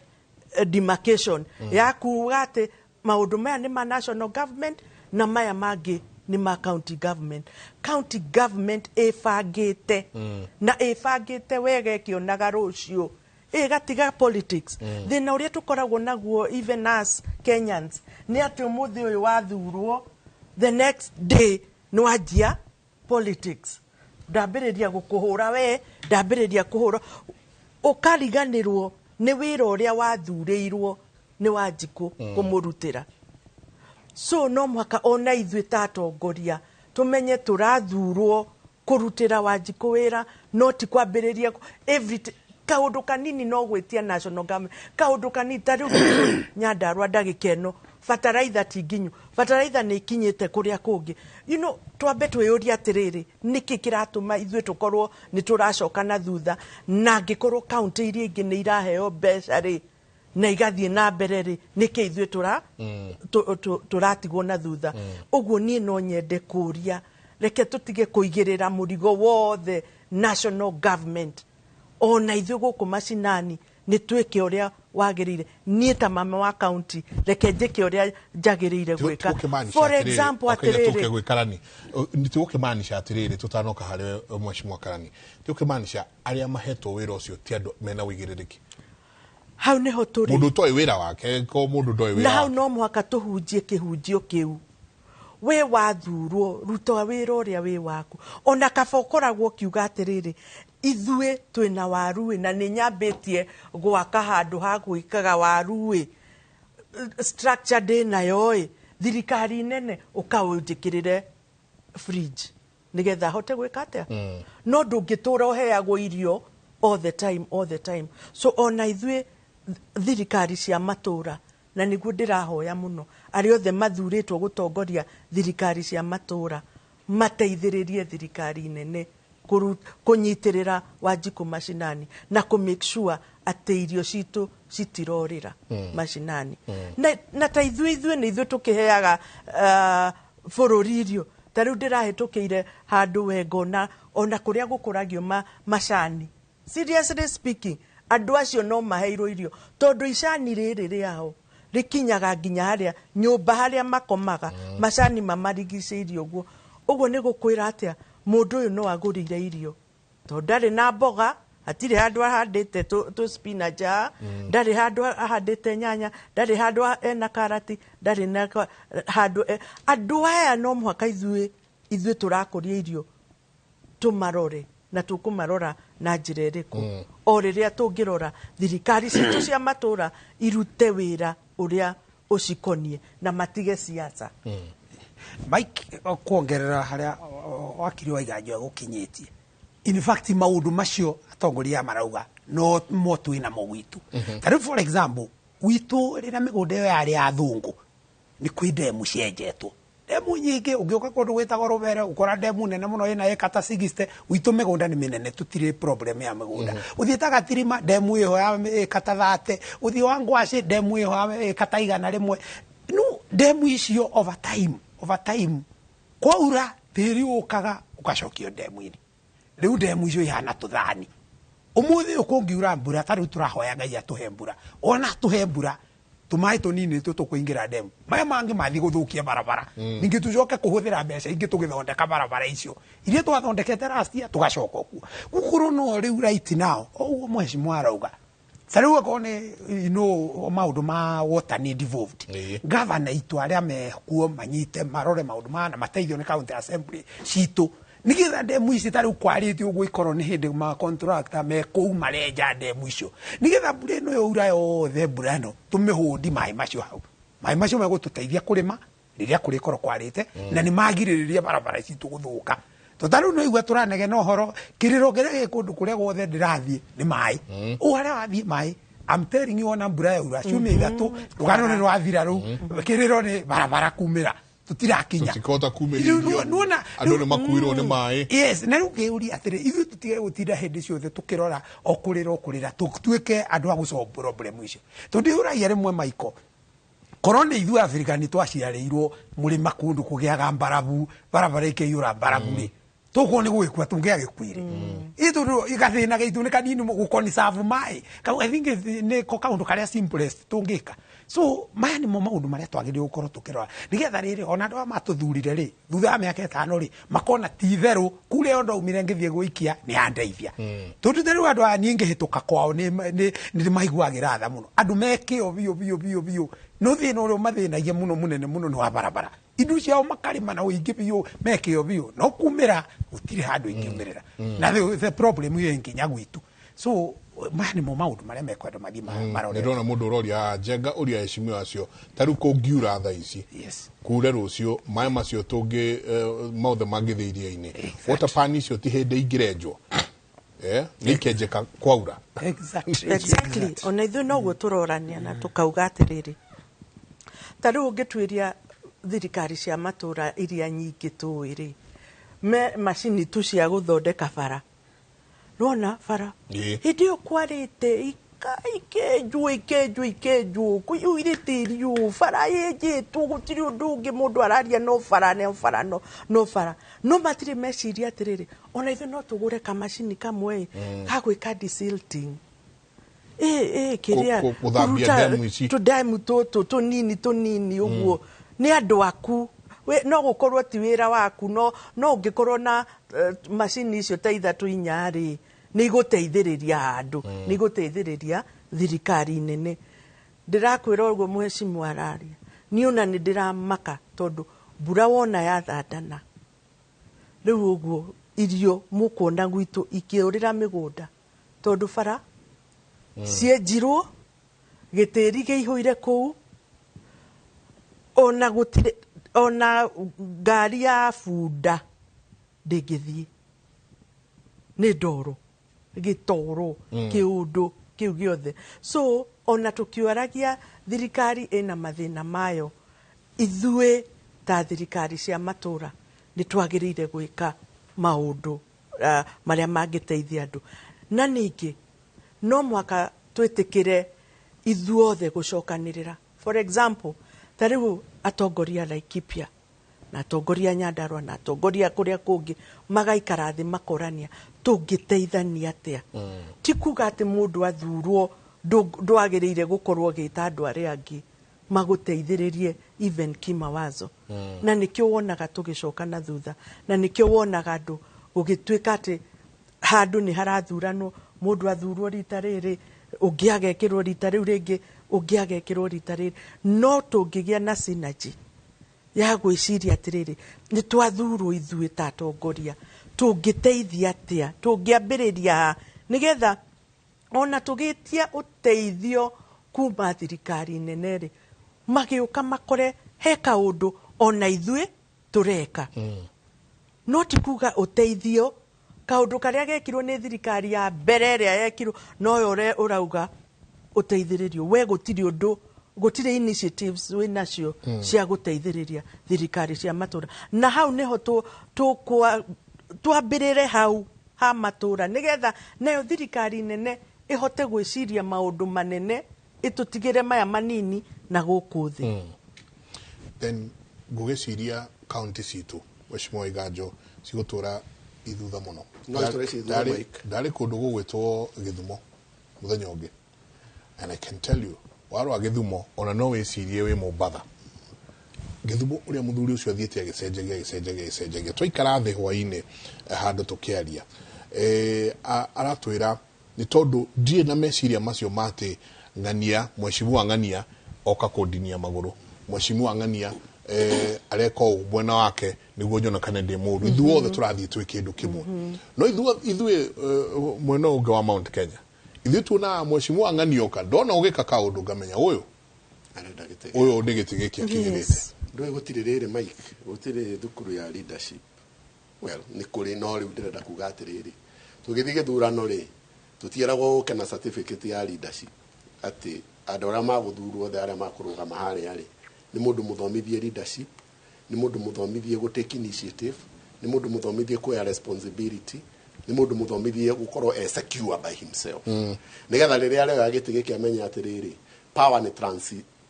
demarcation ya kuga atĩ maũndũ maya nĩ ma national government na maya mangĩ nĩ ma county government. County government ĩbangĩte na ĩbangĩte wega, ĩkĩonaga rũciũ, ĩgatiga politics. Thĩna ũrĩa tũkoragwo naguo even as Kenyans nĩ atĩ ũmũthĩ ũyũ wathurwo, the next day nĩ wanjia politics. Ndambĩrĩria gũkũhũra we, ndambĩrĩria kũhũra, ũkariganĩrwo nĩ wĩra ũrĩa wathurĩirwo nĩ Wanjikũ kũmũrutĩra. So no mũhaka ona ithuĩ ta atongoria tũmenye tũrathurwo kũrutĩra Wanjikũ wĩra, no ti kwambĩrĩria every kaũndũ kanini no gwĩtia national government. Kaũndũ kanini ta rĩu Nyandarua ndagĩka ĩno bataraitha ti nginyu, bataraitha nĩ ikinyĩte kũrĩa kũngĩ. Twambe twĩyũrie atĩrĩrĩ, nĩkĩ kĩratũma ithuĩ tũkorwo nĩ tũracoka na thutha? Na angĩkorwo kaũntĩ iria ingĩ nĩ iraheo mbeca rĩ na igathiĩ na mbere rĩ, nĩkĩ ithuĩ tũratigwo na thutha? Ũguo niĩ no nyende kũria, reke tũtige kũigĩrĩra mũrigo wothe national government. Ona ithuĩ gũkũ macinani nĩ twĩke ũrĩa wagĩrĩire. Niĩ ta mama wa county, reke njĩke ũrĩa njagĩrĩire gwĩka. For example, atĩrĩrĩ, nĩtũgũkĩmaanisha atĩrĩrĩ, tũtanoka harĩ mheshimiwa Karani, tũkĩmaanisha arĩa mahetwo wĩra ũcio ti andũ mena ũigĩrĩrĩki. Hau nĩho tũrĩ. Mũndũ ũtoĩ wĩra wake, ko mũndũ ndoĩ wĩra na hau no mũhaka tũhunjie kĩhunjio kĩu. We wathurwo, ruta wĩra ũrĩa wĩ waku. Ona kaba ũkoragwo ũkiuga atĩrĩrĩ, ithuĩ twĩna waru na nĩ nyambĩtie gwaka handũ ha gwĩkaga waru, structure ndĩnayo ĩ, thirikari nene ũkaũnjĩkĩrĩre fridge nĩgetha hote gwĩka atĩa. No ndũngĩtũra ũheagwo irio all the time, all the time. So ona ithuĩ thirikari cia matũra, na nĩguo ndĩrahoya mũno arĩa othe mathurĩtwo gũtongoria thirikari cia matũra mateithĩrĩrie thirikari nene kũnyitĩrĩra Wanjikũ macinani na kũ make sure atĩ irio citũ citirorĩra macinani. Na ta ithuĩ nĩ ithuĩ tũkĩheaga bũrũri irio. Ta rĩu ndĩrahĩtũkĩire handũ we ngona ona kũrĩa gũkũragio macani, seriously speaking, andũ acio no maheirwo irio tondũ icani rĩrĩ rĩao rĩkinyaga nginya harĩa nyũmba harĩa makomaga, macani mamarigicĩirie ũguo. Ũguo nĩ gũkwĩra atĩa, mũndũ ũyũ no agũrĩire irio tondũ ndarĩ na mboga, hatirĩ handũ ahandĩte tũ spinach haha, ndarĩ handũ ahandĩte nyanya, ndarĩ handũ ena karati, ndarĩ na handũ. Andũ aya no mũhaka ithuĩ tũrakũria irio tũmarore, na tũkũmarora na njĩra ĩrĩkũ? O rĩrĩa tũngĩrora thirikari citũ cia matũra irute wĩra ũrĩa ũcikonie na matige siasa. Mike, kuongerera harĩa wakiri wa Iganjo egũkinyĩtie, in fact maũndũ macio atongoria marauga no mo twĩ namo gwitũ. Ta rĩu for example, gwitũ rĩrĩa mĩgũnda ĩyo yarĩ ya athũngũ, nĩ kwĩ ndemu cienjetwo, ndemu nyingĩ. Ũngĩũka kũndũ gwĩtagwo Rũbere ũkora ndemu nene mũno ĩna ĩka ta 60. Gwitũ mĩgũnda nĩ mĩnene, tũtirĩ problem ya mĩgũnda. Ũthiĩte Gatirima, ndemu ĩho ya ĩka ta 30. Ũthiĩ wa Ngwacĩ, ndemu ĩho ya ĩka ta 100. No ndemu icio over time kwaura tĩri ũkaga ũgacokio ndemu-inĩ. Rĩu ndemu icio ihana tũthani. Ũmũthĩ ũyũ kũngiura mbura, ta rĩu tũrahoya Ngai atũhe mbura, ona atũhe mbura Tũmaĩ tũnini nĩtwo tũkũingĩra ndemu, maya mangĩ mathiĩ gũthũkia barabara. Ningĩ tũcoke kũhũthĩra mbeca ingĩ tũgĩthondeka barabara icio iria twathondekete last year, tũgacoka ũguo gũkorwo no rĩu. Right now, o ũguo mheshimiwa arauga, ta rĩu akorwo nĩ maũndũ ma water nĩ devolved, gavana itũ arĩa mekuo manyite marore maũndũ maya na mateithio nĩ county assembly citũ, nĩgetha ndemu ici ta rĩu kwarĩte ũguo ikorwo nĩ hĩndĩ ma contractor me kũu marenja ndemu icio, nĩgetha mbura ĩno yaura yothe, mbura ĩno tũmĩhũndi maĩ macio hau. Maĩ macio megũtũteithia kũrĩma rĩrĩa kũrĩkorwo kwarĩte, na nĩ magirĩrĩria barabara citũ gũthũka. To ta rĩu nĩigua tũranegena ũhoro kĩrĩro kĩrĩa gĩ kũndũ kũrĩa guothe ndĩrathiĩ nĩ maĩ o harĩa wathiĩ maĩ. I'm telling you, ona mbura yaura ciumia 3, rũgano nĩ rwathira. Rĩu kĩrĩro nĩ barabara kumĩra tũtirakinya. Tũtikahota kumĩria irio. Nĩwona? Andũ nĩ makuirwo nĩ maĩ. Yes, na rĩu ngĩũria atĩrĩ, ithuĩ tũtige gũtinda hĩndĩ ciothe tũkĩrora o kũrĩra o kũrĩra, tũtuĩke andũ a gũsolve problem icio. Tondũ ndĩũragia rĩmwe, Michael, korwo nĩ ithuĩ Afrika nĩ twaciarĩirwo mũrĩma kũndũ kũgĩaga mbarabu, barabara ĩkĩiyũra mbarabu rĩ, tũkorwo nĩ gũgĩkua tũngĩagĩkuire. Ĩ tondũ gathĩna gaitũ nĩ kanini gũkoniserve maĩ. I think nĩko kaũndũ karĩa simplest tũngĩka. So maya nĩmo maũndũ marĩa twagĩrĩirwo gũkorwo tũkĩrora, nĩgetha rĩrĩ ona andũ aya matũthurire rĩ, thutha wa mĩaka 5 rĩ, makona ti itherũ kura ĩyo ndaumire ngĩthiĩ gũikia nĩ yandeithia. Tondũ ta rĩu andũ aya niĩ ngĩhĩtũka kwao nĩ maiguagĩra tha mũno, andũ mekĩo biũ biũ biũ biũ. No thĩna ũrĩa ũmathĩnagia mũno mũnene mũno nĩ wa barabara. Indo ciao makarĩma na ũingĩ biũ, mekĩo biũ, no kumĩra gũtirĩ handũ ingĩumĩrĩra. Na the problem ĩ nginya gwitũ. So maya nĩmo maũndũ marĩa mekwenda mathiĩ marorete. Nĩ ndona mũndũ ũroria njenga ũria heshimiwa acio, ta rĩu kũngiura thaa ici, kure rũciũ, maĩ macio tũngĩ mothe mangĩthiĩ iria-inĩ, water pan icio ti hĩndĩ ingĩrenjwo, nĩ ikenjeka kwaura. Exactly, ona ithuĩ noguo tũrorania na tũkauga atĩrĩrĩ, ta rĩu ũngĩtuĩria thirikari cia matũra iria nyingĩ tũĩ rĩ, me macini tu cia gũthondeka bara, nĩwona bara hĩndĩ ĩyo kwarĩte ikenjwo ikenjwo ikenjwo kũiyũire tĩri ũũ, bara yenjĩtwo, gũtirĩ ũndũ ũngĩ mũndũ araria no bara, no bara, no bara. No matirĩ meciria atĩrĩrĩ, ona ithuĩ no tũgũre kamacini kamwe ga gwĩka desilting ĩ kĩrĩa Gũthambia kũruta ndemu ici. Tũndemu tũtũ tũnini tũnini ũguo nĩ andũ aku. No gũkorwo ti wĩra waku, no ũngĩkorwo na macini icio ta ithatũ inya rĩ, nĩ igũteithĩrĩria handũ, nĩ igũteithĩrĩria thirikari nene. Ndĩrakwĩra ũguo mheshimiwa araria, niĩ ona nĩ ndĩramaka tondũ mbura wona yathandana rĩu ũguo, irio mũkuona gwitũ ikĩũrĩra mĩgũnda tondũ bara cienjirwo, gĩtĩri kĩihũire kũu, ona gũtirĩ ona ngari ya bunda ndĩngĩthiĩ nĩ ndoro gĩtoro kĩũndũ kĩu gĩothe. So ona tũkĩaragia thirikari ĩna mathĩna mayo, ithuĩ ta thirikari cia matũra nĩ twagĩrĩire gwĩka maũndũ marĩa mangĩteithia andũ. Na ningĩ no mwaka twĩtĩkĩre ithuothe gũcokanĩrĩra. For example, ta rĩu atongoria Laikipia na atongoria Nyandarua na atongoria kũrĩa kũngĩ magaikara thĩ makorania, tũngĩteithania atĩa? Ti kuga atĩ mũndũ athurwo ndwagĩrĩire gũkorwo ũgĩta andũ arĩa angĩ magũteithĩrĩrie, even kimawazo. Na nĩkĩo wonaga tũgĩcoka na thutha, na nĩkĩo wonaga andũ gũgĩtuĩka atĩ handũ nĩ harathuranwo, mũndũ athurwo rita rĩrĩ, ũngĩ agekĩrwo rita rĩu rĩngĩ, ũngĩ agekĩrwo rita rĩrĩ. No tũngĩgĩa na synergy ya gwĩciria atĩrĩrĩ, nĩ twathurwo ithuĩ ta atongoria, tũngĩteithia atĩa, tũngĩambĩrĩria ha, nĩgetha ona tũgĩtia ũteithio kuma thirikari nene rĩ, magĩũka makore he kaũndũ ona ithuĩ tũreka. No ti kuga ũteithio kaũndũ karĩa gekirwo nĩ thirikari ya mbere ĩrĩa yekirwo noyo ũrauga ũteithĩrĩrio. We gũtirĩ ũndũ, gũtirĩ initiatives wĩ nacio cia gũteithĩrĩria thirikari cia matũra. Na hau nĩho twambĩrĩre hau ha matũra, nĩgetha nayo thirikari nene ĩhote gwĩciria maũndũ manene, ĩtũtigĩre maya manini na gũkũ thĩ. Then ngũgĩciria kaunti citũ, Mheshimiwa Iganjo, cigũtũra ithutha mũno. No itũre ci thutha, Mike. Ndarĩ kũndũ gũgwĩtwo Gĩthumo mũthenya ũngĩ, and I can tell you Warora Gĩthumo ona no wĩcirie wĩ Mombatha. Gĩthumo ũrĩa mũthuri ũcio athiĩte agĩcenjagia twaikara thĩ hwainĩ handũ tũkĩaria, aratwĩra nĩ tondũ ndirĩ na meciria macio ma atĩ ng'ania mheshimiwa ng'ania oka kũndinia magũrũ, mheshimiwa ng'ania areka ũũ mwena wake nĩguo njonekane ndĩ mũũru. Ithuothe tũrathiĩ twĩ kĩndũ kĩmwe. No ithuĩ mwena ũngĩ wa Mount Kenya, ithuĩ tuonaga mheshimiwa ng'ania oka ndona ũgĩka kaũndũ ngamenya ũyũ nĩ gĩtĩ gĩkĩ akinyĩrĩte. Ndũĩ gũtirĩ rĩrĩ Mike, gũtirĩ thukuru ya leadership. Well, nĩ kũrĩ no rĩu ndĩrenda kuga atĩrĩrĩ, tũgĩthiĩ gĩthurano rĩ, tũtiĩragwo ũke na certificate ya leadership atĩ andũ arĩa magũthurwo othe arĩa makũrũgama harĩa rĩ, nĩ mũndũ mũthomithie leadership, nĩ mũndũ mũthomithie gũ take initiative, nĩ mũndũ mũthomithie kuoya responsibility, nĩ mũndũ mũthomithie gũkorwo e secure by himself. Nĩgetha rĩrĩa areoya gĩtĩ gĩkĩ amenye atĩrĩrĩ, power nĩ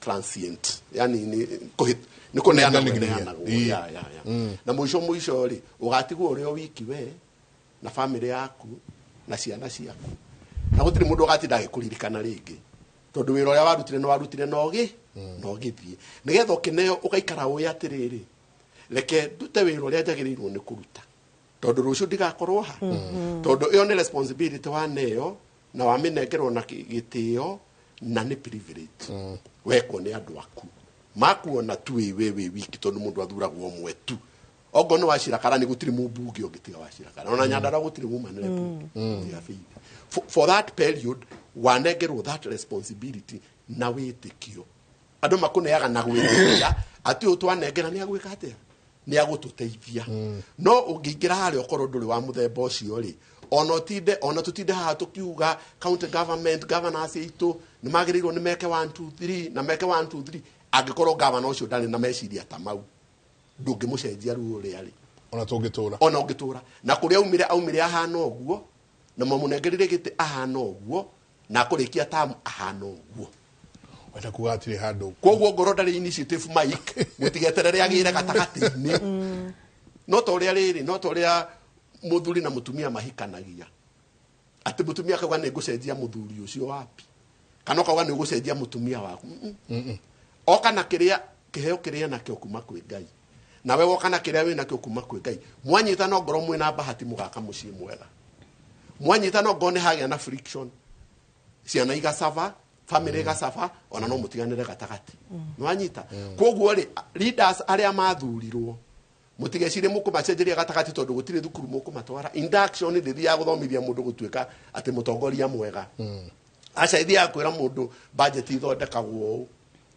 transient, yani nĩ kũneana kũneanagwo. Ya. Na mũico mũico rĩ, ũgatigwo ũrĩ o wiki we na family yaku na ciana ciaku, na gũtirĩ mũndũ ũgatinda agĩkũririkana rĩngĩ, tondũ wĩra ũrĩa warutire nĩ warutire na ũgĩthiĩ. Nĩgetha ũkĩneo ũgaikara ũĩ atĩrĩrĩ, reke ndute wĩra ũrĩa njagĩrĩirwo nĩ kũruta, tondũ rũciũ ndigakorwo ha. Tondũ ĩyo nĩ responsibility waneo na wamĩnengerwo na gĩtĩo na nĩ privilege wekwo nĩ andũ aku makuona tu wĩ wiki, tondũ mũndũ athuragwo ũmwe tu. Okorwo nĩ Wachira Karani gũtirĩ mũmbunge ũngĩtiga Wachira Karani, ona Nyandarua gũtirĩ mumanĩre tiga Faith. For that period wanengerwo that responsibility na wĩtĩkio. Andũ makũneaga na gwĩtĩkia atĩ ũyũ twanengera nĩ agwĩka atĩa, nĩ agũtũteithia. No ũngĩingĩra harĩa ũkorwo ndũrĩ wa mũthemba ũcio rĩ, ona tũtinde haha tũkiuga county government governors aitũ nĩ magĩrĩirwo nĩ meke 1 2 3 na meke 1 2 3, angĩkorwo governor ũcio ndarĩ na meciria ta mau, ndũngĩmũcenjia rĩu ũrĩa rĩ, ona tũngĩtũra, ona ũngĩtũra. Na kũrĩa aumire ahana ũguo, na mamũnengerire gĩtĩ ahana ũguo, na akũrĩkia tamu ahana ũguo. Wenda kuga atirĩ handũ. Koguo ngorwo ndarĩ initiative Mike, mũtigeterere agĩre gatagatĩ-inĩ. No ta ũrĩa rĩrĩ, no ta ũrĩa mũthuri na mũtumia mahikanagia, atĩ mũtumia akauga nĩ ngũcenjia mũthuri ũcio wapi, kana ũkauga nĩ ũgũcenjia mũtumia waku. Oka na kĩrĩa kĩheo kĩrĩa nakĩo kuma kwĩ Ngai, nawe woka na kĩrĩa wĩ nakĩo kuma kwĩ Ngai, mwanyita no ngorwo mwĩna bahati mũgaka mũciĩ mwega, mwanyita no ngorwo nĩ hagĩa na friction, ciana igacaba, family igacaba, ona no mũtiganĩre gatagatĩ. Nwanyita. Koguo rĩ, leaders arĩa mathurirwo mũtigecirie mũkũmacenjeria gatagatĩ, tondũ gũtirĩ thukuru mũkũmatwara. Induction ndĩthiaga gũthomithia mũndũ gũtuĩka atĩ mũtongoria mwega. Aca ithiaga kwĩra mũndũ budget ithondekagwo ũũ.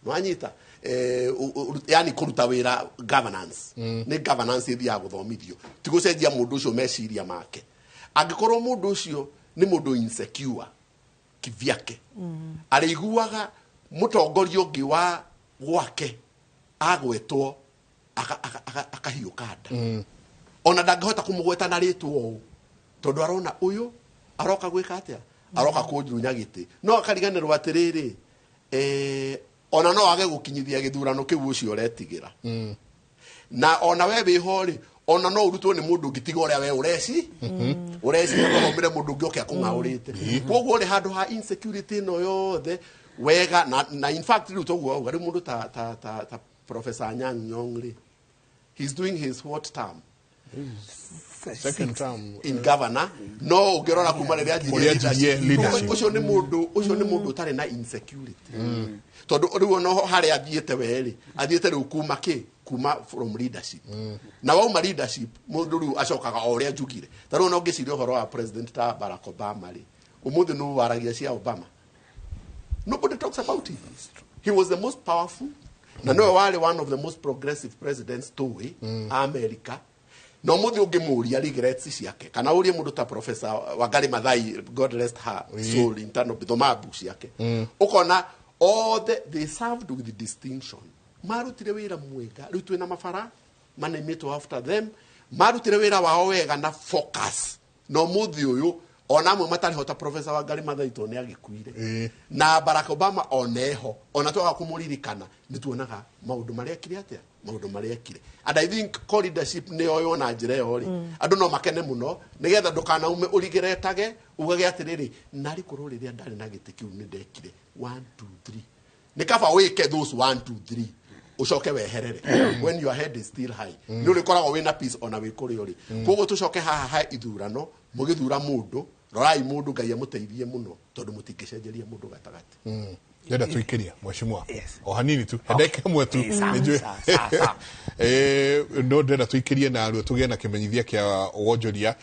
Nwanyita. Yani kũruta wĩra governance. Nĩ governance ithiaga gũthomithio, ti gũcenjia mũndũ ũcio meciria make. Angĩkorwo mũndũ ũcio nĩ mũndũ insecure kivyake, arĩiguaga mũtongoria ũngĩ wa gwake agwetwo akahiũka nda, ona ndangĩhota kũmũgweta na rĩtwa ũũ, tondũ arona ũyũ aroka gwĩka atĩa, aroka kũnjunya gĩtĩ. No akariganĩrwo atĩrĩrĩ, ona no age gũkinyithia gĩthurano kĩu ũcio ũretigĩra. Na ona we wĩho rĩ, ona no ũrutwo nĩ mũndũ ũngĩ tiga ũrĩa we ũreci ũreci mũndũ ũngĩ oke akũng'aũrĩte. Koguo rĩ, handũ ha insecurity ĩno yothe wega, na in fact rĩu toguo wauga, rĩu mũndũ ta Professor Anyang' Nyong'o rĩ, he's doing his what term? Second term in governor. No ũngĩrora kuma rĩrĩa anjirie leadership, ũcio nĩ mũndũ ũtarĩ na insecurity. Tondũ rĩu ona harĩa athiĩte we rĩ, athiĩte rĩu kuma kĩ, kuma from leadership. Na wauma leadership, mũndũ rĩu acokaga o ũrĩa njugire. Ta rĩu ona ũngĩciria ũhoro wa president ta Barack Obama rĩ, ũmũthĩ nũ waragia cia Obama? Nobody talks about him. He was the most powerful, na nowe warĩ one of the most progressive presidents tũĩ America. No mũthĩ ũngĩmũria regrets ciake, kana ũrie mũndũ ta Professor Wangari Maathai, God rest her soul, in terms of thoma book ciake, ũkona othe they served with distinction. Marutire wĩra mwega. Rĩu twĩna mabara manĩmĩtwo after them, marutire wĩra wao wega na focus. No mũthĩ ũyũ ona amwe matarĩ hota Professor Wangari Maathai tondũ nĩ agĩkuire, na Barack Obama oneho, ona twaga kũmũririkana nĩ tuonaga maũndũ marĩa ekire atĩa, maũndũ marĩa ekire. And I think core leadership nĩ yoywo na njĩra ĩyo rĩ, andũ no makene mũno, nĩgetha ndũkanaume ũrigeretage ugage atĩrĩrĩ, narĩ korwo rĩrĩa ndarĩ na gĩtĩ kĩu nĩ ndekire 1 2 3. Nĩ kaba wĩke those 1 2 3 ucoke weherere when your head is still high. Nĩ ũrĩkoragwo wĩna peace ona wĩ kũrĩa ũrĩ. Koguo tũcoke haha ha ithurano, mũgĩthura mũndũ, rorai mũndũ Ngai amũteithie mũno, tondũ mũtingĩcenjeria mũndũ gatagatĩ. Ndĩrenda tũikĩrie mheshimiwa o hanini tu, ndagĩka ĩmwe tu, nĩnjũĩ no ndĩrenda tũikĩrie na ruo tũgĩe na kĩmenyithia kĩa wonjoria.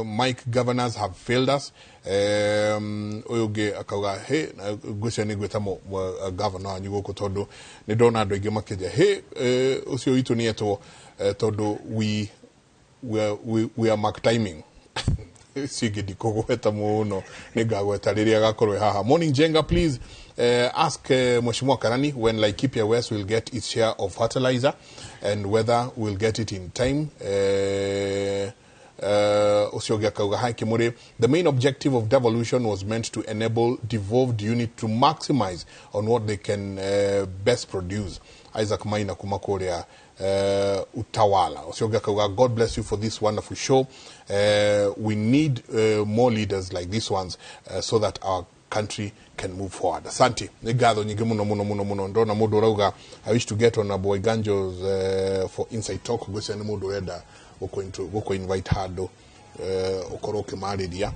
Mike, governors have failed us. Ũyũ ũngĩ akauga he ngwĩciria nĩ ngwĩta governor wanyu gũkũ, tondũ nĩ ndona andũ aingĩ makĩnja he ũcio witũ nĩ etwo, tondũ we are mark timing. Icio ingĩ ndikũgweta mũno, nĩ ngagweta rĩrĩa agakorwo haha. Morning Jenga, please ask Mheshimiwa Karani when Laikipia West will get its share of fertilizer and whether we'll get it in time. Ũcio ũngĩ akauga hi Kimuri, the main objective of devolution was meant to enable devolved unit to maximize on what they can best produce. Isaac Maina kuma kũrĩa Utawala. Ũcio ũngĩ akauga God bless you for this wonderful show. We need more leaders like these ones so that our country can move forward. Asante. Nĩ ngatho nyingĩ mũno mũno mũno mũno. Ndona mũndũ ũrauga I wish to get on Boy Ganjos for inside talk. Ngwĩciria nĩ mũndũ ũrenda gũkũ invite handũ ũkorwo ũkĩmarĩria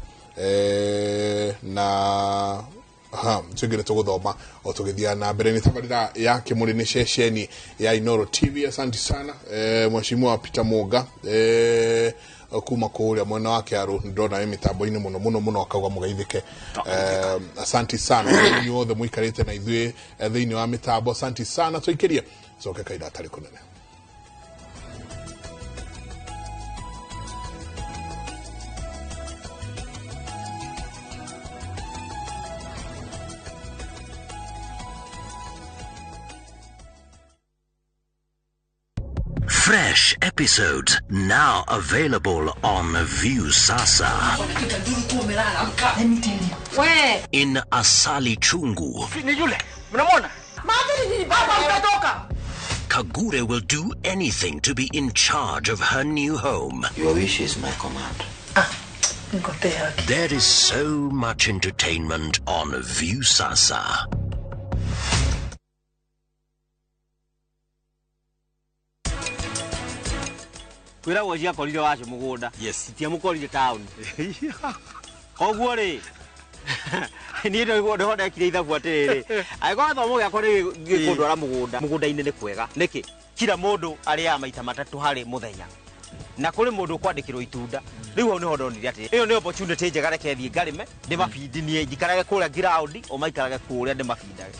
na ha tũngĩ tũgũthoma o tũgĩthiaga na mbere. Nĩ tabarĩra ya Kĩmũrĩ, nĩ ceceni ya Inoro TV. Asante sana Mheshimiwa Peter Muga kuma kũrĩa mwena wa Kĩarũ, ndona wĩ mĩtambo-inĩ mũno mũno mũno, akauga mũgeithĩke. Asante sana inyuĩ othe mũikarĩte na ithuĩ thĩinĩ wa mĩtambo, asante sana. Tũikĩrie coke kaida atarĩ kũnene. Fresh episodes now available on Viusasa. Let me tell you. Where? In Asali Chungu, Kagure will do anything to be in charge of her new home. Your wish is my command. There is so much entertainment on Viusasa. Kwĩragwo ciakorire wacio mũgũnda, citiamũkorire taũni, koguo rĩ niĩ nĩho ndekire ithabu atĩrĩrĩ, angĩkorwo gĩthomo gĩakwa nĩ gĩkũndwara mũgũnda, mũgũnda-inĩ nĩ kwega nĩkĩ kila mũndũ arĩaga maita matatũ harĩ mũthenya, na kũrĩ mũndũ ũkwandĩkĩrwo itunda. Rĩu hau nĩho ndonire atĩ ĩyo nĩ opportunity njega, reke thiĩ ngarĩme ndĩmabindinie, njikarage kũrĩa ground o maikarage kũrĩa ndĩmabindage.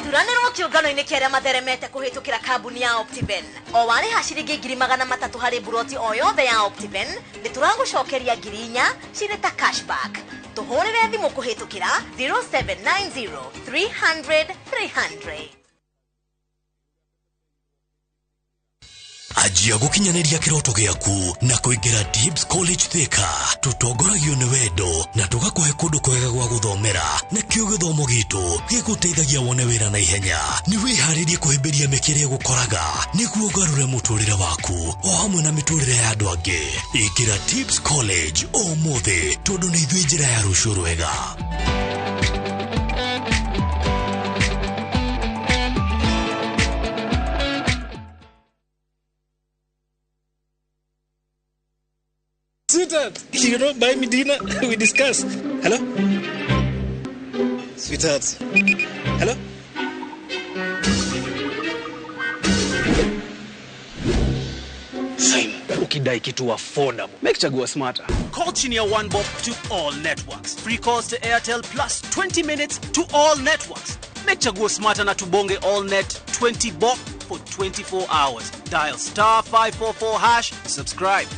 Thuranĩrwo kĩũngano-inĩ kĩa arĩa matheremete kũhĩtũkĩra kambuni ya Optiven. O warĩha ciringi 300,000 harĩ buroti o yothe ya Optiven, nĩ tũragũcokeria 4,000 cirĩ ta cashback. Tũhũrĩre thimũ kũhĩtũkĩra 0790 300 300. Anjia gũkinyanĩria kĩroto gĩaku na kũingĩra Dibs College Thika. Tũtongoragio nĩ wendo na tũgakũhe kũndũ kwega gwa gũthomera, nakĩo gĩthomo gitũ gĩgũteithagia wone wĩra na ihenya. Nĩ wĩharĩrie kũhĩmbĩria mĩeke ĩrĩa ĩgũkoraga nĩguo ũgarũre mũtũrĩre waku o hamwe na mĩtũrĩre ya andũ angĩ. Ingĩra Dibs College ũmũthĩ, tondũ nĩ ithuĩ njĩra ya rũciũ rwega. Sweetheart, you don't buy me dinner, we discuss. Hello? Sweetheart. Hello? Same. Ukidai kitu affordable, make Chagua smarter. Call chini ya 1 bob to all networks. Free calls to Airtel plus 20 minutes to all networks. Make Chagua smarter na tubonge all net 20 bob for 24 hours. Dial star 544 hash, subscribe.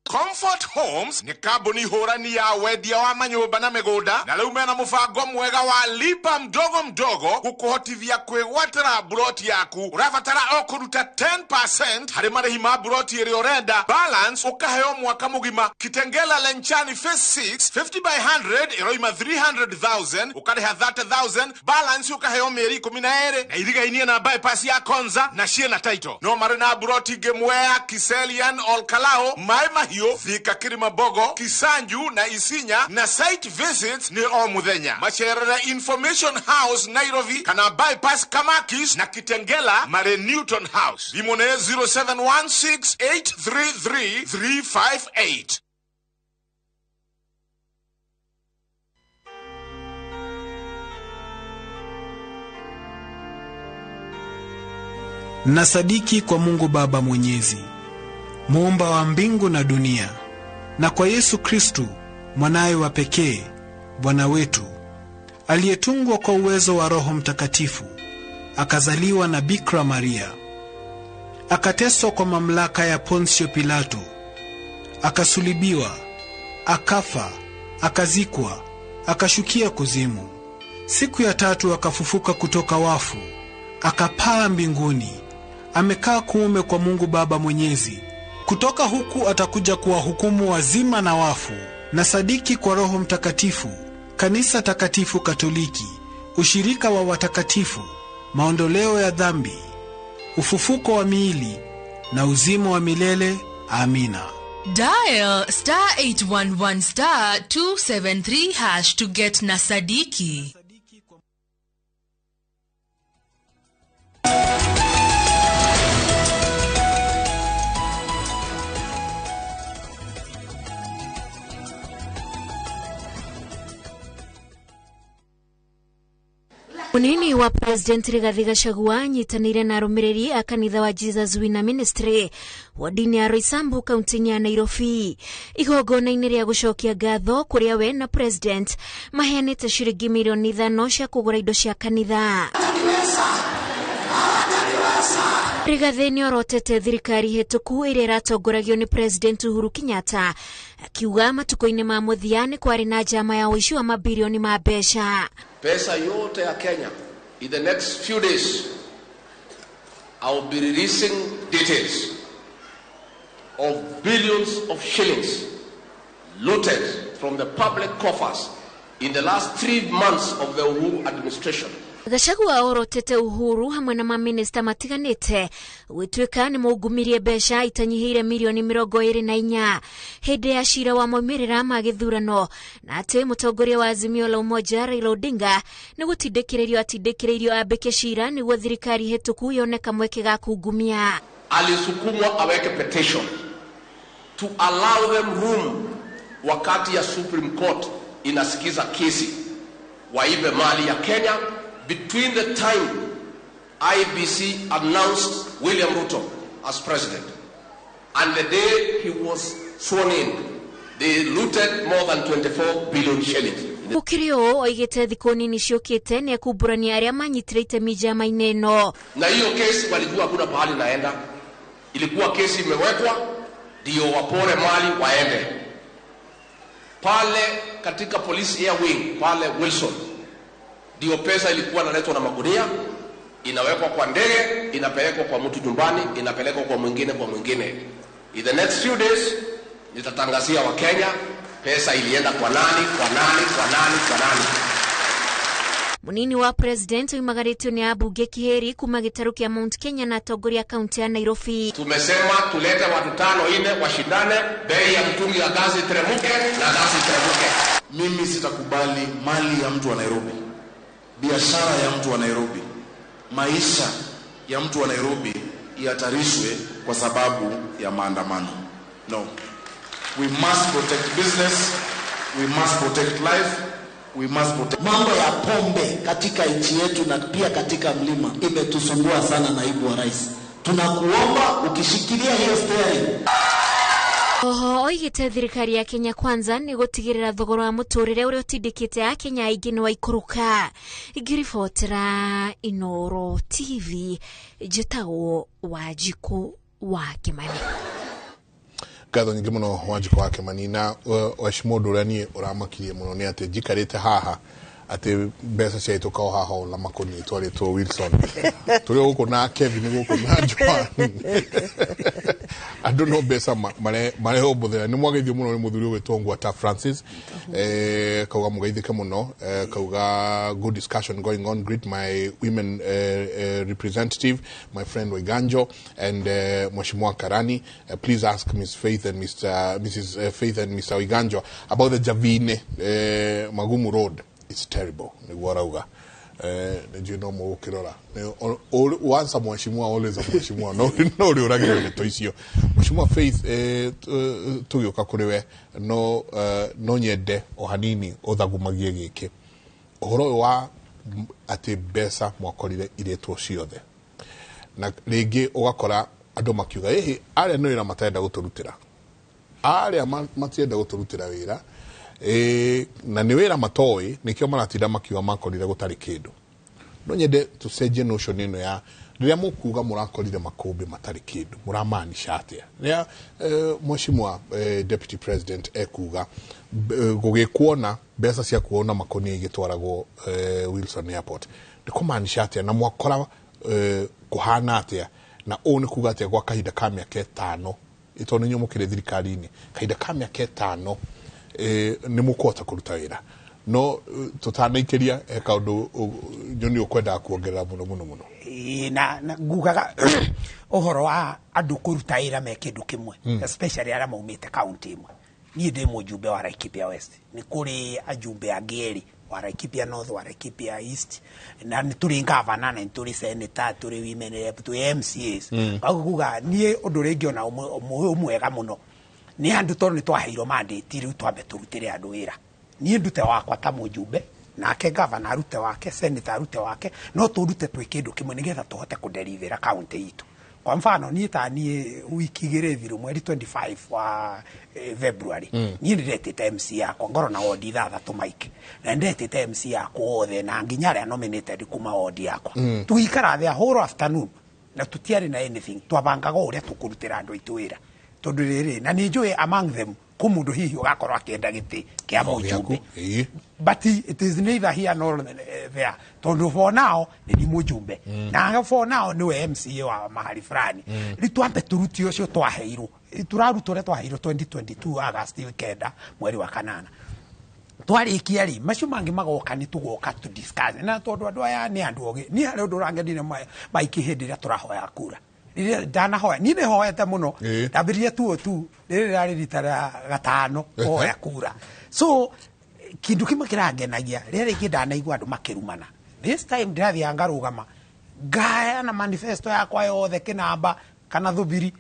Comfort Homes nĩ kambuni hũrani ya wendia wa manyũmba na mĩgũnda, na rĩu mena mũbango mwega wa lipa mdogo mdogo gũkũhotithia kwĩgwatĩra buroti yaku. Ũrabatara o kũruta 10% harĩ marĩhi ma buroti ĩrĩa ũrenda, balance ũkaheo mwaka mũgima. Kitengela Lenchani Phase 6 50 by 100 ĩroima 300,000, ũkarĩha 30,000, balance ũkaheo mĩeri 12, na irigainie na bypass ya Konza na ciĩna title. No marĩ na buroti ingĩ Mwea, Kiselian, Olkalao, Maĩ Mahiũ, Thika, Kirimambogo, Kisanju na Isinya, na site visits nĩ o mũthenya. Macerere Information House Nairobi kana bypass Kamakis na Kitengela marĩ Newton House. Thimũ nĩ 0716833358. Nasadiki kwa Mungu Baba Mwenyezi, muumba wa mbingu na dunia, na kwa Yesu Kristu mwanaye wa pekee, Bwana wetu, aliyetungwa kwa uwezo wa Roho Mtakatifu, akazaliwa na Bikira Maria, akateswa kwa mamlaka ya Ponsio Pilato, akasulibiwa, akafa, akazikwa, akashukia kuzimu. Siku ya tatu akafufuka kutoka wafu, akapaa mbinguni, amekaa kuume kwa Mungu Baba Mwenyezi. Kutoka huku atakuja kuwahukumu wazima na wafu. Na sadiki kwa Roho Mtakatifu, kanisa takatifu Katoliki, ushirika wa watakatifu, maondoleo ya dhambi, ufufuko wa miili na uzima wa milele. Amina. Dial star 811 star 273 hash to get Nasadiki. Munini wa President Rigathi Gachagua anyitanĩire na arũmĩrĩri a kanitha wa Jesus Winner Ministry wodi-inĩ ya Roysambu kaunti-inĩ ya Nairobi igongona-inĩ rĩa gũcokia ngatho kũrĩa we na President maheanĩte ciringi mirioni 5 cia kũgũra indo cia kanitha. Rigathi nĩorotete thirikari hĩtũku ĩrĩa ĩratongoragio nĩ President Uhuru Kenyatta akiuga matukũ-inĩ ma mũthia nĩ kwarĩ na njama ya ũici wa mabirioni ma mbeca. Pesa yote ya Kenya, in the next few days, I will be releasing details of billions of shillings looted from the public coffers in the last 3 months of the Uhuru administration. Gachagua orotete Uhuru hamwe na maminista matiganĩte gwĩtuĩka nĩ maungumirie mbeca itanyihĩire mirioni 24 hĩndĩ ya cira wa maumĩrĩra ma gĩthurano, na atĩ mũtongoria wa Azimio la Umoja Raila Odinga nĩ gũtindĩkĩrĩrio atindĩkĩrĩirio ambĩke cira nĩguo thirikari hĩtũku yone kamweke ga kungumia. Alisukumwa aweke petition to allow them room wakati ya Supreme Court inasikiza kesi waibe mali ya Kenya. Between the time IBC announced William Ruto as president and the day he was sworn in, they looted more than 24 billion shillings. Gũkĩrĩ ũũ oigĩte thikũ nini ciũkĩte nĩ ekumbũrania arĩa manyitire itemi njama-inĩ ĩno. Na hiyo kesi walijua hakuna pahali naenda, ilikuwa kesi imewekwa ndio wapore mali waende pale katika police air wing pale Wilson. Ndio pesa ilikuwa inaletwa na magunia, inawekwa kwa ndege, inapelekwa kwa mtu nyumbani, inapelekwa kwa mwingine, kwa mwingine. In the next few days nitatangazia wa Kenya pesa ilienda kwa nani, kwa nani, kwa nani, kwa nani. Munini wa President oimagarĩtio nĩ ambunge Kiheri kuma gĩtarũ kĩa Mount Kenya na atongoria kaunti ya Nairobi. Tumesema tulete watu 5 4 washindane, bei ya mtungi ya gazi iteremuke na gazi iteremuke. Mimi sitakubali mali ya mtu wa Nairobi, biashara ya mtu wa Nairobi, maisha ya mtu wa Nairobi ihatarishwe kwa sababu ya maandamano. No. We must protect business, we must protect life, we must protect. Mambo ya pombe katika nchi yetu na pia katika mlima imetusumbua sana, naibu wa rais. Tunakuomba ukishikilia hiyo steering. Oho oigĩte thirikari ya Kenya Kwanza nĩ gũtigĩrĩra thogora wa mũtũrĩre ũrĩa ũtindĩkĩte akenya aingĩ nĩ waikũrũka. Ngĩribotera Inooro TV, njĩtagwo Wanjikũ wa Kĩmani. Ngatho nyingĩ mũno Wanjikũ wa Kĩmani. Na waheshimiwa, ũndũ ũrĩa niĩ ũramakirie mũno nĩ atĩ njikarĩte haha atĩ mbeca ciahĩtũka o haha ũũ na makũnia itwarĩtwo Wilson, tũrĩ o gũkũ na Kevin gũkũ na Joan, andũ no mbeca marehobothera. Nĩ mwageithio mũno nĩ mũthuri ũgwĩtwo Ngwata Francis, kauga mũgeithĩke mũno, kauga good discussion going on, greet my women representative, my friend Waiganjo, and Mheshimiwa Karani. Please ask Miss Faith and Mr. Mrs. Faith and Mr. Waiganjo about the Javine Magumu Road, it's terrible. Nĩguo arauga. Nĩnjũĩ no mũgũkĩrora. Once a mheshimiwa, always a mheshimiwa. No ũrĩ ũragĩra ndeto icio. Mheshimiwa Faith, tũgĩũka kũrĩ we, no nyende o hanini ũthagumagie gĩkĩ ũhoro ũyũ wa atĩ mbeca mwakorire irĩtwo ciothe, na rĩngĩ ũgakora andũ makiuga ĩhĩ, arĩa nĩ wĩra matarenda gũtũrutĩra, arĩa matienda gũtũrutĩra wĩra, na nĩ wĩra matoĩ, nĩkĩo maratinda makiuga makorire gũtarĩ kĩndũ. No nyende tũcenjie notion ĩno ya rĩrĩa mũkuga mũrakorire makũmbĩ matarĩ kĩndũ, mũramaanisha atĩa? Rĩrĩa mheshimiwa deputy president ekuga gũgĩkuona mbeca cia kuona makũnia igĩtwaragwo Wilson Airport, nĩ kũmaanisha atĩa? Na mwakora kũhana atĩa? Na ũũ nĩ kuga atĩa gwa kahinda ka mĩaka 5, tondũ nĩ inyuĩ mũkĩrĩ thirikari-inĩ, kahinda ka mĩaka 5 nĩ mũkũhota kũruta wĩra? No tũtanaikĩria, he kaũndũ nyoni ũkwendaga kuongerera mũno mũno mũno. Ĩĩ, na ngugaga ũhoro wa andũ kũruta wĩra me kĩndũ kĩmwe, especially arĩa maumĩte kaunti ĩmwe. Niĩ ndĩ mũjumbe wa Laikipia West, nĩ kũrĩ ajumbe angĩ erĩ wa Laikipia North, wa Laikipia East, na nĩ tũrĩ gavana, na nĩ tũrĩ senator, tũrĩ women rep, twĩ MCAs. Koguo kuga niĩ ũndũ ũrĩa ingĩona mwega mũno nĩ andũ, tondũ nĩ twaheirwo mandate, rĩu twambe tũrutĩre andũ wĩra. Niĩ ndute wakwa ta mũjumbe, nake gavana arute wake, senator arute wake, no tũrute twĩ kĩndũ kĩmwe nĩgetha tũhote kũderivĩra kaunti itũ. Kwa mfano, niĩ ta niĩ, wiki 2 thiru, mweri 25 wa February, niĩ nĩ ndetĩte MC yakwa ngoro na wondi ithathatũ, Mike, na nĩ ndetĩte MC yakwa othe na nginya arĩa nominated kuma wondi yakwa. Tũgĩikara thĩ a whole afternoon na tũtiarĩ na anything, twabangaga ũrĩa tũkũrutĩra andũ aitũ wĩra, tondũ rĩrĩ na nĩ njũĩ among them kũ mũndũ hihi ũgakorwo akĩenda gĩtĩ kĩa O gĩaku, mũjumbe, ĩĩ. But it is neither here nor there, tondũ for now nĩ ni mũjumbe, na for now nĩwe MCA wa mahali fulani. Rĩu twambe tũrute ũcio twaheirwo, tũraruta ũrĩa twaheirwo 2022 August 9, mweri wa kanana. Twarĩkia rĩ, macio mangĩ magoka nĩ tũgoka to discuss, na tondũ andũ aya nĩ andũ ogĩ. Niĩ harĩ ũndũ ũrangenire maingĩ hĩndĩ ĩrĩa tũrahoya kura, rĩrĩa ndanahoya, niĩ nĩ hoete mũno. Ndambĩrĩria tuo tu, rĩrĩ rĩrarĩ rita rĩa gatano kũhoya kura. So kĩndũ kĩmwe kĩrangenagia, rĩrĩa rĩngĩ ndanaigua andũ makĩrumana, this time ndĩrathiaga ngarũgama ngayana manifesto yakwa yothe kĩnamba kana thubiri,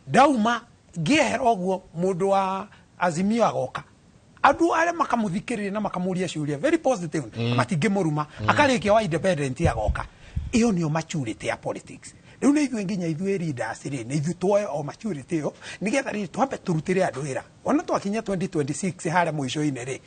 ndauma ngĩehera ũguo, mũndũ wa Azimio agoka, andũ arĩa makamũthikĩrĩria na makamũria ciũria very positive, matingĩmũruma. Akarĩkia, wa independent agoka. Ĩyo nĩyo maturity ya politics. Rĩu nĩ ithuĩ, nginya ithuĩ leaders rĩ, nĩ ithuĩ tuoe o maturity ĩyo nĩgetha rĩ twambe tũrutĩre andũ wĩra. Ona twakinya 2026 harĩa mũico-inĩ rĩ,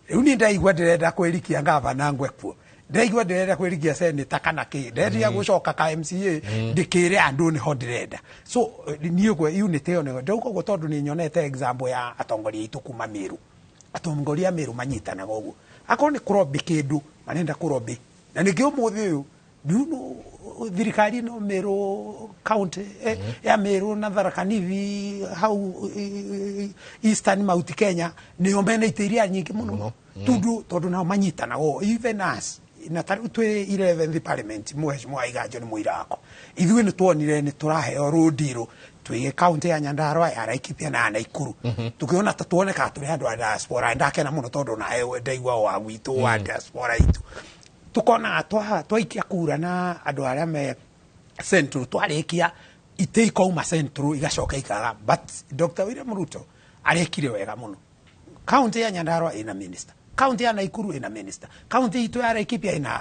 rĩu niĩ ndaigua ndĩrenda kwĩrikia gavana, ngwe kuo, ndĩraigua ndĩrenda kwĩrikia senator kana kĩ, ndĩrenda gũcoka ka MCA, ndĩkĩre andũ nĩho ndĩrenda. So niĩ ũguo unity ĩyo nĩyo ndauga ũguo, tondũ nĩ nyonete example ya atongoria aitũ kuma Meru. Atongoria a Meru manyitanaga ũguo, akorwo nĩ kũrobĩ kĩndũ marenda kũrobĩ, na nĩkĩo ũmũthĩ ũyũ ndiuno thirikari ĩno Meru county, ya Meru na Tharaka Nithi hau Eastern Mount Kenya, nĩo mena itĩ iria nyingĩ mũno, tondũ nao manyitanaga ũũ. Even us na tarĩu twĩ 11th parliament, mheshimiwa Iganjo nĩ mũira wakwa, ithuĩ nĩ tuonire nĩ tũraheo rũndirũ twĩ kaunti ya Nyandarua, ya Laikipia na ya Naikuru. Tukiona ta tuonekaga tũrĩ andũ a diaspora. Ndakena mũno tondũ nawe ndaigua wa gwitũ wa diaspora itũ, tukonaga twaikia kura na andũ arĩa me central, twarĩkia itĩ ikauma central igacoka ikaga. But Dr. William Ruto arekire wega mũno. Kaunti ya Nyandarua ina minister, kaunti ya Naikuru ina minister, kaunti itũ ya Laikipia ina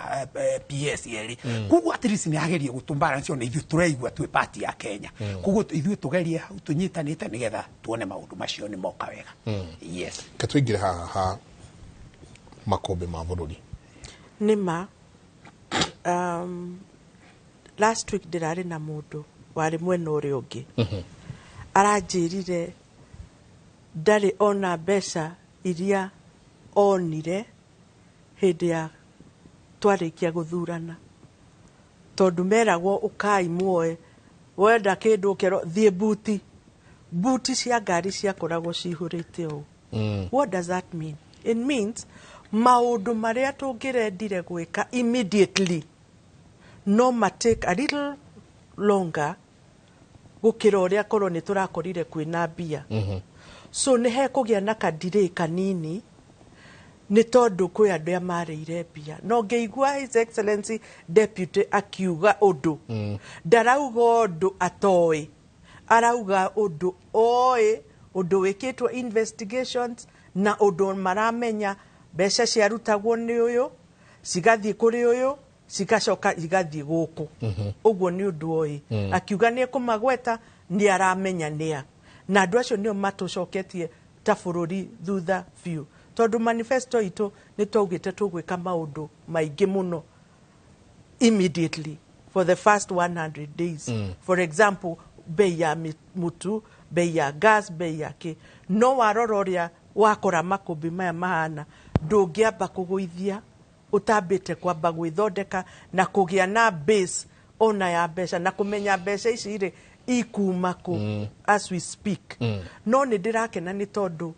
PS erĩ. Koguo at least nĩ agerie gũtũmbalance, ona ithuĩ tũraigua twĩ party ya Kenya. Koguo ithuĩ tũgerie hau tũnyitanĩte nĩgetha tuone maũndũ macio nĩ moka wega. Yes. Ke tũingĩre haha ha makũmbĩ ma bũrũri. Nĩ ma last week ndĩrarĩ na mũndũ warĩ mwena ũrĩa ũngĩ, aranjĩrire Ndarĩ ona mbeca iria onire hĩndĩ ya twarĩkia gũthurana, tondũ meragwo ũkai muoe, wenda kĩndũ ũkerwo thiĩ buti, buti cia ngari ciakoragwo cihũrĩte ũũ. What does that mean? It means maũndũ marĩa tũngĩrendire gwĩka immediately no ma take a little longer gũkĩra ũrĩa korwo nĩ tũrakorire kwĩna mbia. So nĩ hekũgĩa na kadirĩ kanini nĩ tondũ kwĩ andũ arĩa marĩire mbia. No ngĩigua His Excellency Deputy akiuga ũndũ, ndarauga ũndũ atoĩ, arauga ũndũ oĩ, ũndũ wĩkĩtwo investigations na ũndũ maramenya mbeca ciarutagwo nĩ ũyũ cigathiĩ kũrĩ ũyũ cigacoka igathiĩ gũkũ. Ũguo nĩ ũndũ oĩ. Akiuga nĩ ekũmagweta, nĩ aramenya nĩa, na andũ acio nĩo matũcoketie ta bũrũri thutha biũ, tondũ manifesto itũ nĩ twaugĩte tũgwĩka maũndũ maingĩ mũno immediately for the first 100 days. For example, bei ya mũtu, bei ya gas, bei ya kĩ. No warora ũrĩa wakora makũmbĩ maya mahana, ndũngĩamba kũgũithia ũtambĩte kwamba gwĩthondeka na kũgĩa na base ona ya mbeca na kũmenya mbeca ici rĩ ikuma kũ as we speak. No nĩ ndĩrakena nĩ tondũ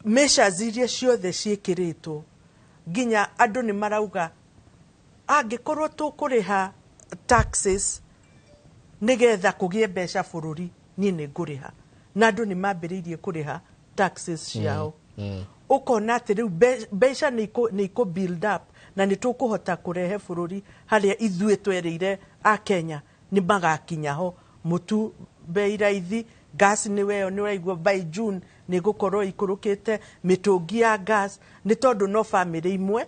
measures iria ciothe ciĩkĩrĩtwo, nginya andũ nĩ marauga angĩkorwo tũkũrĩha taxes nĩgetha kũgĩe mbeca bũrũri, niĩ nĩ ngũrĩha. Na andũ nĩ mambĩrĩirie kũrĩha taxes ciao. Ũkona atĩ rĩu mbeca nĩ ikũ build up na nĩ tũkũhota kũrehe bũrũri harĩa ithuĩ twerĩire a Kenya nĩ magakinya ho. Mũtu bei raithi, gas nĩ weyo nĩ ũraigua by June nĩ gũkorwo ikũrũkĩte, mĩtũngi ya gas, nĩ tondũ no bamĩrĩ imwe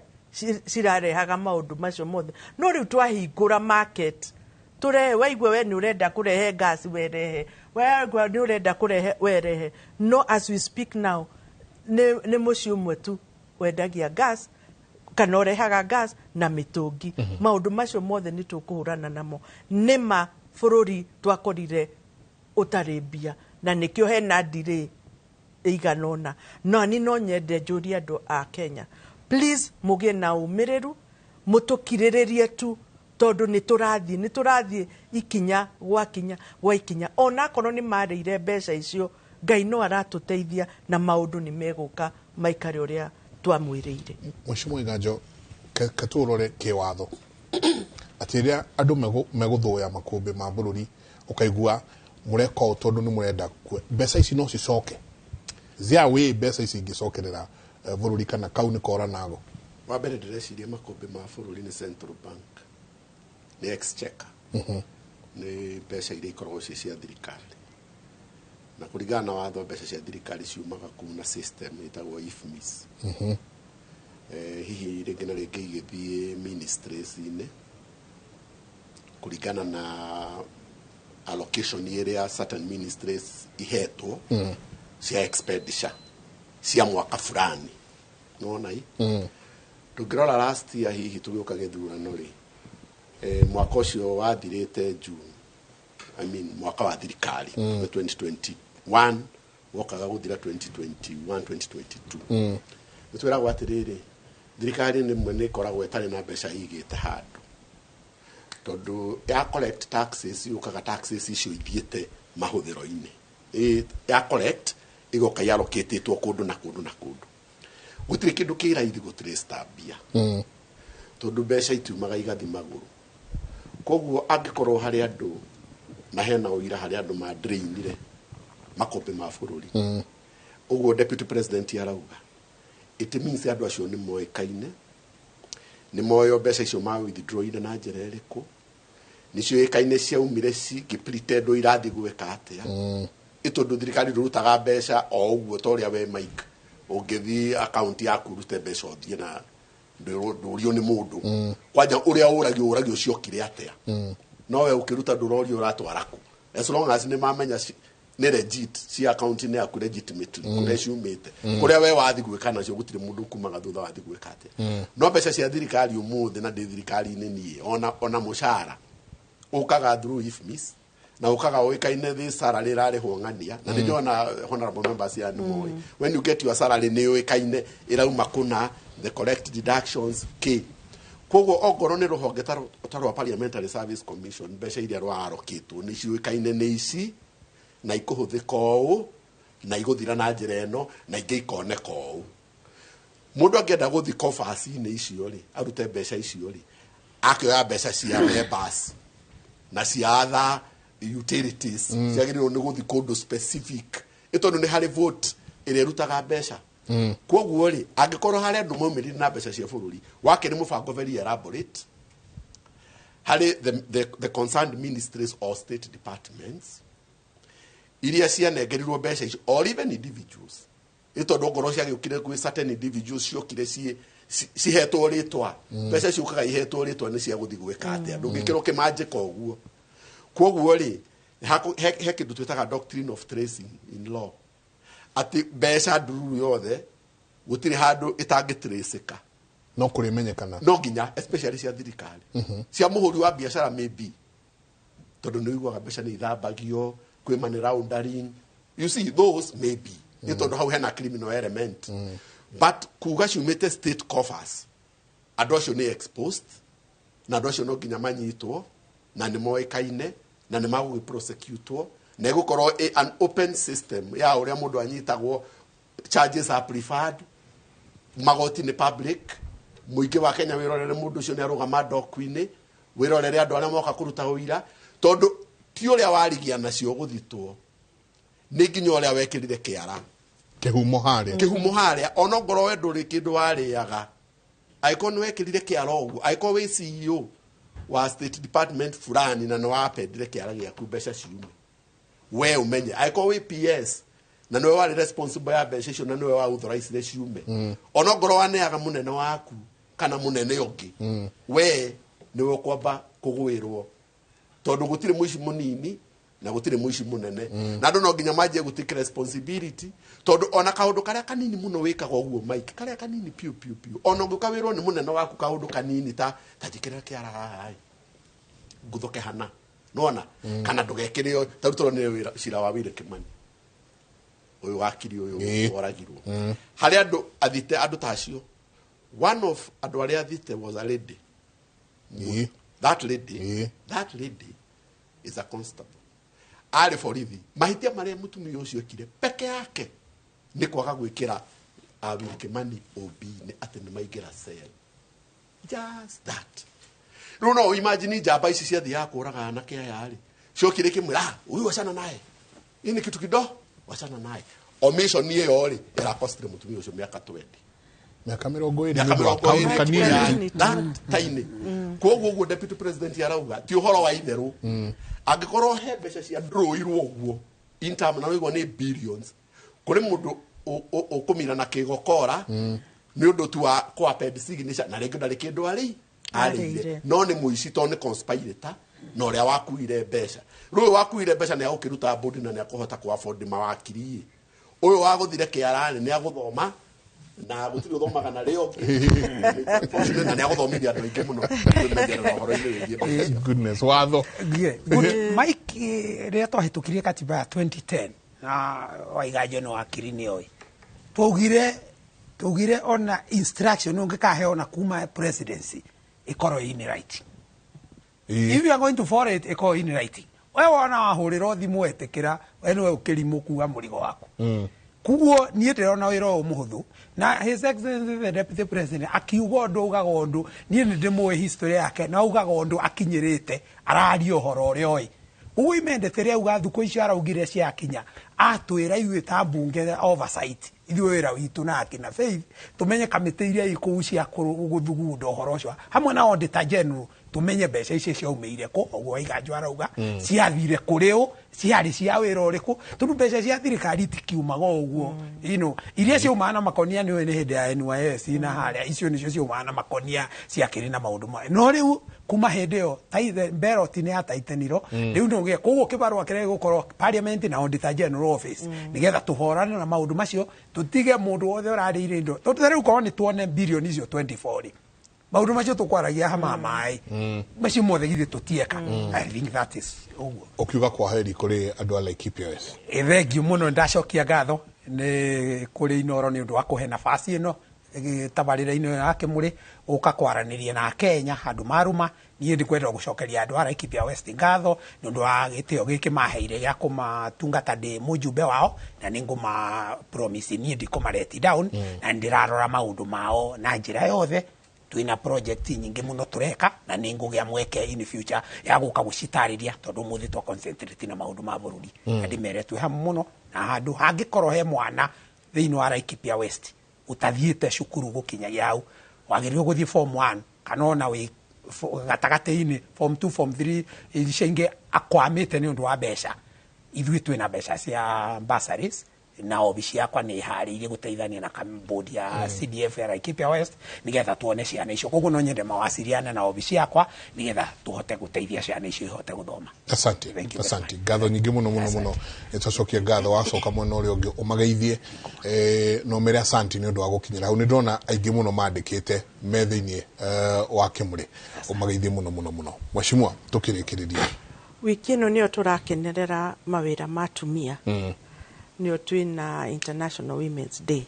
cirarehaga maũndũ macio mothe. No rĩu twahingũra market, tũrehe, waigua we nĩ ũrenda kũrehe gas, werehe, waigua nĩ ũrenda kũrehe, werehe. No as we speak now, nĩ mũciĩ ũmwe tu wendagia gas kana ũrehaga gas na mĩtũngi. Maũndũ macio mothe nĩ tũkũhũrana namo. Nĩma bũrũri twakorire ũtarĩ mbia na nĩkĩo hena delay ĩigana ũna. No ni no nyende njũrie andũ a Kenya, please mũgĩe na ũmĩrĩru, mũtũkirĩrĩrie tu, tondũ nĩ tũrathiĩ ikinya gwa kinya gwa ikinya. Ona akorwo nĩ marĩire mbeca icio, Ngai no aratũteithia na maũndũ nĩ megũka maikare ũrĩa twamwĩrĩire. Mheshimiwa Iganjo, ke tũrore kĩwatho atĩ rĩrĩa andũ megũthũya makũmbĩ ma bũrũri, ũkaigua mũreka ũũ tondũ nĩ mũrenda mbeca ici no cicoke zia wĩ mbeca ici ingĩcokerera bũrũri kana kau nĩ kora nago. Wa mbere, ndĩreciria makũmbĩ ma bũrũri nĩ central bank, nĩ exchequer, nĩ mbeca iria ikoragwo ciĩ cia thirikari, na kũringana na watho mbeca cia thirikari ciumaga kuu na system ĩtagwo IFMIS. Hihi rĩngĩ na rĩngĩ igĩthiĩ ministries-inĩ kũringana na allocation ĩrĩa certain ministries ihetwo cia expenditure cia mwaka fulani, nĩwona i tũngĩrora last year, hihi tũgĩũka gĩthurano rĩ, mwaka ũcio wathirĩte June, I mean mwaka wa thirikari 2021 wokaga gũthira 2021 2022, nĩ twĩragwo atĩrĩrĩ, thirikari rĩmwe nĩ ĩkoragwo ĩtarĩ na mbeca igĩte handũ, tondũ ya collect taxes, yũkaga taxes icio ithiĩte mahũthĩro-inĩ. Ya collect igoka iallocatĩtwo kũndũ na kũndũ na kũndũ. Gũtirĩ kĩndũ kĩ raithi gũtrace mbia, tondũ mbeca itiumaga igathi magũrũ. Koguo angĩkorwo harĩ andũ na hena ũira harĩ andũ madrainire makũmbĩ ma bũrũri, ũguo deputy president arauga, it means andũ acio nĩ moĩkaine, nĩ moyo mbeca icio ma withdrawire na njĩra ĩrĩkũ, nĩ ciũĩkaine ciaumire cingĩpretendwo irathiĩ gwĩka atĩa. Ĩ tondũ thirikari ndũrutaga mbeca o ũguo ta ũrĩa we Mike ũngĩthiĩ akaunti yaku ũrute mbeca ũthiĩ na ndũrio nĩ mũndũ. Kwanja ũrĩa ũragio ũragio ciokire atĩa, no we ũkĩruta ndũrorio ũratwara kũ, as long as nĩ mamenya nĩ legit cia akaunti-inĩ yaku legitimately kũrĩa ciumĩte, kũrĩa we wathi gwĩka nacio, gũtirĩ mũndũ ukumaga thutha wathi gwĩka atĩa. No mbeca cia thirikari ũmũthĩ, na ndĩ thirikari-inĩ niĩ, ona mũcara ũkaga through IFMIS. Na ukaga ũĩkaine thĩ salary ĩrarĩhwo ng'ania na nĩ ndĩrona honorable members ya nĩ moĩ, when you get your salary nĩ ũĩkaine ĩrauma kũna, the correct deductions k. Koguo ongorwo nĩ rũhonge ta rwa Parliamentary Service Commission, mbeca iria rwarokĩtwo nĩ ciũĩkaine nĩ ici na ikũhũthĩka ũũ na igũthira na njĩra ĩno na ingĩ ikoneka ũũ. Mũndũ angĩenda gũthi kobaci-inĩ icio rĩ, arute mbeca icio rĩ, akĩoya mbeca cia members na cia other utilities ciagĩrĩirwo nĩ gũthi kũndũ specific, ĩ tondũ nĩ harĩ vote ĩrĩa ĩrutaga mbeca. Koguo rĩ, angĩkorwo harĩ andũ maumĩrire na mbeca cia bũrũri wake, nĩ mũbango very elaborate harĩ the concerned ministries or state departments iria cianengerirwo mbeca icio or even individuals, ĩ tondũ ngorwo ciagĩũkire gwĩ certain individuals, ciokire cihetwo rĩtwa. Mbeca ciũkaga ihetwo rĩtwa nĩ cia gũthiĩ gwĩka atĩa, ndũngĩkĩrwo kĩmanjĩka ũguo. Koguo rĩ, he kĩndũ twĩtaga doctrine of tracing in law, atĩ mbeca ndururu yothe gũtirĩ handũ ĩtangĩtracĩka. No kũrĩmenyekana. No nginya, especially cia thirikari. Cia mũhũri wa biacara maybe, tondũ nĩ ũiguaga mbeca nĩ ithambagio kwĩ money laundering, you see, those maybe nĩ tondũ hau hena criminal element. But kuga ciumĩte state coffers, andũ acio nĩ exposed na andũ acio no nginya manyitwo na nĩ moĩkaine na nĩ magũgĩprosecutwo na ĩgũkorwo ĩ an open system ya ũrĩa mũndũ anyitagwo. Charges are preferred, magoti nĩ public, mũingĩ wa Kenya wĩrorere mũndũ ũcio nĩ arũgama ndokũ-inĩ, wĩrorere andũ arĩa moka kũruta ũira, tondũ ti ũrĩa warigia nacio gũthitwo, nĩ nginya ũrĩa wekĩrire kĩara. Kĩhumo harĩa. Kĩhumo harĩa. Ona ngorwo we ndũrĩ kĩndũ warĩaga, angĩkorwo nĩ wekĩrire kĩara ũguo, angĩkorwo wĩ CEO wa state department fulani na nĩ wapendire kĩara gĩaku mbeca ciume, we ũmenye, angĩkorwo wĩ PS na nĩwe warĩ responsible ya mbeca icio na nĩwe wa authorizire ciume, ona ngorwo waneaga mũnene waku kana mũnene ũngĩ, we nĩwe ũkwamba kũgwĩrwo, tondũ gũtirĩ mũici mũnini na gũtirĩ mũici mũnene. Na andũ no nginya manjie gũ take responsibility, tondũ ona kaũndũ karĩa kanini mũno wĩkaga ũguo, Mike, karĩa kanini piũ piũ piũ, ona ũngĩũka wĩrwo nĩ mũnene waku kaũndũ kanini ta njĩkĩrĩra kĩara haha ĩ, ngũthũke hana nona kana ndũgekĩre ta rĩu tũronire wĩra cira wa Wĩrĩ Kĩmani ũyũ wakiri ũyũ woragirwo. Harĩ andũ athite, andũ ta acio, one of andũ arĩa athite was a lady. That lady is a constable, arĩ borithi. Mahĩtia marĩa mũtumia ũcio ekire peke yake nĩ kwaga gwĩkĩra Awili Kimani OB-inĩ atĩ nĩ maingĩra cell, just that. Rĩu no imagine njamba ici ciathiaga kũraga anake aya rĩ, ciokire kĩmwĩra, "Ah, huyu wachana naye, hii ni kitu kidogo, wachana naye." Omission ĩyo rĩ, ĩrakostire mũtumia ũcio mĩaka 20. Mĩaka 20. Mĩaka nĩ ũndũ wa 20. kaũndũ kanini. That tiny. Koguo ũguo deputy president arauga ti ũhoro wa itherũ. Angĩkorwo he mbeca cia ndrũirwo ũguo in term na wĩigua nĩ billions, kũrĩ mũndũ ũkũmira na kĩgokora nĩ ũndũ tu wa kwa append signature, na rĩngĩ ndarĩ kĩndũ arĩ arĩire, Arĩire. no nĩ mũici tondũ nĩ conspirator na ũrĩa wakuire mbeca. Rĩu ũyũ wakuire mbeca nĩ agũkĩruta mbũndi na nĩ akũhota kũ afford mawakiri. Ũyũ wagũthire kĩarani nĩ agũthoma na gũtirĩ ũthomaga na rĩo, na nĩ agũthomithia andũ aingĩ mũno kwĩmenyerera ũhoro-inĩ wĩgiĩ mbeca. Goodness, watho. Yeah, good. Mike, rĩrĩa twahĩtũkirie katiba ya 2010 na Waiganjo nĩ wakiri nĩ oĩ, twaugire ona instruction ũngĩkaheo na kuma presidency ĩkorwo in writing. If you are going to follow it, ĩkorwo in writing. We wona wahũrĩrwo thimũ wetĩkĩra, we nĩwe ũkĩrimũ kuga mũrigo waku. Kuguo niĩ ndĩrona wĩra ũyũ mũhũthũ, na His Excellency the Deputy President akiuga ũndũ augaga ũndũ, niĩ nĩ ndĩmũĩ history yake, na augaga ũndũ akinyĩrĩte, araria ũhoro ũrĩa oĩ. Koguo imendete rĩa auga thukũ icio araugire ciakinya, atwĩra ithuĩ ta mbunge oversight, ithuĩ wĩra witũ na akina Faith tũmenye kamĩtĩ iria ikũu cia gũthugunda ũhoro ũcio hamwe na Auditor General, tũmenye mbeca icio ciaumĩire kũ, ũguo Waiganjo arauga. Ciathire kũrĩ ũ, ciarĩ cia wĩra ũrĩkũ, tondũ mbeca cia thirikari itikiumaga o ũguo. Iria ciaumaga na makonia nĩ nĩ hĩndĩ ya NYS na harĩa, icio nĩcio ciaumaga na makonia, ciakĩrĩ na maũndũ ma no rĩu kuma hĩndĩ ĩyo beroti nĩ yataitenirwo. Rĩu nĩ ũgĩa koguo kĩbarũa kĩrĩa gĩgũkorwo parliament na Auditor General office, nĩgetha tũhorane na maũndũ macio, tũtige mũndũ wothe ũrarĩire indo, tondũ ta rĩu korwo nĩ tuone bilioni icio 24 rĩ. Maũndũ macio tũkwaragia ha maĩ macio mothe githĩ tũtieka? I think that is ũguo. Ũkiuga kwa heri kũrĩ andũ a Laikipia West. Thengiũ mũno. Ndacokia ngatho nĩ kũrĩ Inoro nĩ ũndũ wa kũhe nafasi ĩno tabarĩra-inĩ ĩno ya Kĩmũrĩ ũka kwaranĩria na Kenya handũ marũma. Niĩ ndikwenda gũcokeria andũ a Laikipia West ngatho nĩ ũndũ wa gĩtĩo gĩkĩ maheire gĩa kũmatungata ndĩ mũjumbe wao, na nĩ ngũma promise niĩ ndikũma let down, na ndĩrarora maũndũ mao na njĩra yothe. Twĩna project nyingĩ mũno tũreka, na nĩ ngũgĩa mweke in future ya gũka gũcitarĩria, tondũ ũmũthĩ twa concentrate na maũndũ ma bũrũri. Na ndĩmere twĩ hamwe mũno, na handũ hangĩkorwo he mwana thĩinĩ wa Laikipia West ũtathiĩte cukuru gũkinyagia hau wagĩrĩirwo gũthiĩ form 1, kana ona wĩ gatagatĩ-inĩ, form 2, form 3, icio ingĩ akwamĩte nĩ ũndũ wa mbeca, ithuĩ twĩna mbeca cia bursaries, na obici yakwa nĩ ĩharĩirie gũteithania na bodi ya CDF ya Laikipia West nĩgetha tuone ciana icio. Koguo no nyende mawasiliane na obici yakwa nĩgetha tũhote gũteithia ciana icio ihote gũthoma. Asante. Asante, ngatho nyingĩ mũno mũno mũno. Nĩtwacokia ngatho. Wacoka mwena ũrĩa ũngĩ ũmageithie na ũmere asanti nĩ ũndũ wa gũkinyĩra hau. Nĩ ndĩrona aingĩ mũno mandĩkĩte me thĩinĩ wa Kĩmũrĩ. Ũmageithie mũno mũno mũno. Mheshimiwa, tũkĩrĩkĩrĩria. Wiki ĩno nĩyo tũrakenerera mawĩra ma atumia, nĩyo twĩna International Women's Day.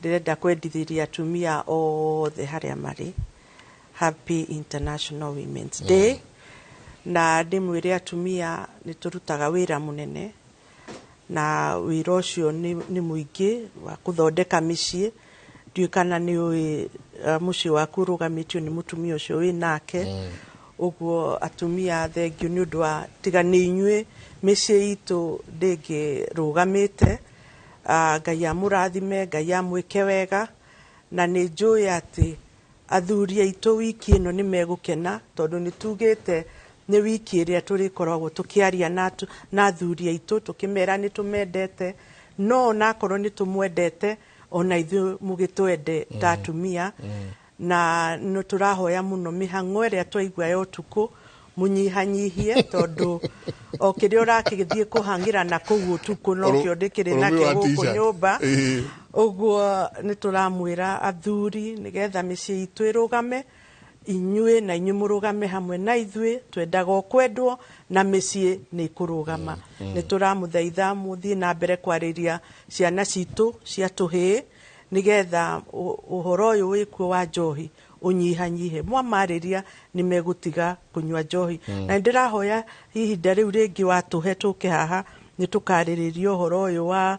Ndĩrenda kwendithĩria atumia othe harĩa marĩ happy International Women's Day, na ndĩmwĩre atumia nĩ tũrutaga wĩra mũnene, na wĩra ũcio nĩ mũingĩ wa kũthondeka mĩciĩ. Ndiũĩ kana nĩ ũĩ mũciĩ waku ũrũgamĩtio nĩ mũtumia ũcio wĩ nake. Ũguo atumia, thengiũ nĩ ũndũ wa tiga nĩ inyuĩ mĩciĩ itũ ndĩngĩrũgamĩte. Ngai amũrathime, Ngai amwĩke wega, na nĩ njũĩ atĩ athuri aitũ wiki ĩno nĩ megũkena, tondũ nĩ tugĩte nĩ wiki ĩrĩa tũrĩkoragwo tũkĩaria na athuri aitũ tũkĩmera nĩ tũmendete. No onakorwo nĩ tũmwendete, ona ithuĩ mũgĩtwende ta atumia. Na nĩ tũrahoya mũno mĩhang'o ĩrĩa twaigua ya ũtukũ mũnyihanyihie, tondũ o kĩrĩa ũrakĩthiĩ kũhang'ĩra na kũu ũtukũ nokĩo ndĩkĩrĩ Ũrũme nakĩo wa gũkũ t-shirt. nyũmba. Ũguo nĩ tũramwĩra athuri, nĩgetha mĩciĩ itũ ĩrũgame, inyuĩ na inyuĩ mũrũgame hamwe na ithuĩ. Twendaga o kwendwo na mĩciĩ nĩ ĩkũrũgama. Nĩ tũramũthaitha mũthiĩ na mbere kwarĩria ciana citũ cia tũhĩĩ, nĩgetha ũhoro ũyũ wĩkuo wa njohi ũnyihanyihe. Mwamarĩria nĩ megũtiga kũnyua njohi. Na nĩndĩrahoya ihinda rĩu rĩngĩ watũhe tũke haha nĩ tũkarĩrĩria ũhoro ũyũ wa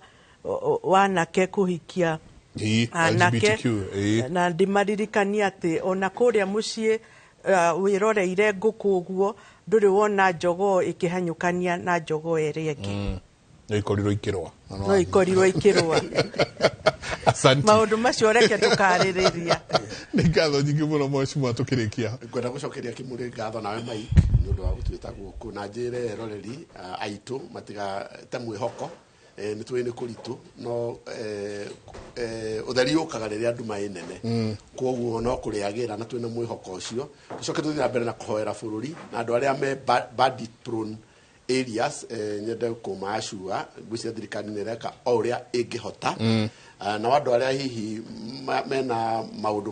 wanake kũhikia anake. LGBTQ. Na ndĩmaririkanie atĩ ona kũrĩa mũciĩ wĩroreire ngũkũ ũguo, ndũrĩ wona njogoo ĩkĩhanyũkania na njogoo ĩrĩa ĩngĩ. No ikorirwo ikĩrũa. No ikorirwo ikĩrũa. Asante. Maũndũ macio reke tũkarĩrĩria. Nĩ ngatho nyingĩ mũno, mheshimiwa, tũkĩrĩkia. Ngwenda gũcokeria Kĩmũrĩ ngatho nawe Mike nĩ ũndũ wa gũtwĩta gũkũ, na njĩre eroreri aitũ matigate mwĩhoko. Nĩ tũĩ nĩ kũritũ, no ũtheri ũkaga rĩrĩa nduma ĩ nene. Koguo no kũrĩagĩra na twĩna mwĩhoko ũcio, tũcoke tũthiĩ na mbere na kũhoera bũrũri na andũ arĩa me bandit prone areas. Nyende kũmaacua, ngwĩciria thirikari nĩ ĩreka o ũrĩa ĩngĩhota. Nao andũ arĩa hihi mena maũndũ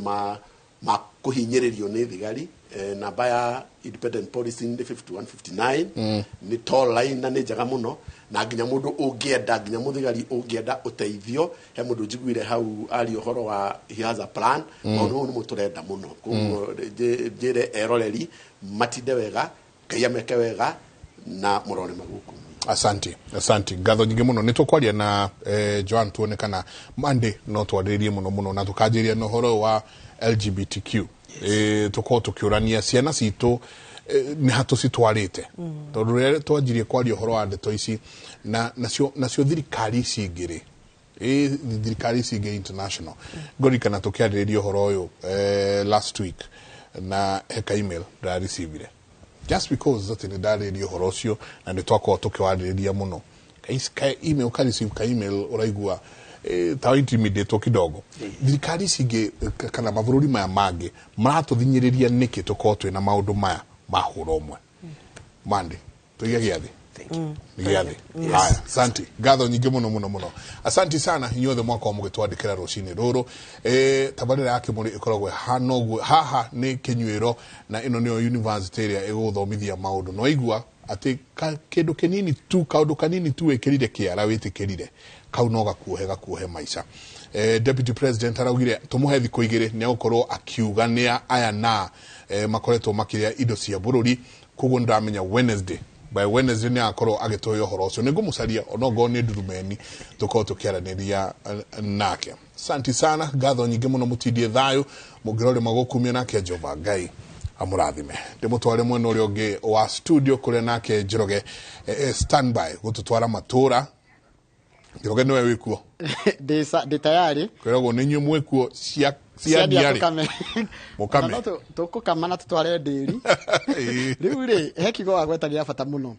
ma kũhinyĩrĩrio nĩ thigari, namba ya independent police nĩ 5159. Nĩ toll line na nĩ njega mũno, na nginya mũndũ ũngĩenda, nginya mũthigari ũngĩenda ũteithio, he mũndũ njiguire hau aria ũhoro wa he has a plan. Maũndũ mau nĩmo tũrenda mũno. Koguo njĩre eroreri matinde wega, Ngai ameke wega na mũrore maguku. Asante, asante, ngatho nyingĩ mũno. Nĩ tũkwaria na Joan tuone kana Monday no twarĩrĩrie mũno mũno, na tũkanjĩria na ũhoro ũyũ wa LGBTQ. Tũkorwo tũkĩũrania ciana citũ nĩ ha tũcitwarĩte, tondũ rĩrĩa twanjirie kwaria ũhoro wa ndeto ici na nacio thirikari ici ingĩ rĩ, thirikari ici ingĩ international, ngũririkana tũkĩarĩrĩria ũhoro ũyũ last week, na heka email ndĩrarecivire just because atĩ nĩ ndarĩria ũhoro ũcio na nĩ twakorwo tũkĩwarĩrĩria mũno. Ka email ka receive ka email ũraigua ta intimidate kidogo. Thirikari ici ingĩ kana mabũrũri maya mangĩ maratũthinyĩrĩria nĩkĩ tũkorwo twĩna maũndũ maya mahũra ũmwe? Mande tũige gĩathĩ. Nĩ gĩathĩ. Haya, asante, ngatho nyingĩ mũno mũno mũno, asanti sana inyuothe mwakorwo mũgĩtwandĩkĩra rũcinĩ rũrũ. Tabarĩra ya Kĩmũrĩ ĩkoragwo ĩhana ũguo. Haha nĩ kĩnyuĩro, na ĩno nĩyo university ĩrĩa ĩgũgũthomithia maũndũ. No igua atĩ kĩndũ kĩnini tu, kaũndũ kanini tu wĩkĩrire kĩara, wĩtĩkĩrire kau no gakuohe gakuohe maica. Deputy President araugire tũmũhe thikũ 2 nĩ egũkorwo akiuga nĩa aya na makoretwo makĩrĩa indo cia bũrũri. Koguo nĩndamenya Wednesday, by Wednesday nĩ agakorwo agĩtũhe ũhoro ũcio. Nĩ ngũmũcaria onongorwo nĩ ndurumeni, tũkorwo tũkĩaranĩria nake. Asante sana, ngatho nyingĩ mũno, mũtindie thayũ, mũngĩrore magũkumia nake Jehova Ngai amũrathime. Ndĩmũtware mwena ũrĩa ũngĩ wa studio kũrĩa nake Njoroge standby gũtũtwara matũra. Njoroge, nĩwe wĩkuo? Ndĩ tayari. Kwĩragwo nĩ inyuĩ mwĩkuo cia cia ndiarĩ. Tũkame. Mũkame. Na no tũkũkama na tũtware ndĩri. Rĩu rĩ, he kiugo wagweta gĩa bata mũno,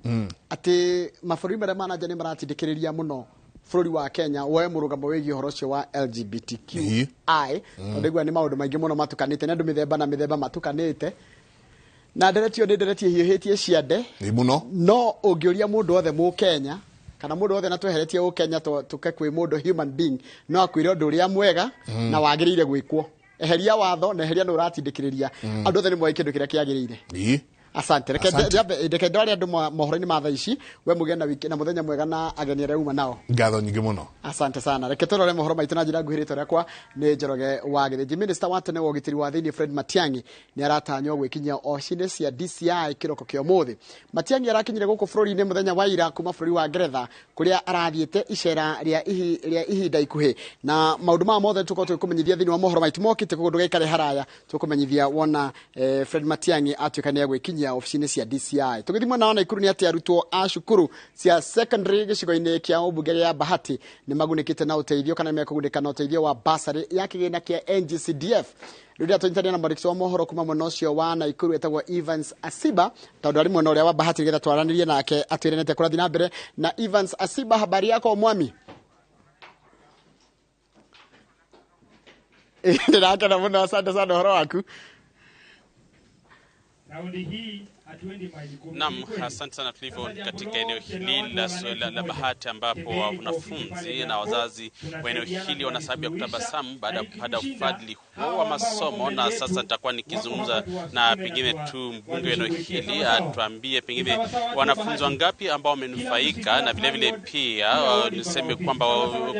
atĩ mabũrũri marĩa ma nanja nĩ maratindĩkĩrĩria mũno bũrũri wa Kenya woe mũrũgamo wĩgiĩ ũhoro ũcio wa LGBTQI, tondũ igua nĩ maũndũ maingĩ mũno matukanĩte, nĩ andũ mĩthemba na mĩthemba matukanĩte, na ndereti ĩyo nĩ ndereti ĩhiũhĩtie ciande Nĩ mũno. No ũngĩũria mũndũ wothe mũkenya kana mũndũ wothe na tweheretie ũkenya tũke kwĩ mũndũ human being, no akwĩre ũndũ ũrĩa mwega na wagĩrĩire gwĩkwo. Eheria watho na eheria nĩ ũratindĩkĩrĩria, andũ othe nĩ moĩ kĩndũ kĩrĩa kĩagĩrĩire. Asante. Reke Asante. Reke ndware andũ mohoro-inĩ ma thaa ici. We mũgĩe na wiki na mũthenya mwega na ageni arĩa uma nao. Ngatho nyingĩ mũno. Asante sana. Reke tũrore mohoro maitũ na njĩra nguhĩ. Rĩtwa rĩakwa nĩ Njoroge wa Gĩthĩnji. Minister wa tene wa ũgitĩri wa thĩinĩ Fred Matiang'i nĩ aratanywo gwĩkinyia obici-inĩ cia DCI kĩroko kĩa ũmũthĩ. Matiang'i arakinyire gũkũ bũrũri-inĩ mũthenya wa ira kuma bũrũri wa Ngeretha, kũrĩa arathiĩte icera rĩa ihinda ikuhĩ, na maũndũ maya mothe tũkorwo tũgĩkũmenyithia thĩinĩ wa mohoro maitũ mokĩte. Koguo ndũgaikare haraya, tũkũmenyithia wona Fred Matiang'i atuĩka nĩ egwĩkinyia obici-inĩ cia DCI. Tũgĩthiĩ mwena wa Naikuru nĩ atĩ arutwo a cukuru cia secondary gĩcigo-inĩ kĩa ũmbunge gĩa Bahati nĩ magunĩkĩte na ũteithio, kana nĩ mekũgunĩka na ũteithio wa bursary ya kĩgĩna kĩa NGCDF. Rĩu rĩrĩa tũnyitanĩra na mwandĩki wa mohoro kuma mwena ũcio wa Naikuru etagwo Evans Asiba, tondũ arĩ mwena ũrĩa wa Bahati, nĩgetha twaranĩrie nake atwĩre nĩatĩa kũrathiĩ na mbere. Na Evans Asiba, habari yako mwami? Ndĩrakena mũno, asante sana. Ũhoro waku? Naam, asante sana Clifford. Katika eneo hili la Bahati ambapo wanafunzi na wazazi wa eneo hili wana sababu ya kutabasamu baada ya kupata ufadhili huo wa masomo. Na sasa nitakuwa nikizungumza na pengine tu mbunge wa eneo hili atuambie pengine wanafunzi wangapi ambao wamenufaika, na vile vile pia niseme kwamba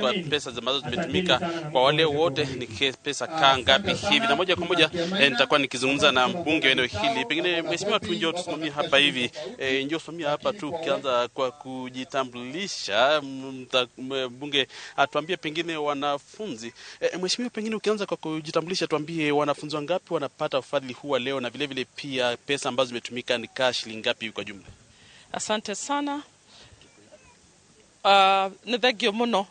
kwa pesa ambazo zimetumika kwa wale wote ni pesa kaa ngapi hivi. Na moja kwa moja nitakuwa nikizungumza na mbunge wa eneo hili. Pengine mheshimiwa tu njoo tusimamie hapa hivi. Njoo usimamie hapa tu, ukianza kwa kujitambulisha, mbunge atuambie pengine wanafunzi. Mheshimiwa, pengine ukianza kwa kujitambulisha tuambie wanafunzi wangapi wanapata ufadhili huu wa leo, na vile vile pia pesa ambazo zimetumika ni kaa shilingi ngapi kwa jumla? Asante sana. Nĩ thengio mũno.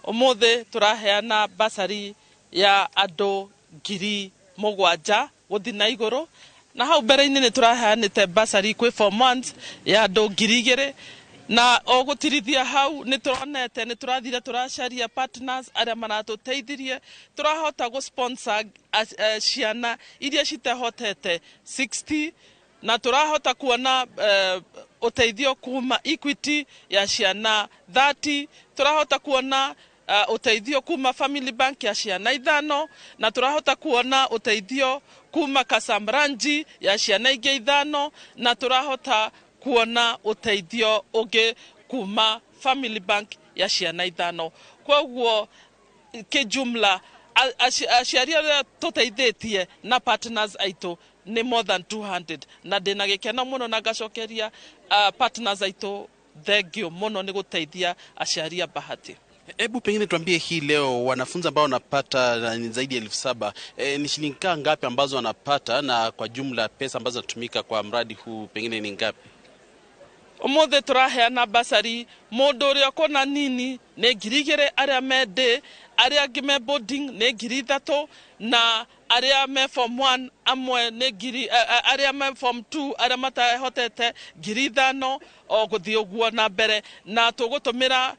Ũmũthĩ tũraheana basari ya andũ 7,000 gũthiĩ na igũrũ, na hau mbere-inĩ nĩ tũraheanĩte basari kwĩ form ones ya andũ 2,000, na o gũtirithia hau nĩ tũronete nĩ tũrathire tũracaria partners arĩa maratũteithirie, tũrahota gũ sponsor ciana iria citehotete 60, na tũrahota kuona ũteithio kuma Equity ya ciana 30, tũrahota kuona ũteithio kuma Family Bank ya ciana 5, na tũrahota kuona ũteithio kuma Kasamranji ya ciana ingĩ 5, na tũrahota kuona ũteithio ũngĩ kuma Family Bank ya ciana 5. Koguo kijumla aciari arĩa tũteithĩtie na partners aitũ nĩ more than 200, na ndĩna gĩkeno mũno na ngacokeria partners aitũ thengio mũno nĩ gũteithia aciari a Bahati. Hebu pengine tuambie hii leo wanafunzi ambao wanapata ni zaidi ya 7,000, ni shilingi ngapi ambazo wanapata, na kwa jumla pesa ambazo zinatumika kwa mradi huu pengine ni ngapi? Ũmũthĩ tũraheana basari mũndũ ũrĩa ũkona nini nĩ 2,000, arĩa me day, arĩa angĩ me boarding nĩ 3,000, na arĩa me form 1 amwe nĩ ngiri, arĩa me form 2 arĩa matahotete 5,000, o gũthiĩ ũguo na mbere. Na tũgũtũmĩra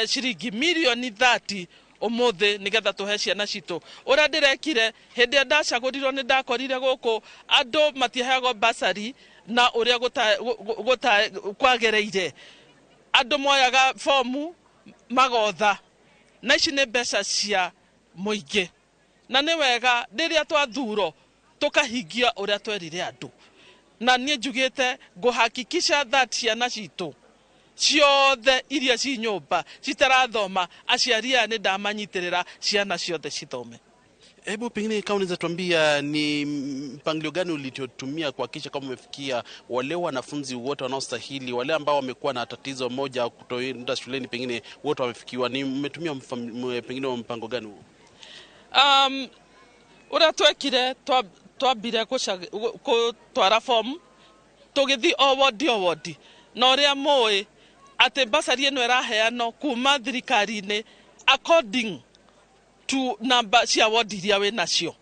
ciringi mirioni 30 ũmũthĩ nĩgetha tũhe ciana citũ. Ũrĩa ndĩrekire hĩndĩ ĩrĩa ndacagũrirwo nĩ ndakorire gũkũ andũ matiheagwo basari, na ũrĩa kwagereire andũ moyaga fomu magotha na ici nĩ mbeca cia mũingĩ na nĩ wega rĩrĩa twathuro tũkahingia ũrĩa twerire andũ na niĩ njugĩte ngũhakikisha that ciana citũ ciothe iria ci nyũmba citarathoma aciari aya nĩ ndamanyitĩrĩra ciana ciothe cithome. Hebu pengine kama unaweza tuambia ni mpangilio gani uliotumia kuhakikisha kama umefikia wale wanafunzi wote wanaostahili, wale ambao wamekuwa na tatizo moja kutoenda shuleni, pengine wote wamefikiwa, ni mmetumia pengine mpango gani huo? Uria twekire twambire gutwara form tugithi o wodi o wodi na uria mui ati basari ino iraheanwo kuma thirikari-ini according to number cia wodi iria wĩ nacio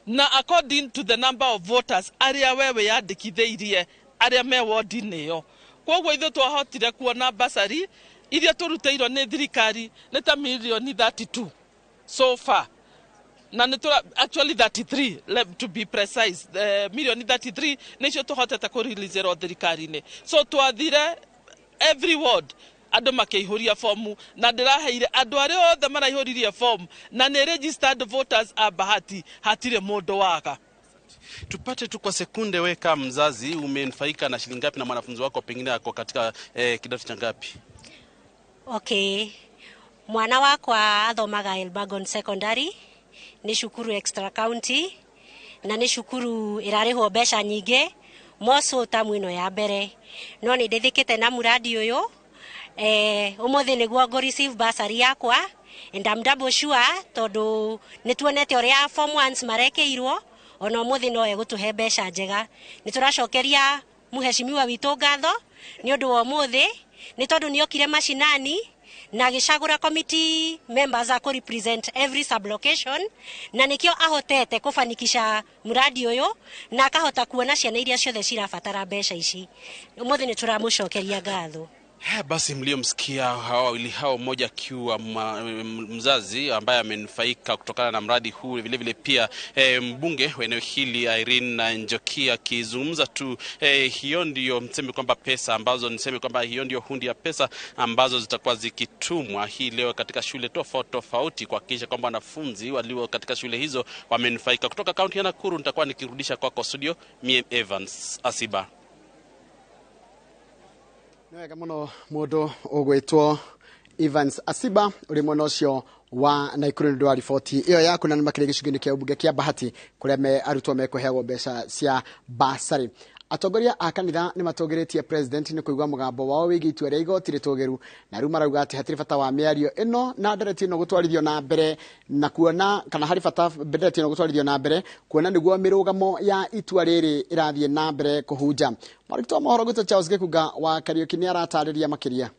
na according to the number of voters aria we wĩyandĩkithĩirie aria me wodi-inĩ ĩyo. Koguo ithuĩ twahotire kuona basari iria tũrutĩirwo nĩ thirikari nĩ ta mirioni 32 so far na nĩ tũra actually 33 to be precise, mirioni 33 nĩcio tũhotete kũreleaserwo thirikari-inĩ. So twathire every ward andũ makĩihũria fomu na ndĩraheire andũ arĩa othe maraihũririe fomu na nĩ registered voters a Bahati, hatirĩ mũndũ waga. Tupate tu kwa sekunde, we kama mzazi umenufaika na shilingi ngapi na mwanafunzi wako pengine ako katika kidato cha ngapi? Okay, mwana wakwa athomaga Elbagon Secondary, nĩ cukuru extra county na nĩ cukuru ĩrarĩhwo mbeca nyingĩ moco tamu ĩno ya mbere, no nĩ ndĩthĩkĩte na muradi ũyũ. Umuthi niguo ngo receive bursary yakwa and I'm double sure tondu nituonete uria form 1 marekeirwo ona umuthi no egutuhe mbeca njega. Nituracokeria muheshimiwa witu ngatho ni undu wa umuthi ni tondu niokire mashinani na gicagura committee members a represent every sublocation na nikio ahotete kufanikisha muradi uyu na akahota kuona ciana iria ciothe cirabatara mbeca ici. Umuthi nituramucokeria ngatho. Basi mliomsikia hawa wawili hao, mmoja akiwa mzazi ambaye amenufaika kutokana na mradi huu, vile vile pia mbunge wa eneo hili Irene Njoki akizungumza tu. Hiyo ndio mseme kwamba pesa ambazo niseme kwamba hiyo ndio hundi ya pesa ambazo zitakuwa zikitumwa hii leo katika shule tofauti tofauti kuhakikisha kwamba wanafunzi walio katika shule hizo wamenufaika. Kutoka kaunti ya Nakuru nitakuwa nikirudisha kwako studio, mie Evans Asiba. Nĩ wega mũno mũndũ ũgwĩtwo Evans Asiba ũrĩ mwena ũcio wa Nakuru nĩ ũndũ wa riboti ĩyo yaku, na nĩ makĩria gĩcunjĩ-inĩ kĩa mbunge kĩa Bahati kũrĩa arutwo mekũheagwo mbeca cia basarĩ. Atongoria a kanitha nĩ matũgĩrĩtie president nĩ kũigua mũgambo wao wĩgiĩ itua rĩa igoti rĩtũgĩru, na rĩu marauga atĩ hatirĩ bata wa mĩario ĩno na ndereti ĩno gũtwarithio na mbere na kuona kana harĩ bata ndereti ĩno gũtwarithio na mbere kuona nĩguo mĩrũgamo ya itua rĩrĩ ĩrathiĩ na mbere kũhunja. Mwandĩki wa mohoro gwĩtwo Charles Gĩkunga wa Kariũki nĩ aratarĩria makĩria.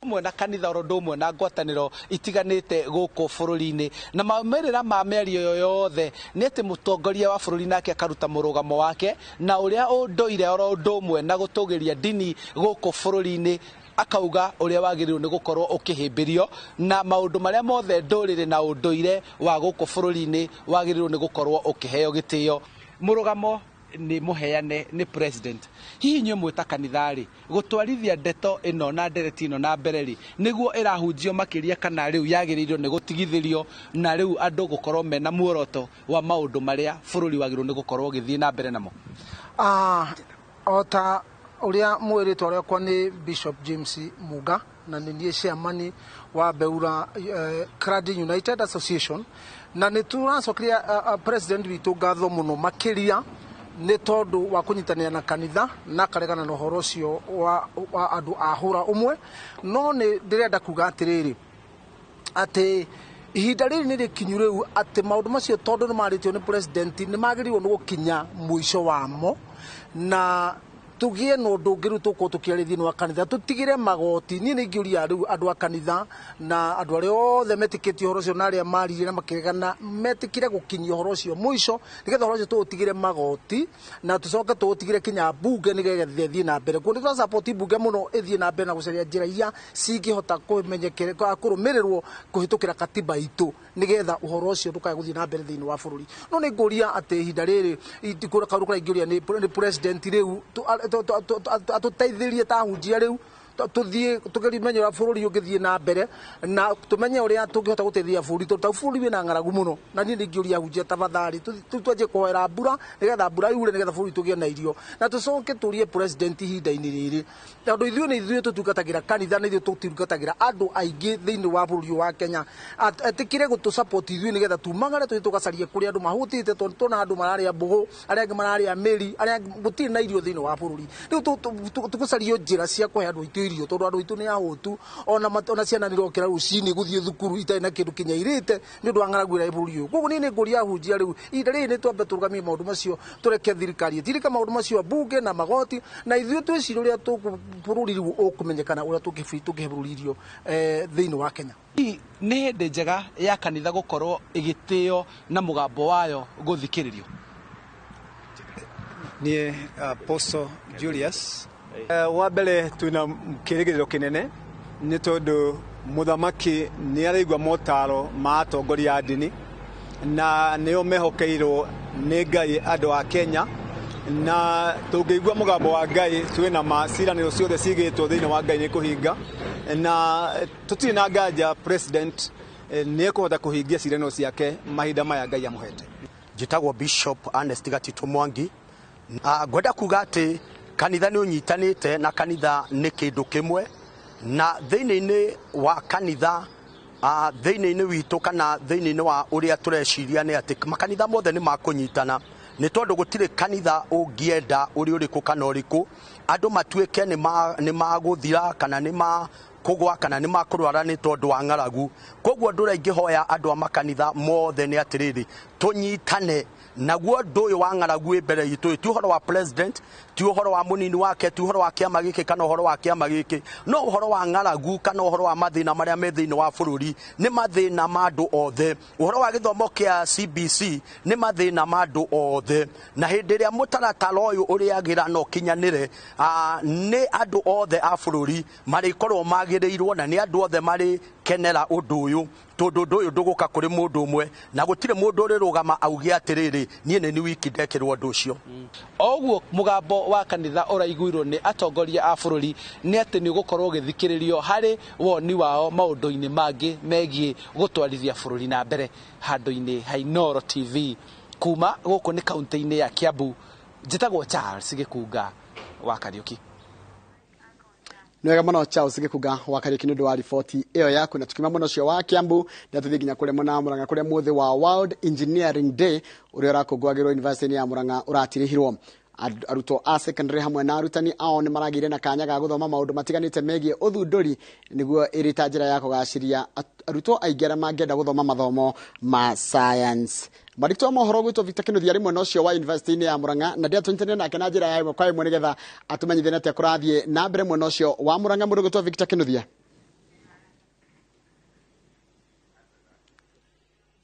Ũmwe na kanitha oro ũndũ ũmwe na ngwatanĩro itiganĩte gũkũ bũrũri-inĩ, na maumĩrĩra ma mĩario ĩyo yothe nĩ atĩ mũtongoria wa bũrũri nake akaruta mũrũgamo wake na ũrĩa ũndũire oro ũndũ ũmwe na gũtũgĩria ndini gũkũ bũrũri-inĩ, akauga ũrĩa wagĩrĩirwo nĩ gũkorwo ũkĩhĩmbĩrio na maũndũ marĩa mothe ndũrĩrĩ na ũndũire wa gũkũ bũrũri-inĩ wagĩrĩirwo nĩ gũkorwo ũkĩheo gĩtĩo. Mũrũgamo nĩ mũheane nĩ president. Hihi inyuĩ mwĩ ta kanitha rĩ, gũtwarithia ndeto ĩno na ndereti ĩno na mbere rĩ, nĩguo ĩrahunjio makĩria kana rĩu yagĩrĩirwo nĩ gũtigithĩrio na rĩu andũ gũkorwo mena muoroto wa maũndũ marĩa bũrũri wagĩrĩirwo nĩ gũkorwo ũgĩthiĩ na mbere namo? O ta ũrĩa mwĩrĩtwo rĩakwa nĩ Bishop James Muga na nĩ niĩ chairman wa Beura Clergy United Association, na nĩ tũracokeria president witũ ngatho mũno makĩria nĩ tondũ wa kũnyitanĩra na kanitha na karegana na ũhoro ũcio wa andũ a hũra ũmwe. No nĩ ndĩrenda kuga atĩrĩrĩ atĩ ihinda rĩrĩ nĩ rĩkinyu rĩu atĩ maũndũ macio tondũ nĩ marĩtio nĩ president nĩ magĩrĩirwo nĩ gũkinya mũico wamo, na Tugie na ũndũ ũngĩ rĩu tũkorwo tũkĩaria thĩinĩ wa kanitha, tũtigĩre magoti. Niĩ nĩ ingĩũria rĩu andũ a kanitha na andũ arĩa othe metĩkĩtie ũhoro ũcio na arĩa maririe na makĩregana metĩkĩre gũkinyia ũhoro ũcio mũico, nĩgetha ũhoro ũcio tũũtigĩre magoti na tũcoke tũũtigĩre kinya mbunge nĩgetha ĩthiĩ na mbere. Kuo nĩ tũrasupport mbunge mũno ĩthiĩ na mbere na gũcaria njĩra iria cingĩhota kũrũmĩrĩrwo kũhĩtũkĩra katiba itũ, nĩgetha ũhoro ũcio ndũkae gũthiĩ na mbere thĩinĩ wa bũrũri. No nĩ ngũria atĩ ihinda rĩrĩ kaũndũ karĩa ingĩũria nĩ president rĩu atũteithĩrie ta ahunjia rĩu tuthiĩ tũgerie ũrĩa bũrũri ũngĩthiĩ na mbere na tũmenye ũrĩa tũngĩhota gũteithia bũrũri, tondũ ta bũrũri wĩna ng'aragu mũno. Na niĩ nĩ ingĩũria ahunjia tafadhali twanjie kũhoera mbura nĩgetha mbura yure, nĩgetha bũrũri tũgĩe na irio, na tũcoke tũrie president ihinda-inĩ rĩrĩ, tondũ ithuĩ nĩ ithuĩ tũtungatagĩra kanitha na ithuĩ tũtungatagĩra andũ aingĩ thĩinĩ wa bũrũri ũyũ wa Kenya, etĩkĩre gũtũ support ithuĩ nĩgetha tumagare tũthiĩ tũgacarie kũrĩa andũ mahũtĩte, tondũ tuona andũ mararĩa mbũgũ, arĩa angĩ mararĩa mĩri, arĩa angĩ gũtirĩ na irio thĩinĩ wa bũrũri. Rĩu tũgũcario njĩra cia kũhe andũ aitũ irio, tondũ andũ aitũ nĩ ahũtu, ona ciana nĩ irokĩra rũcinĩ gũthiĩ thukuru itarĩ na kĩndũ kĩnyairĩte nĩ ũndũ wa ng'aragu ĩrĩa ĩ bũrũri ũyũ. Koguo niĩ nĩ ngũria ahunjia rĩu ihinda rĩrĩ nĩ twambe tũrũgamie maũndũ macio, tũreke thirikari ĩtirike maũndũ macio, mbunge na magoti, na ithuĩ twĩcirie ũrĩa bũrũri rĩu ũkũmenyekana ũrĩa tũngĩhe bũrũri irio thĩinĩ wa Kenya. Hihi nĩ hĩndĩ njega ya kanitha gũkorwo ĩgĩtĩo na mũgambo wayo gũthikĩrĩrio? Niĩ Apostle Julius, wa mbere twĩna kĩrĩgĩrĩro kĩnene nĩ tondũ mũthamaki nĩ araigua motaro ma atongoria a ndini, na nĩo mehokeirwo nĩ Ngai andũ a Kenya, na tũngĩigua mũgambo wa Ngai twĩna ma ciranĩro ciothe cigĩtwo thĩinĩ wa Ngai nĩ kũhinga, na tũtirĩ na nganja president nĩ ekũhota kũhingia ciĩranĩro ciake mahinda maya Ngai amũhete. Njĩtagwo Bishop Ernest Gatito Mwangi. Ngwenda kuga atĩ kanitha nĩ ũnyitanĩte na kanitha nĩ kĩndũ kĩmwe, na thĩinĩ-inĩ wa kanitha, thĩinĩ-inĩ witũ kana thĩinĩ-inĩ wa ũrĩa tũreciria nĩ atĩ makanitha mothe nĩ makũnyitana, nĩ tondũ gũtirĩ kanitha ũngĩenda ũrĩ ũrĩkũ kana ũrĩkũ andũ matuĩke nĩ magũthira kana nĩ ma kũgwa kana nĩ makũrwara nĩ tondũ wa ng'aragu. Koguo ũndũ ũrĩa ingĩhoya andũ a makanitha mothe nĩ atĩrĩrĩ, tũnyitane naguo ũndũ ũyũ wa ng'aragu wĩ mbere itũ. Ti ũhoro wa president, ti ũhoro wa mũnini wake, ti ũhoro wa kĩama gĩkĩ kana ũhoro wa kĩama gĩkĩ, no ũhoro wa ng'aragu kana ũhoro wa mathĩna marĩa me thĩinĩ wa bũrũri nĩ mathĩna ma andũ othe. Ũhoro wa gĩthomo kĩa CBC nĩ mathĩna ma andũ othe, na hĩndĩ ĩrĩa mũtaratara ũyũ ũrĩagĩra na ũkinyanĩre, nĩ andũ othe a bũrũri marĩkorwo magĩrĩirwo na nĩ andũ othe marĩkenera ũndũ ũyũ, tondũ ũndũ ũyũ ndũgũka kũrĩ mũndũ ũmwe na gũtirĩ mũndũ ũrĩrũgama auge atĩrĩrĩ, niĩ nĩ ni wiki ndekĩrwo ũndũ ũcio. O ũguo mũgambo wa kanitha ũraiguirwo nĩ atongoria a bũrũri nĩ atĩ nĩ ũgũkorwo ũgĩthikĩrĩrio harĩ woni wao maũndũ-inĩ mangĩ megiĩ gũtwarithia bũrũri na mbere. Handũ-inĩ ha Inooro TV kuma gũkũ nĩ kaunti-inĩ ya Kiambu, njĩtagwo Charles Gĩkunga wa Kariũki. Nĩ wega mũno Charles Gĩkunga wa Kariũki nĩ ũndũ wa riboti ĩyo yaku. Na tukiuma mũno ũcio wa Kiambu nĩ tũthiĩ nginya kũrĩa mwena wa Murang'a, kũrĩa mũthĩ wa World Engineering Day ũrĩa ũrakũngũagĩrwo University ya Murang'a ũratirihirwo. Arutwo a secondary hamwe na arutani ao nĩ maragĩire na kanya ga gũthoma maũndũ matiganĩte megiĩ ũthundũri, nĩguo ĩrĩ ta njĩra ya kũgacĩria arutwo aingĩ arĩa mangĩenda gũthoma mathomo ma science. Mwandĩki wa mohoro gwĩtwo Victor Kinuthia arĩ mwena ũcio wa University ya Murang'a, na ndĩratũnyitanĩra nake na njĩra ya ĩmwe kwa ĩmwe nĩgetha atũmenyithie nĩ atĩa kũrathiĩ na mbere mwena ũcio wa Murang'a. Mũndũ gwĩtwo Victor Kinuthia.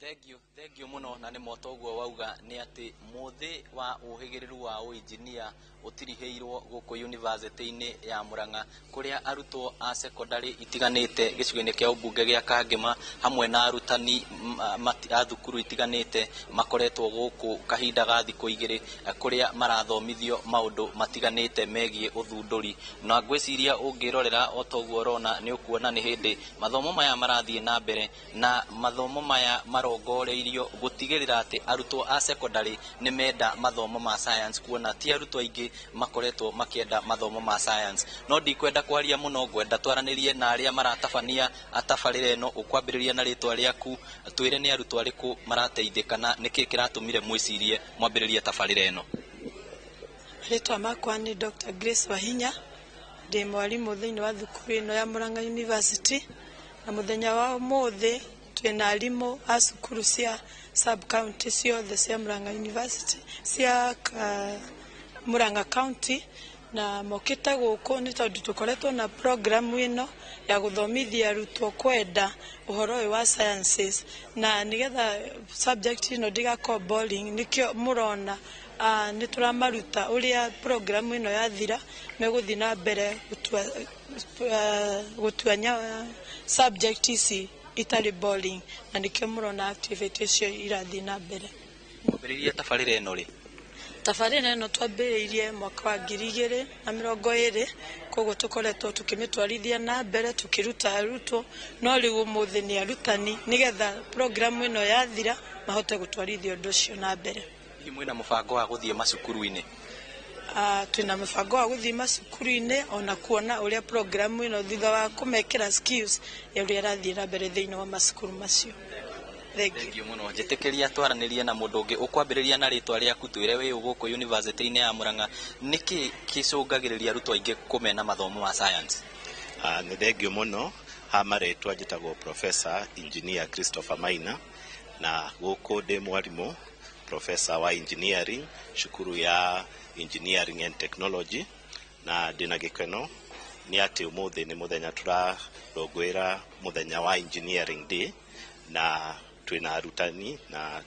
Thengiũ, thengiũ mũno. Na nĩ moto ũguo wauga nĩ atĩ mũthĩ wa ũhĩgĩrĩru wa ũinjinia ũtirihĩirwo gũkũ yunivasĩtĩ-inĩ ya Murang'a, kũrĩa arutwo a secondary itiganĩte gĩcigo-inĩ kĩa ũmbunge gĩa Kangema hamwe na arutani a thukuru itiganĩte makoretwo gũkũ kahinda ga thikũ 2, kũrĩa marathomithio maũndũ matiganĩte megiĩ ũthundũri. Na ngwĩciria ũngĩrorera o ta ũguo ũrona nĩ ũkuona nĩ hĩndĩ mathomo maya marathiĩ na mbere, na mathomo maya marongoreirio gũtigĩrĩra atĩ arutwo a secondary nĩ menda mathomo ma science, kuona ti arutwo aingĩ makoretwo makĩenda mathomo ma science. No ndikwenda kwaria mũno, ngwenda twaranĩrie na arĩa maratabania tabarĩra ĩno. Ũkwambĩrĩria na rĩtwa rĩaku, twĩre nĩ arutwo arĩkũ marateithĩka na nĩkĩ kĩratũmire mwĩcirie mwambĩrĩrie tabarĩra ĩno. Rĩtwa makwa nĩ Dr. Grace Wahinya, ndĩ mwarimũ thĩinĩ wa thukuru ĩno ya Murang'a University, na mũthenya wa ũmũthĩ twĩna arimũ a cukuru cia sub county ciothe cia Murang'a University, cia Murang'a County, Na mokĩte gũkũ nĩ tondũ tũkoretwo na programu ĩno ya gũthomithia arutwo kwenda ũhoro ũyũ wa sciences, na nĩgetha subject ĩno ndĩgakorwo boring, nĩkĩo mũrona nĩ tũramaruta ũrĩa programu ĩno yathira megũthiĩ na mbere gũtua subject ici itarĩ boring, na nĩkĩo mũrona activity icio irathiĩ na mbere. Mwambĩrĩirie tabarĩra ĩno rĩ? Tabarĩra ĩno twambĩrĩirie mwaka wa 2020, koguo tũkoretwo tũkĩmĩtwarithia na mbere tũkĩruta arutwo, no rĩu ũmũthĩ nĩ arutani nĩgetha programu ĩno yathira mahote gũtwarithia ũndũ ũcio na mbere. Hihi mwĩna mũbango wa gũthiĩ macukuru-inĩ? Twĩna mũbango wa gũthiĩ macukuru-inĩ ona kuona ũrĩa programu ĩno thutha wa kũmekĩra skills ya ũrĩa ĩrathiĩ na mbere thĩinĩ wa macukuru macio. Thengiũ mũno. Njĩtĩkĩria twaranĩrie na mũndũ ũngĩ. Ũkwambĩrĩria na rĩtwa rĩaku, twĩre wĩ gũkũ university-inĩ ya Murang'a, nĩkĩ gĩcũngagĩrĩria arutwo aingĩ kũmena mathomo ma science? Nĩ thengiũ mũno. Ha marĩtwa njĩtagwo Professor Engineer Christopher Maina, na gũkũ ndĩ mwarimũ professor wa engineering cukuru ya Engineering and Technology, na ndĩna gĩkeno nĩ atĩ ũmũthĩ nĩ mũthenya tũrarũngũĩra mũthenya wa Engineering Day, na twĩna arutani na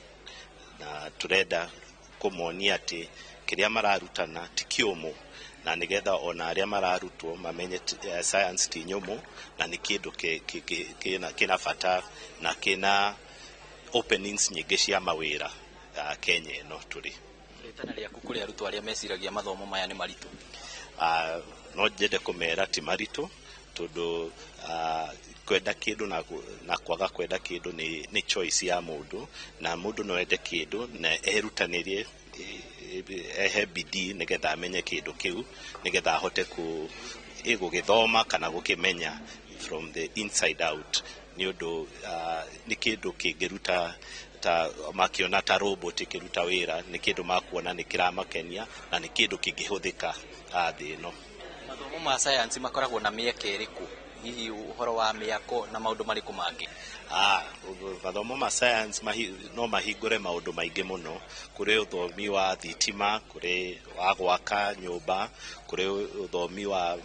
turenda kũmonia atĩ kĩrĩa mararutana ti kĩũmũ, na nĩgetha ona arĩa mararutwo mamenye science ti nyũmũ, na nĩ kĩndũ kĩna bata na kĩna openings nyingĩ cia mawĩra Kenya ĩno tũrĩ. Rĩtana rĩaku kũrĩ arutwo arĩa meciragia mathomo maya nĩ maritũ? No nyende kũmera ti maritũ, tondũ kwenda kĩndũ na kwaga kwenda kĩndũ nĩ choice ya mũndũ, na mũndũ no ende kĩndũ na erutanĩrie ehe bidii nĩgetha amenye kĩndũ kĩu, nĩgetha ahote gũgĩthoma kana gũkĩmenya from the inside out, nĩ ũndũ nĩ kĩndũ kĩngĩruta ta makiona ta robot ĩkĩruta wĩra, nĩ kĩndũ makuona nĩ kĩramakenia na nĩ kĩndũ kĩngĩhũthĩka thĩ ĩno. Mathomo ma science makoragwo na mĩeke ĩrĩkũ? Hihi ũhoro wa mĩako na maũndũ marĩkũ mangĩ? Mathomo ma science no mahingũre maũndũ maingĩ mũno. Kũrĩ ũthomi wa thitima, kũrĩ wa gwaka nyũmba, kũrĩ ũthomi wa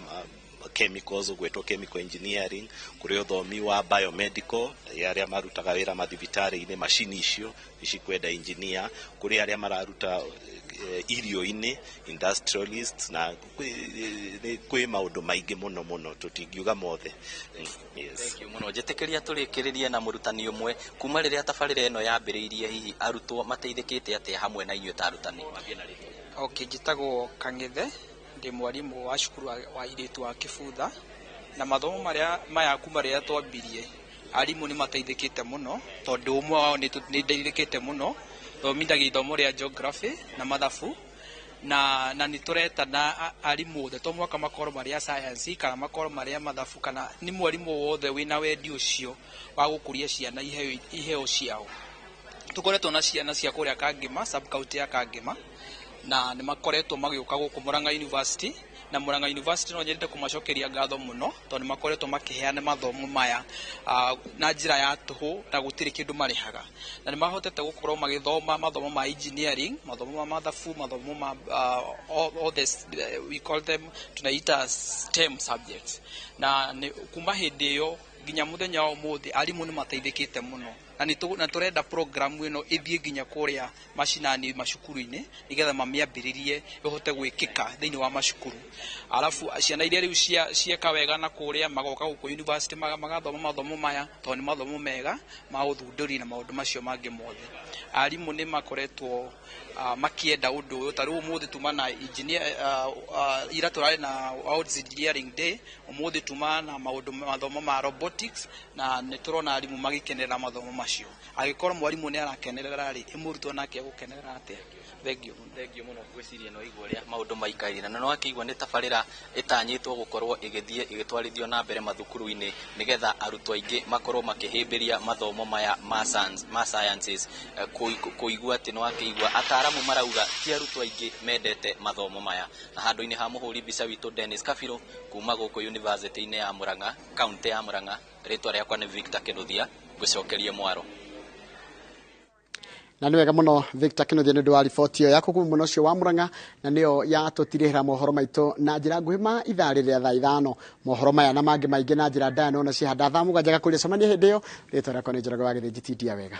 chemicals ũgwĩtwo chemical engineering, kũrĩ ũthomi wa biomedical arĩa marutaga wĩra mathibitarĩ-inĩ, macini icio nĩcikwenda engineer, kũrĩ arĩa mararuta irio-inĩ industrialists, na kwĩ maũndũ maingĩ mũno mũno tũtingiuga mothe. Yes. Thank you mũno. Njĩtĩkĩria tũrĩkĩrĩrie na mũrutani ũmwe kuma rĩrĩa tabarĩra ĩno yambĩrĩirie, hihi arutwo mateithĩkĩte atĩa hamwe na inyuĩ ta arutani? Okay, njĩtagwo Kang'ethe, ndĩ mwarimũ wa cukuru wa airĩtu wa Kĩbutha, na mathomo marĩa maya kuma rĩrĩa twambirie arimũ nĩ mateithĩkĩte mũno, tondũ ũmwe wao nĩ ndeithĩkĩte mũno, thomithagia ithomo rĩa geography na mathabu, na nĩ tũretana arimũ othe to mwaka makorwo marĩ a science kana makorwo marĩ a mathabu, kana nĩ mwarimũ wothe wĩna wendi ũcio wa gũkũria ciana iheo ciao. Tũkoretwo na ciana cia kũrĩa Kangĩma, sub county ya Kangĩma, na nĩ makoretwo magĩũka gũkũ Murang'a University, na Murang'a University no nyende kũmacokeria ngatho mũno tondũ nĩ makoretwo makĩheana mathomo maya na njĩra ya tũhũ na gũtirĩ kĩndũ marĩhaga, na nĩ mahotete gũkorwo magĩthoma mathomo ma engineering, mathomo ma mathabu, mathomo ma all this, we call them, tunaita STEM subjects, na kuma hĩndĩ ĩyo nginya mũthenya wa ũmũthĩ arimũ nĩ mateithĩkĩte mũno, na tũrenda programu ĩno ĩthiĩ nginya kũrĩa macinani macukuru-inĩ nĩgetha mamĩambĩrĩrie ĩhote gwĩkĩka thĩinĩ wa macukuru. Arabu ciana iria rĩu cieka wega na kũrĩa magoka gũkũ university magathoma mathomo maya, tondũ nĩ mathomo mega ma ũthundũri na maũndũ macio mangĩ mothe. Arimũ nĩ makoretwo makĩenda ũndũ ũyũ, ta rĩu ũmũthĩ tuma na engineer, ira tũrarĩ na World Engineering Day, ũmũthĩ tuma na maũndũ mathomo ma robotics, na nĩ tũrona arimũ magĩkenerera mathomo macio. Angĩkorwo mwarimũ nĩ arakenerera rĩ, mũrutwo nake egũkenerera atĩa? Thengiũ mũno. Thengiũ mũno. Ngwĩciria no igua ũrĩa maũndũ maikaire, na no akĩigua nĩ tabarĩra ĩtanyĩtwo gũkorwo ĩgĩthiĩ ĩgĩtwarithio na mbere mathukuru-inĩ nĩgetha arutwo aingĩ makorwo makĩhĩmbĩria mathomo maya ma sciences. Kũigua atĩ no akĩigua ataaramu marauga ti arutwo aingĩ mendete mathomo maya. Na handũ-inĩ ha mũhũri mbica witũ Dennis Kabirũ kuma gũkũ university-inĩ ya Murang'a, kaunti ya Murang'a, rĩtwa rĩakwa nĩ Victor Kĩnuthia, ngũcokerie mwaro. Na nĩ wega mũno Victor Kinuthia nĩ ũndũ wa riboti ĩyo yaku kuma mwena ũcio wa Murang'a, na nĩyo yatũtirĩhĩra mohoro maitũ na njĩra nguhĩ ma ithaa rĩrĩa thaa 5. Mohoro maya na mangĩ maingĩ na njĩra ndaya nona cihanda thaa 7 gakũria cemania hĩndĩ ĩyo. Rĩtwa rĩakwa nĩ Njoroge wa Gĩthĩnji, tindia wega.